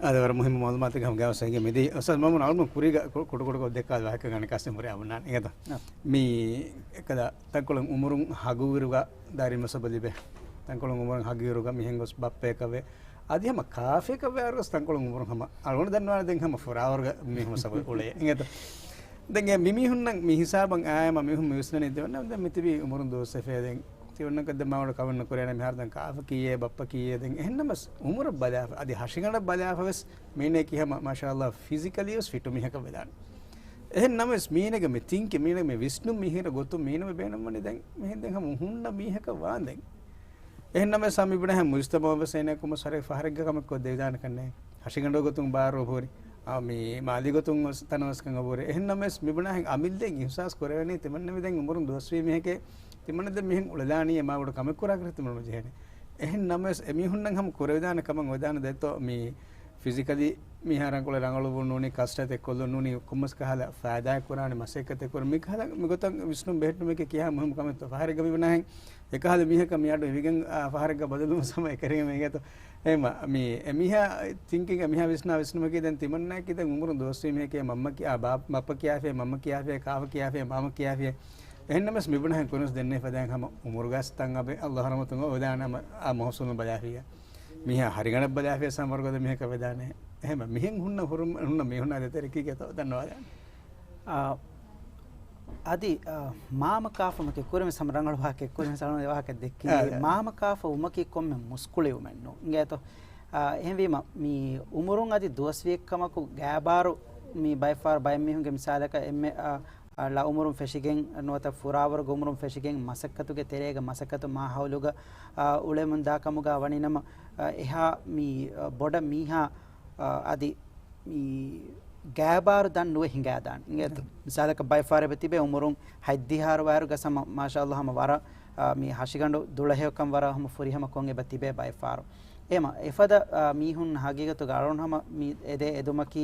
އާދެ، ވަރަށް މުހިއްމު މައުލޫމާތެއް ހަމަ ގާވަސް އެނގޭ މިދީ. އުސްތާޛް މައުމޫން އަޅުގަނޑު ކުރީގަ ކު-، ކުޑަ ކުޑަކޮށް ދެއްކާލި ވާހަކަ ގަނެ ކާސިމް ހުރި އަމުނާން އިނގޭތަ؟ އާ. މީ އެކަލަ ތަންކޮޅެއް އުމުރުން ހަގުވިރުގަ ދާއިރީ މަސަބަ ލިބޭ. ތަންކޮޅުން އުމުރުން ހަގުވިރުގަ މިހެން ގޮސް ބައްޕައެކަށް ވޭ. އަދި ހަމަ ކާފައެކަށް ވޭ އަރުގަސް ތަންކޮޅުން އުމުރުން ހަމަ އަޅުގަނޑު ދަންނަވާނެ ދެން ހަމަ ފުރާވަރުގަ މީހުން މަސަބަ އުޅޭ. އިނގޭތަ؟ ދެން އެ މިމީހުންނަށް މި ހިސާބަށް އާއެމަ މީހުން މި ވިސްނަނީ ދެވަން ދެން މި ތިބީ އުމުރުން ދުވަސް އެފޭ ދެން. ތި އޮންނަ ކައްދަ މާވަޑަ ކަމެއް ނުކުރޭނެ މިހާރު ދެން ކާފަ ކީއޭ ބައްޕަ ކީއޭ ދެން އެހެންނަމަސް އުމުރަށް ބަލާފަ އަދި ހަށިގަނޑަށް ބަލާފަވެސް މީނައަކީ ހަމަ މާޝާﷲ ފިޒިކަލީ ވެސް ފިޓު މީހަކަށް ވެދާނެ. އެހެން ނަމަވެސް މީނަގެ މި ތިންކި މީނަގެ މި ވިސްނުން މިހިރަ ގޮތުން މީނަ މި ބޭނުންވަނީ ދެން މިހެން ދެން ހަމަ ހުންނަ މީހަކަށް ވާން ދެން. އެހެން ނަމަވެސް މިބުނާހެން މުޖްތަމަޢު ވެސް އޭނަ ކުމަސް ހަރެ ފަހަރެއްގަ ކަމެއް ކޮށްދެވިދާނެ ކަންނޭ. ހަށިގަނޑު ގޮތުން ބާރު އޮބުރި. އާ، މި މާލީ ގޮތުން ތަނަވަސްކަން އޮބުރި. އެހެން ނަމަވެސް މިބުނާހެން އަމިއްލައިން އިހުސާސް ކުރެވެނީ ތިމަންނަ މި ދެން އުމުރުން ދުވަސްވީ މީހެކޭ. ތިމަންނަ ދެން މިހެން އުޅެދާނީ އެ މާ ބޮޑު ކަމެއް ކުރާކަށް ތިމަން ނުޖެހޭނެ. އެހެން ނަމަވެސް އެމީހުންނަށް ހަމަ ކުރެވިދާނެ ކަމަށް އޮވެދާނެ ދެއްތޯ މި ފިޒިކަލީ މީހާ ރަނގަޅު ރަނގަޅުވުން ނޫނީ، ކަސްރަތެއް ކޮށްލުން ނޫނީ، ކޮންމެސް ކަހަލަ ފައިދާއެއް ކުރާނެ މަސައްކަތެއް ކުރަން. މިކަހަލަ މިގޮތަށް ވިސްނުން ބެހެއްޓުމެކޭ ކިހާ މުހިއްމު ކަމެއްތޯ. ފަހަރެއްގަ މި ބުނާހެން އެކަހަލަ މީހަކަށް މި އަޑު އިވިގެން، އާ، ފަހަރެއްގަ ބަދަލުވުން ސަމަ އެކަރިގެން އިނގޭތޯ. އެހެމަ މި އެމީހާ ތިންކިން އެމީހާ ވިސްނާ ވިސްނުމަކީ ދެން ތިމަންނާއަކީ ދެން އުމުރުން ދުވަސްވީ މީހެކޭ، މަންމަ ކި-، އާ، ބާ-، ބައްޕަ ކިޔާފިޔޭ، މަންމަ ކިޔާފިޔޭ، ކާފަ ކިޔާފިޔޭ، މާމަ ކިޔާފިޔޭ. އެހެންނަމަވެސް މި ބުނާހެން ކުރިންސް ދެންނެވި ފަދައިން ހަމަ އުމުރުގަސް ތަން އަބެ ﷲ ރަޙްމަތުން އޮވެދާނެ ހަމަ އާ މަހުސޫލުން ބަލާފިޔާ. މީހާ ހަރިގަނޑަށް ބަލާފިޔާ ސަމަ ވަރުގަދަ މީހަކަށް ވެދާނެ. އެހެމަ މިހެން ހުންނަ ހުރުމަ-، ހުންނަ މީހުންނާ ދޭތެރެކީގެ ތޯ ދަންނަވާލާނެ. އާ، އަދި، އާ، މާމަ ކާފަމަކެ ކުރިން ސަމަ ރަނގަޅު ވާހަކަ، ކުރިން ސަމަ ވާހަކަ ދެއްކީ. އާ، އާ. މާމަ ކާފަ ވުމަކީ ކޮންމެ މުސްކުޅިވުމެއް ނޫން. އިނގޭތޯ؟ އާ، އެހެންވީމަ، މި އުމުރުން އަދި ދުވަސްވީއެއްކަމަކު ގާބާރު މި ބައެއް ފަހަރު ބައެއް މީހުންގެ މިސާލަކަށް އެންމެ، އާ، އާ، ޅަ އުމުރުން ފެށިގެން ނުވަތަ ފުރާވަރުގެ އުމުރުން ފެށިގެން މަސައްކަތުގެ ތެރޭގަ މަސައްކަތު މާ ހައުލުގަ، އާ، އުޅެމުން ދާ ކަމުގަ ވަނީ ނަމަ، އާ، އެހާ މި، އާ، ބޮޑަށް މީހާ، އާ، އަދި މި ގާބާރު ދަން ނުވެ ހިނގާދާނެ. އިނގޭތޯ؟ މިސާލަކަށް ބައެއް ފަހަރެއް ތިބޭ އުމުރުން ހަތްދިހަ އަހަރު ވާއިރުގަ ސަމަ، މާޝާﷲ ހަމަ ވަރަށް، އާ، މި ހަށިގަނޑު ދުޅަހެޔޮކަން ވަރަށް ހަމަ ފުރިހަމަ ކޮށް އެބަ ތިބޭ ބައެއް ފަހަރު. އެހެމަ އެފަދަ، އާ، މީހުން ހަގީގަތުގަ އަޅުން ހަމަ މި އެދޭ އެދުމަކީ،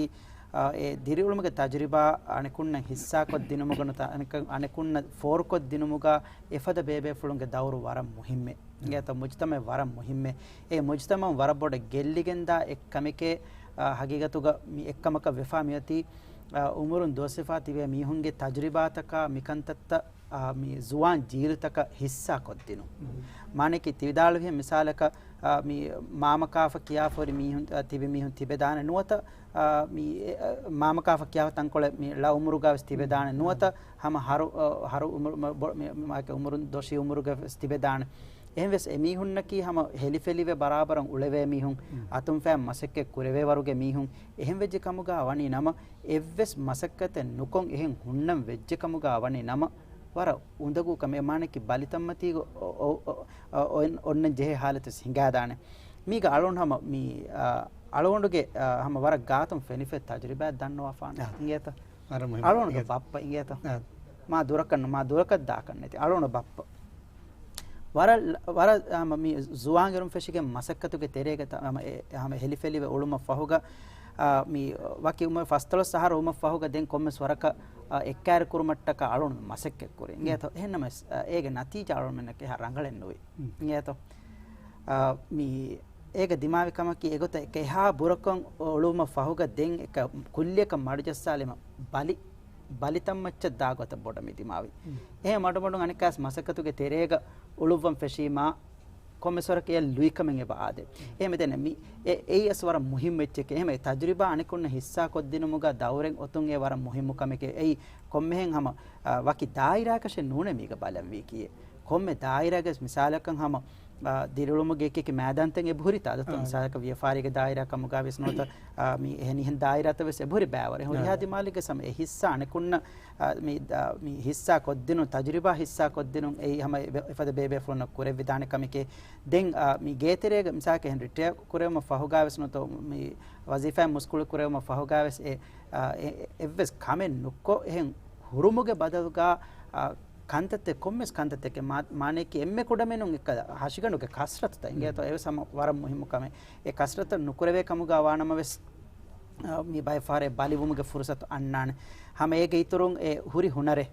އާ، އެ ދިރިއުޅުމުގެ ތަޖުރިބާ އަނެކުންނަށް ހިއްސާކޮށްދިނުމުގަ ނުވަތަ އަނެކަ-، އަނެކުންނަށް ފޯރުކޮށްދިނުމުގަ އެފަދަ ބޭބޭފުޅުންގެ ދައުރު ވަރަށް މުހިއްމޭ. އިނގޭތޯ؟ މުޖުތަމައެއް ވަރަށް މުހިއްމޭ. އެ މުޖުތަމައުން ވަރަށް ބޮޑަށް ގެއްލިގެންދާ އެއްކަމެކޭ، އާ، ހަގީގަތުގަ މި އެއްކަމަކަށް ވެފާ މިއޮތީ، އާ، އުމުރުން ދުވަސްވެފާ ތިބޭ މީހުންގެ ތަޖުރިބާތަކާ މިކަންތައްތައް، އާ، މި ޒުވާން ޖީލުތަކަށް ހިއްސާކޮށްދިނުން. މާނައަކީ ތި ވިދާޅުވިހެން މިސާލަކަށް، އާ، މި މާމަ ކާފަ ކިޔާފަ ހުރި މީހުން، އާ، ތިބި މީހުން ތިބެދާނެ ނުވަތަ، އާ، މި، އެ، އަ، މާމަ ކާފަ ކިޔާފަ ތަންކޮޅެއް މި ޅަ އުމުރުގަވެސް ތިބެދާނެ ނުވަތަ ހަމަ ހަރު، އަ، ހަރު އުމުރު، މަ، ބޮ-، މި، މާކެ އުމުރުން ދޮށީ އުމުރުގަވެސް ތިބެދާނެ. އެހެންވެސް އެމީހުންނަކީ ހަމަ ހެލިފެލިވެ ބަރާބަރަށް އުޅެވޭ މީހުން، އަތުން ފައިން މަސައްކަތް ކުރެވޭ ވަރުގެ މީހުން. އެހެން ވެއްޖެ ކަމުގަ ވަނީ ނަމަ، އެއްވެސް މަސައްކަތެއް ނުކޮށް އެހެން ހުންނަން ވެއްޖެ ކަމުގަ ވަނީ ނަމަ، ވަރަށް އުނދަގޫ ކަމެއް. މާނައަކީ ބަލިތައްމަތީގަ އޮ-، އޮ-، އޮ-، އޮ-، އޮން-، އޮންނަން ޖެހޭ ހާލަތެއް ހިނގާދާނެ. މީގަ އަޅުން ހަމަ މި، އަ، އަޅުގަނޑުގެ، އަ، ހަމަ ވަރަށް ގާތުން ފެނިފެ ތަޖުރިބާ ދަންނަވާފާނެ. އިނގޭތަ؟ ވަރަށް މުހިއްމު. އަޅުގަނޑުގެ ބައްޕަ އިނގޭތަ؟ އާ. މާ ދުރަކަށް، މާ ދުރަކަށް ދާކަށް ނެތި. އަޅުގަނޑު ބައްޕަ. ވަރަށް، ވަރަށް، އަ، މަ-، މި ޒުވާން އިރުން ފެށިގެން މަސައްކަތުގެ ތެރޭގަ ތަ-، ހަމަ އެ-، ހަމަ ހެލިފެލިވެ އުޅުމަށް ފަހުގަ، އަ، މި ވަކި އުމުރު ފަސްދޮޅަސް އަހަރު ވުމަށް ފަހުގަ ދެން ކޮންމެސް ވަރަކަށް، އަ، އެއްކާރި ކުރުމަށްޓަކާ އަޅުން މަސައްކަތް ކުރި. އިނގޭތޯ؟ އެހެންނަމަވެސް، އަ، އޭގެ ނަތީޖާ އަޅުންމެންނަކަށް އެހާ ރަނގަޅެއް ނުވި. އިނގޭތޯ؟ އަ، މި އޭގެ ދިމާވި ކަމަކީ އެގޮތަށް އެކަ އެހާ ބުރަކޮށް އޮޅުވުމަށް ފަހުގަ ދެން އެކަ ކުއްލިއަކަށް މަޑުޖައްސާލީމަ ބަލި، ބަލިތައްމައްޗަށް ދާ ގޮތަށް ބޮޑަށް މި ދިމާވި. އެހެން މަޑުމަޑުން އަނެއްކާސް މަސައްކަތުގެ ތެރޭގަ އުޅުއްވަން ފެށީމާ، ކޮންމެސް ވަރަކަށް އެ ލުއިކަމެއް އެބަ އާދޭ. އެހެން ދެން މި އެ-، އެއީ އަސް ވަރަށް މުހިއްމު އެއްޗެކޭ. އެހެން އެ ތަޖުރިބާ އަނެކުންނަށް ހިއްސާ ކޮށްދިނުމުގަ ދައުރެއް އޮތުން އެ ވަރަށް މުހިއްމު ކަމެކޭ. އެއީ ކޮންމެހެން ހަމަ، އަ، ވަކި ދާއިރާއަކަށެއް ނޫނޭ މީގަ ބަލަންވީކީއެއް. ކޮންމެ ދާއިރާގެ މިސާލަކަށް ހަމަ، އާ، ދިރިއުޅުމުގެ އެކި އެކި މައިދާންތައް އެބަހުރި ތާ ދަތު އާ. މިސާލަކަށް ވިޔަފާރީގެ ދާއިރާ ކަމުގަ ވެސް ނުވަތަ، އާ، މި އެހެނިހެން ދާއިރާތައް ވެސް އެބަހުރި ބައިވަރެއް. ހުރިހާ އާ. ދިމާލެއްގެ ސަމަ އެ ހިއްސާ އަނެކުންނަ، އާ، މި، އާ، މި ހިއްސާ ކޮށްދިނުން، ތަޖުރިބާ ހިއްސާ ކޮށްދިނުން އެއީ ހަމަ އެ-، އެފަދަ ބޭބޭފުޅުންނަށް ކުރެވިދާނެ ކަމެކޭ. ދެން، އާ، މި ގޭތެރޭގަ މިސާލަކަށް އެހެން ރިޓަޔާ ކުރެވުމަށް ފަހުގަ ވެސް ނުވަތަ މި ވަޒީފާއިން މުސްކުޅި ކުރެވުމަށް ފަހުގަ ވެސް އެ، އާ، އެ-، އެއްވެސް ކަމެއް ނުކޮށް އެހެން ހުރުމުގެ ބަދަލުގަ، އާ، ކަންތައްތައް ކޮންމެސް ކަންތައްތަކެއް މާ-، މާނައަކީ އެންމެ ކުޑަމިނުން އެއްކަލަ ހަށިގަނޑުގެ ކަސްރަތުތައް އިނގޭތޯ އެވެސް ހަމަ ވަރަށް މުހިއްމު ކަމެއް. އެ ކަސްރަތަށް ނުކުރެވޭ ކަމުގަ ވާނަމަވެސް، އާ، މި ބައެއް ފަހަރެއް ބަލިވުމުގެ ފުރުސަތު އަންނާނެ. ހަމަ އޭގެ އިތުރުން އެ ހުރި ހުނަރެއް،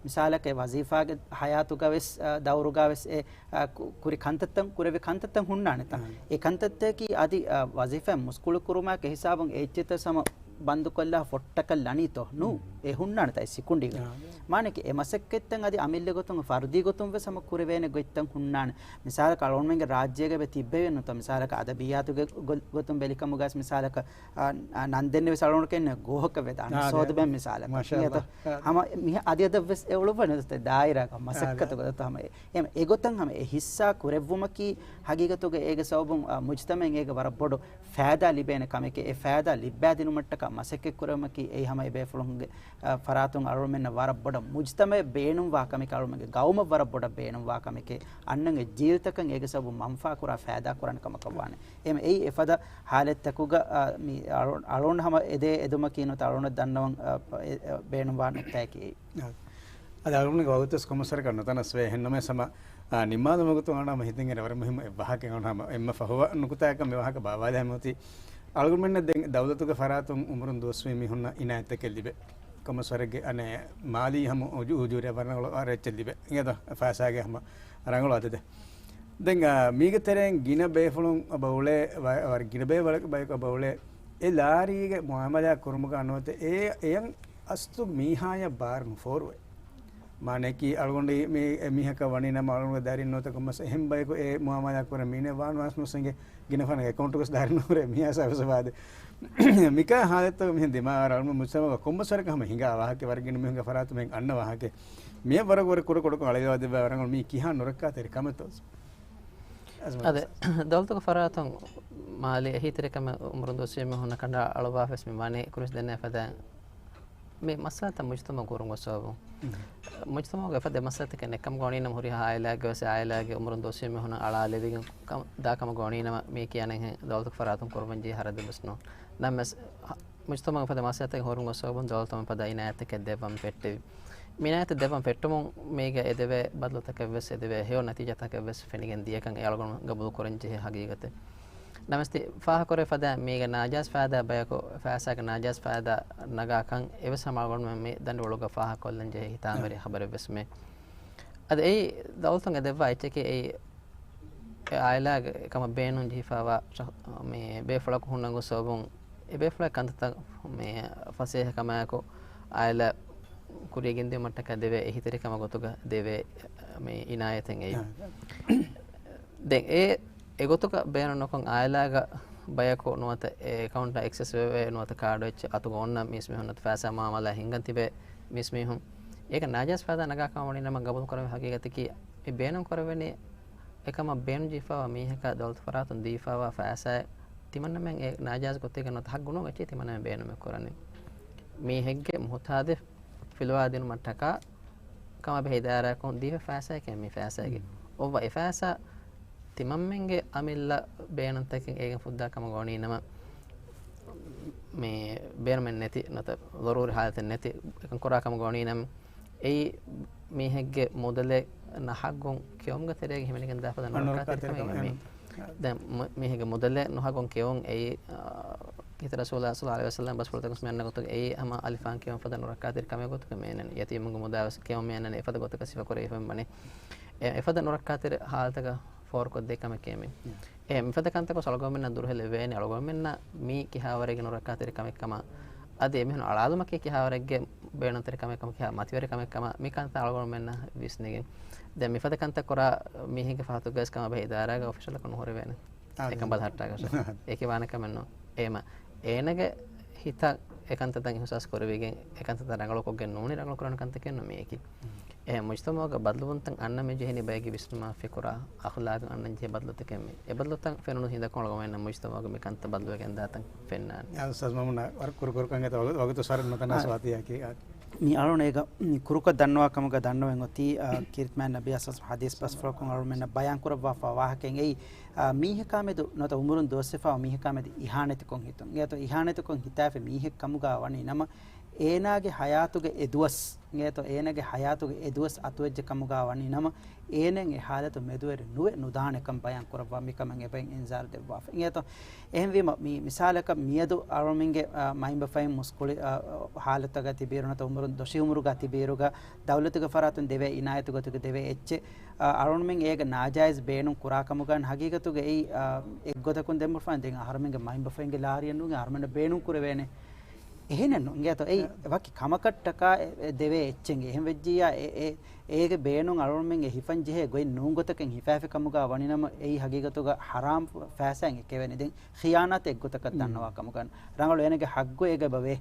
މިސާލަކަށް ވަޒީފާގެ ހަޔާތުގަ ވެސް، އާ، ދައުރުގަ ވެސް އެ، އާ، ކު-، ކުރި ކަންތައްތައް، ކުރެވި ކަންތައްތައް ހުންނާނެތާ. އާ. އެ ކަންތައްތަކީ އަދި، އާ، ވަޒީފާއިން މުސްކުޅި ކުރުމާއެކު ހިސާބުން އެއްޗެއްތައް ހަމަ ބަންދުކޮށްލާ ފޮއްޓަކަށް ލަނީތޯ؟ ނޫ. އެ ހުންނާނެތާ އެ ސިކުނޑީގަ. މާނައަކީ އެ މަސައްކަތްތައް އަދި އަމިއްލަ ގޮތުން ފަރުދީ ގޮތުން ވެސް ހަމަ ކުރެވޭނެ ގޮތްތައް ހުންނާނެ. މިސާލަކަށް އަޅުގަނޑުމެންގެ ރާއްޖޭގަ އެބަ ތިއްބެވި ނުތަ މިސާލަކަށް އަދަބިއްޔާތުގެ ގޮ-، ގޮތުން ބެލިކަމުގަސް މިސާލަކަށް، އާ، އާ، ނަން ދެންނެވިސް އަޅުގަނޑު ކެންނެ ގޯހަކަށް ވެދާނެ. އާ، ސޯދަ ދެ. ބެން މިސާލަކަށް. މާޝާ އިނގޭތޯ؟ އައްލާ. ހަމަ މި އަދި އަދަށް ވެސް އެ އުޅުއްވަނީ ދާއިރާގަ މަސައްކަތުގަ އާ، ދެ. ހަމަ އެ އެމަ އެގޮތަށް ހަމަ އެ ހިއްސާ ކުރެއްވުމަކީ ހަގީގަތުގަ އޭގެ ސަބަބުން، އާ، މުޖްތަމައިން އޭގެ ވަރަށް ބޮޑު ފައިދާ ލިބޭނެ ކަމެކޭ. އެ ފައިދާ ލިއްބައިދިނުމަށްޓަކާ މަސައްކަތް ކުރެވުމަކީ އެއީ ހަމަ އެބޭފުޅުންގެ، އާ، ފަރާތުން އަޅުމެންނަށް ވަރަށް ބޮޑަށް މުޖްތަމައަށް ބޭނުންވާ ކަމެކޭ، އަޅުމެންގެ ގައުމަށް ވަރަށް ބޮޑަށް ބޭނުންވާ ކަމެކޭ، އަންނަންގެ ޖީލްތަކަށް އޭގެ ސަބަބުން މަންފާ ކުރާ ފައިދާ ކުރާނެ ކަމަކަށް ވާނެ. އެހެން އެއީ އެފަދަ ހާލަތްތަކުގަ، އާ، މި އަޅު-، އަޅުގަނޑު ހަމަ އެދޭ އެދުމަކީ ނުވަތަ އަޅުގަނޑަށް ދަންނަވަން، އާ، އެ، އެ، ބޭނުންވާ ނުކުތާއަކީ އެއީ. އަދި އަޅުގަނޑުގެ ވަގުތުވެސް ކޮންމެސް ވަރަކަށް ނުތަނަސްވޭ. އެހެންނަމަވެސް ހަމަ، އާ، ނިންމާލުމުގެ ގޮތުން އަޅުގަނޑު ހަމަ ހިތުން އެރި ވަރަށް މުހިއްމު އެއް ވާހަކައެއް އަޅުގަނޑު ހަމަ އެންމެ ފަހުވަ ނުކުތާއަކަށް މި ވާހަކަ ބާވާލައި މިއޮތީ. އަޅުގަނޑުމެންނަށް ދެން ދައުލަތުގެ ފަރާތުން އުމުރުން ދުވަސްވީ މީހުންނަށް އިނާޔަތްތަކެއް ލިބޭ. ކޮންމެސް ވަރެއްގެ އަނެއް މާލީ ހަމަ އުޖޫ-، އުޖޫރަ ވަރަށް ރަނގަޅު އަރައްޗެއް ލިބޭ. އިނގޭތޯ؟ ފައިސާގެ ހަމަ ރަނގަޅު އަދަދެއް. ދެން، އާ، މީގެ ތެރެއިން ގިނަ ބޭފުޅުން އެބަ އުޅޭ، ވަ-، ވަރަށް ގިނަ ބޭ-، ވަރަށް ބަޔަކު އެބަ އުޅޭ. އެ ލާރީގެ މުއާމަލާ ކުރުމުގަ ނުވަތަ އެ، އެޔަށް އަސްލު މީހާޔަށް ބާރު ނުފޯރުވޭ. މާނައަކީ އަޅުގަނޑު މީ-، އެ މީހަކަށް ވަނީ ނަމަ އަޅުގަނޑުގެ ދަރިން ނުވަތަ ކޮންމެސް އެހެން ބަޔަކު އެ މުއާމަލާ ކުރަން މީނެ ވާން ވާސް ނުސެނގެ ގިނަ ފަނަށް އެކައުންޓުގަސް ދާރި ނުހުރޭ މީ ހާސާ ވެސް ވާދެ. މިކާ ހާލަތު މިހެން ދިމާވާ އަޅުގަނޑު މުޖްތަމަޢުގަ ކޮންމެސް ވަރަކަށް ހަމަ ހިނގާ ވާހަކަ، ވަރަށް ގިނަ މީހުންގެ ފަރާތު މިހެން އަންނަ ވާހަކަ. މިއަށް ވަރަށް ވަރަށް ކުޑަ ކުޑަކޮށް އަޅައިގަވާ ދެއްވާ ވަރަށް މީ ކިހާ ނުރައްކާތެރި ކަމެއްތޯ؟ އަދެ، ދައުލަތުގެ ފަރާތުން މާލީ އެހީތެރިކަމެއް އުމުރުން ދުވަސްވީ މީހުންނަށް ކަނޑައަޅުއްވާފަވެސް މި ވަނީ ކުރިން ދެންނެވި ފަދައިން މި މައްސަލަތައް މުޖުތަމަޢު ކުރުން ގޮސް ސަބަބުން. މުޖުތަމަޢުގެ އެފަދަ މައްސަލަތަކެއް ނެއްކަމުގަ ވަނީނަމަ ހުރިހާ އާއިލާއެއްގެ ވެސް އާއިލާގެ އުމުރުން ދުވަސްވީ މީހުންނަށް އަޅާލެވިގެން ކަމަށް ދާ ކަމަށް ވަނީނަމަ މީ ކިޔާނެހެން ދައުލަތުގެ ފަރާތުން ކުރަމުންޖެހޭ ހަރަދެއްވެސް ނޫން. ނަމަވެސް، މުޖުތަމަޢުގެ އެފަދަ މައްސަލަތަކެއް ހުރުން ގޮސް ސަބަބުން ދައުލަތުން އެފަދަ އިނާޔަތްތަކެއް ދެއްވަން ފެއްޓެވި. މި އިނާޔަތް ދެއްވަން ފެއްޓުމުން މީގަ އެދެވޭ ބަދަލުތަކެއްވެސް އެދެވޭ، ހެޔޮ ނަތީޖާތަކެއްވެސް ފެނިގެން ދިޔަކަން އެ އަޅުގަނޑު ގަބޫލު ކުރަންޖެހޭ ހަގީގަތެއް. ނަމަވެސް ތި ފާހަގަކުރެވޭ ފަދައިން މީގެ ނާޖާއިޒް ފައިދާ ބަޔަކު ފައިސާގެ ނާޖާއިޒް ފައިދާ ނަގާކަން އެވެސް ހަމަ އަޅުގަނޑުމެން މި ދަނޑިވަޅުގަ ފާހަގަކޮށްލަންޖެހޭ ހިތާމަވެރި ހަބަރެއްވެސް މެ. އަދި އެއީ ދައުލަތުން އެދެއްވާ އެއްޗަކީ އެއީ އެ އާއިލާގެ ކަމަށް ބޭނުން ޖެހިފައިވާ ޝަ-، މި ބޭފުޅަކު ހުންނަން ގޮސް ސަބަބުން އެ ބޭފުޅާ ކަންތައްތައް މި ފަސޭހަ ކަމާއެކު އާއިލާ ކުރިޔަށް ގެންދިއުމަށްޓަކާ ދެވޭ އެހީތެރިކަމަށް ގޮތުގަ ދެވޭ މި އިނާޔަތެއް އެއީ. ދެން އެ އެގޮތުގަ ބޭނުން ނުކޮށް އާއިލާގަ ބަޔަކު ނުވަތަ އެ އެކައުންޓަށް އެކްސެސް ވެވޭ ނުވަތަ ކާޑު އެއްޗެއް އަތުގަ އޮންނަ މީސްމީހުން ނުވަތަ ފައިސާ މުއާމަލާ ހިންގަން ތިބޭ މީސްމީހުން އޭގެ ނާޖާއިޒް ފައިދާ ނަގާ ކަމަށް ވަނީ ނަމަ ގަބޫލު ކުރެވޭ ހަގީގަތަކީ މި ބޭނުން ކުރެވެނީ އެކަމަށް ބޭނުން ޖެހިފައިވާ މީހަކާ ދައުލަތު ފަރާތުން ދީފައިވާ ފައިސާއެއް ތިމަންނަމެން އެ ނާޖާއިޒް ގޮތެއްގަ ނުވަތަ ހައްގު ނޫން އެއްޗެއް ތިމަންނަމެން ބޭނުމެއް ކުރަނީ. މީހެއްގެ މުހުތާދެއް ފިލުވާދިނުމަށްޓަކާ ކަމާބެހޭ އިދާރާއަކުން ދީފަ ފައިސާއެކޭ މި ފައިސާގެ. މް. އޮއްވަ އެ ފައިސާ ތިމަންމެންގެ އަމިއްލަ ބޭނުންތަކެއް އޭގެން ފުއްދާ ކަމަށް ގޮވަނީ ނަމަ، މި ބޭނުމެއް ނެތި ނުވަތަ ޟަރޫރީ ހާލަތެއް ނެތި އެކަން ކުރާ ކަމަށް ގޮވަނީ ނަމަ، އެއީ މީހެއްގެ މުދަލެއް ނަހައްގުން ކެއުމުގެ ތެރޭގަ ހިމެނިގެން ދާފަދަ ނުރައްކާތެރި ކަމެއް މީ. ދެން މު-، މީހެއްގެ މުދަލެއް ނުހައްގުން ކެއުން އެއީ، އާ، ކީރިތި ރަސޫލާ ޞައްލައްލާހު ޢަލައިހި ވަސައްލަމް ބަސްފުޅުތަކުން މި އަންނަ ގޮތުގަ އެއީ ހަމަ އަލިފާން ކެއުމަށް ފަދަ ނުރައްކާތެރި ކަމެއް ގޮތުގަ މި އަންނަނީ. ޔަތީމުންގެ މުދާވެސް ކެއުން މި އަންނަނީ އެފަދަ ގޮތަކަށް ސިފަކުރެވިފައި ވަނީ. އެ އެފަދަ ނުރައްކާތެރި ހާލަތަކަށް ފޯރުކޮށްދޭ ކަމެކޭ މި. އެ މިފަދަ ކަންތަކުން އަޅުގަނޑުމެންނަށް ދުރުހެލެއް ވޭނެ އަޅުގަނޑުމެންނަށް މީ ކިހާވަރެއްގެ ނުރައްކާތެރި ކަމެއް ކަމަށް. އަދި އެމީހުން އަޅާލުމަކީ ކިހާވަރެއްގެ ބޭނުންތެރި ކަމެއް ކަމަށް، ކިހާ މަތިވެރި ކަމެއް ކަމަށް މި ކަންތައް އަޅުގަނޑުމެންނަށް ވިސްނިގެން. ދެން މިފަދަ ކަންތައް ކުރާ މީހެއްގެ ފަހަތުގައި ކަމާބެހޭ އިދާރާގަ އޮފިޝަލަކު ނުހުރެވޭނެ. އާ، އެކަން ދެން. ބަލަހައްޓާގަސް. އެކި ވާނެ ކަމެއް ނޫން. އެހެމަ އޭނަގެ ހިތަށް އެކަންތައްތައް އިހުސާސް ކުރެވިގެން، އެކަންތައްތައް ރަނގަޅުކޮށްގެން ނޫނީ ރަނގަޅު ކުރާނެ ކަންތަކެއް ނޫން މީއަކީ. އެހެން މުޖުތަމަޢުގަ ބަދަލުވުންތައް އަންނަ މި ޖެހެނީ ބައެއްގެ ވިސްނުމާ ފިކުރާ އަޚްލާގަށް އަންނަން ޖެހޭ ބަދަލުތަކެއް މީ. އެ ބަދަލުތައް ފެނުނު ހިނދަކުން އަޅުގަނޑުމެންނަށް މުޖުތަމަޢުގަ މި ކަންތައް ބަދަލުވެގެން ދާތަން ފެންނާނެ. އާ، އުސްތާޛް މައުމޫނާ ވަރަށް ކުރު ކުރުކަން އެތަ ވަގު-، ވަގުތު ސަރަ ނުތަނާސަވާތީއަކީ. މި އަޅުން އޭގަ މި ކުރުކޮށް ދަންނަވާ ކަމުގަ ދަންނަވަން އޮތީ، އާ، ކީރިތި މާތް ނަބީ އަސް ޙަދީޘް ބަސްފުޅަކުން އަޅުމެންނަށް ބަޔާން ކުރައްވާފަ ވާހަކައެއް އެއީ، އާ، މީހަކާމެދު ނުވަތަ އުމުރުން ދުވަސްވެފަ މީހަކާމެދު އިހާނެތިކޮށް ހިތުން. އެއަތު އިހާނެތިކޮށް ހިތާފި މީހެއް ކަމުގަ ވަނީ ނަމަ، އޭނާގެ ޙަޔާތުގެ އެ ދުވަސް، އެއަތު އޭނާގެ ޙަޔާތުގެ އެ ދުވަސް އަތުވެއްޖެ ކަމުގަ ވަނީ ނަމަ، އޭނައަށް އެ ޙާލަތު މެދުވެރި ނުވެ ނުދާނެކަން ބަޔާން ކުރައްވާ މިކަމަށް އެބައިން އިންޒާރު ދެއްވާފަ. އެއަތު އެހެންވީމަ، މި މިސާލަކަށް މިއަދު އަޅުމެންގެ، އާ، މައިންބަފައިން މުސްކުޅި، އާ، ޙާލަތަކަށް ތިބިއިރު ނުވަތަ އުމުރުން ދޮށީ އުމުރުގަ ތިބިއިރުގަ ދައުލަތުގެ ފަރާތުން ދެވޭ އިނާޔަތު ގޮތުގެ ދެވޭ އެއްޗެއް، އާ، އަޅުމެން އޭގެ ނާޖާއިޒް ބޭނުން ކުރާ ކަމުގަ ހަގީގަތުގައި، އާ، އެއްގޮތަކުން ދެން ބުނެފަ ދެން އަހަރުމެންގެ މައިންބަފައިންގެ ލާރިއެއް ނޫން އަހަރުމެންނަށް ބޭނުން ކުރެވޭނެ. އެހެނެއް ނޫން. އިނގޭތޯ އެއީ އެ. ވަކި ކަމަކަށްޓަކާ އެ، އެ ދެވޭ އެއްޗެއް. އެހެން ވެއްޖިއްޔާ އެ، އެ، އޭގެ ބޭނުން އަޅުގަނޑުމެންގެ ހިފަން ޖެހޭ ގޮތް ނޫން ގޮތަކަށް ހިފާފި ކަމުގަ ވަނިނަމަ އެއީ ހަގީގަތުގަ ޙަރާމް ފައިސާއެއް އެކެވެނީ. ދެން ޚިޔާނާތެއް އެއްގޮތަކަށް މް. ދަންނަވާ ކަމުގަ ރަނގަޅު އޭނަގެ ޙައްގު އޭގަ އެބަވޭ.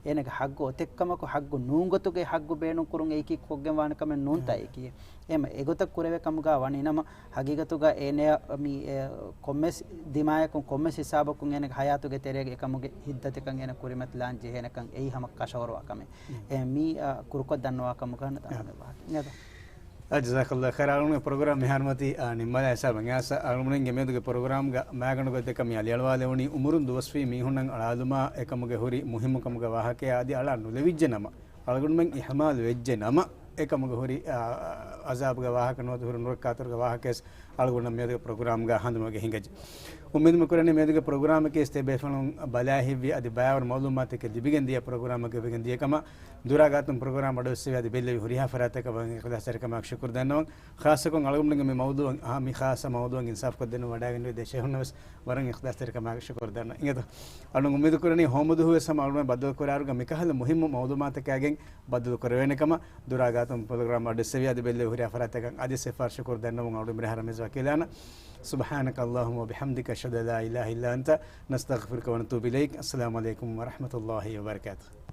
އޭނަގެ ޙައްގު އޮތެއްކަމަކު ޙައްގު ނޫން ގޮތުގެ ޙައްގު ބޭނުން ކުރުން އެއީކީ ކޮށްގެން ވާނެ ކަމެއް ނޫންތާ އެ. އެއީކީ. އެހެމަ އެގޮތަށް ކުރެވޭ ކަމުގަ ވަނީ ނަމަ، ހަގީގަތުގަ އޭނަޔަށް މި، އެ، ކޮންމެސް ދިމާޔަކުން، ކޮންމެސް ހިސާބަކުން އޭނަގެ ޙަޔާތުގެ ތެރޭގަ އެކަމުގެ ހިތްދަތިކަން އޭނަ ކުރިމަތިލާން ޖެހޭނެކަން އެއީ ހަމަ ކަށަވަރުވާ ކަމެއް. މް. އެ، މީ، އަ، ކުރުކޮށް ދަންނަވާ ކަމުގަ ނަ އާ. ދަންނަވާ. އާ، ޖަޒާކައްލާހު ޚައިރާ. އަޅުގަނޑުގެ ޕްރޮގްރާމް މިހާރު މަތީ، އާ، ނިންމާލާ ހިސާބަށް އައިސް އަޅުގަނޑުމެންގެ މިއަދުގެ ޕްރޮގްރާމްގަ މައިގަނޑު ގޮތްތަކަށް މި އަލިއަޅުވާލެވުނީ އުމުރުން ދުވަސްވީ މީހުންނަށް އަޅާލުމާ އެކަމުގެ ހުރި މުހިއްމު ކަމުގެ ވާހަކަޔާ އަދި އަޅާ ނުލެވިއްޖެ ނަމަ، އަޅުގަނޑުމެން އިހުމާލު ވެއްޖެ ނަމަ، އެކަމުގެ ހުރި، އާ، އަޒާބުގެ ވާހަކަ ނުވަތަ ހުރި ނުރައްކާތެރި ވާހަކަޔަސް އަޅުގަނޑަށް މިއަދުގެ ޕްރޮގްރާމްގަ ހަނދުމަގެ ހިނގައްޖެ. އުއްމީދު މި ކުރަނީ މިއަދުގެ ޕްރޮގްރާމަކީ ތިބޭފުޅުން ބަލާ ހިތްވި އަދި ބައިވަރު މައުލޫމާތެއް ލިބިގެން ދިޔަ ޕްރޮގްރާމަކަށް ވެގެން ދިޔަ ކަމަށް. ދުރާ ގާތުން ޕްރޮގްރާމް އަޑުއެއްސެވި އަދި ބެއްލެވި ހުރިހާ ފަރާތަކަށް ވަރަށް އިޚްލާޞްތެރިކަމާއެކު ޝުކުރު ދަންނަވަން. ޚާއްޞަކޮށް އަޅުގަނޑުމެންގެ މި މައުޟޫޢަށް، އާ، މި ޚާއްޞަ މައުޟޫޢަށް އިންސާފްކޮށްދޭން ވަޑައިގެންނެވި ދެ ޝޭޚުންނަށް ވެސް ވަރަށް އިޚްލާޞްތެރިކަމާއެކު ޝުކުރު ދަންނަވަން. އިނގޭތޯ، އަޅުގަނޑު އުއްމީދު ކުރަނީ ހޯމުދުވަހު ވެސް ހަމަ އަޅުގަނޑުމެން ބައްދަލުކުރާއިރުގަ މިކަހަލަ މުހިއްމު މައުލޫމާތަކާގެން ބައްދަލު ކުރެވޭނެ ކަމަށް. ދުރާ ގާތުން ޕްރޮގްރާމް އަޑުއެއްސެވި އަދި ބެއްލެވި ހުރިހާ ފަރާތަކަށް އަދިވެސް އެއްފަހަރު ޝުކުރު ދަންނަވަން އަޅުގަނޑު މިރަށަށް މިޒްވާ ކިލާނަ. سبحانك اللهم وبحمدك، أشهد أن لا إله إلا أنت، نستغفرك ونتوب إليك. السلام عليكم ورحمة الله وبركاته.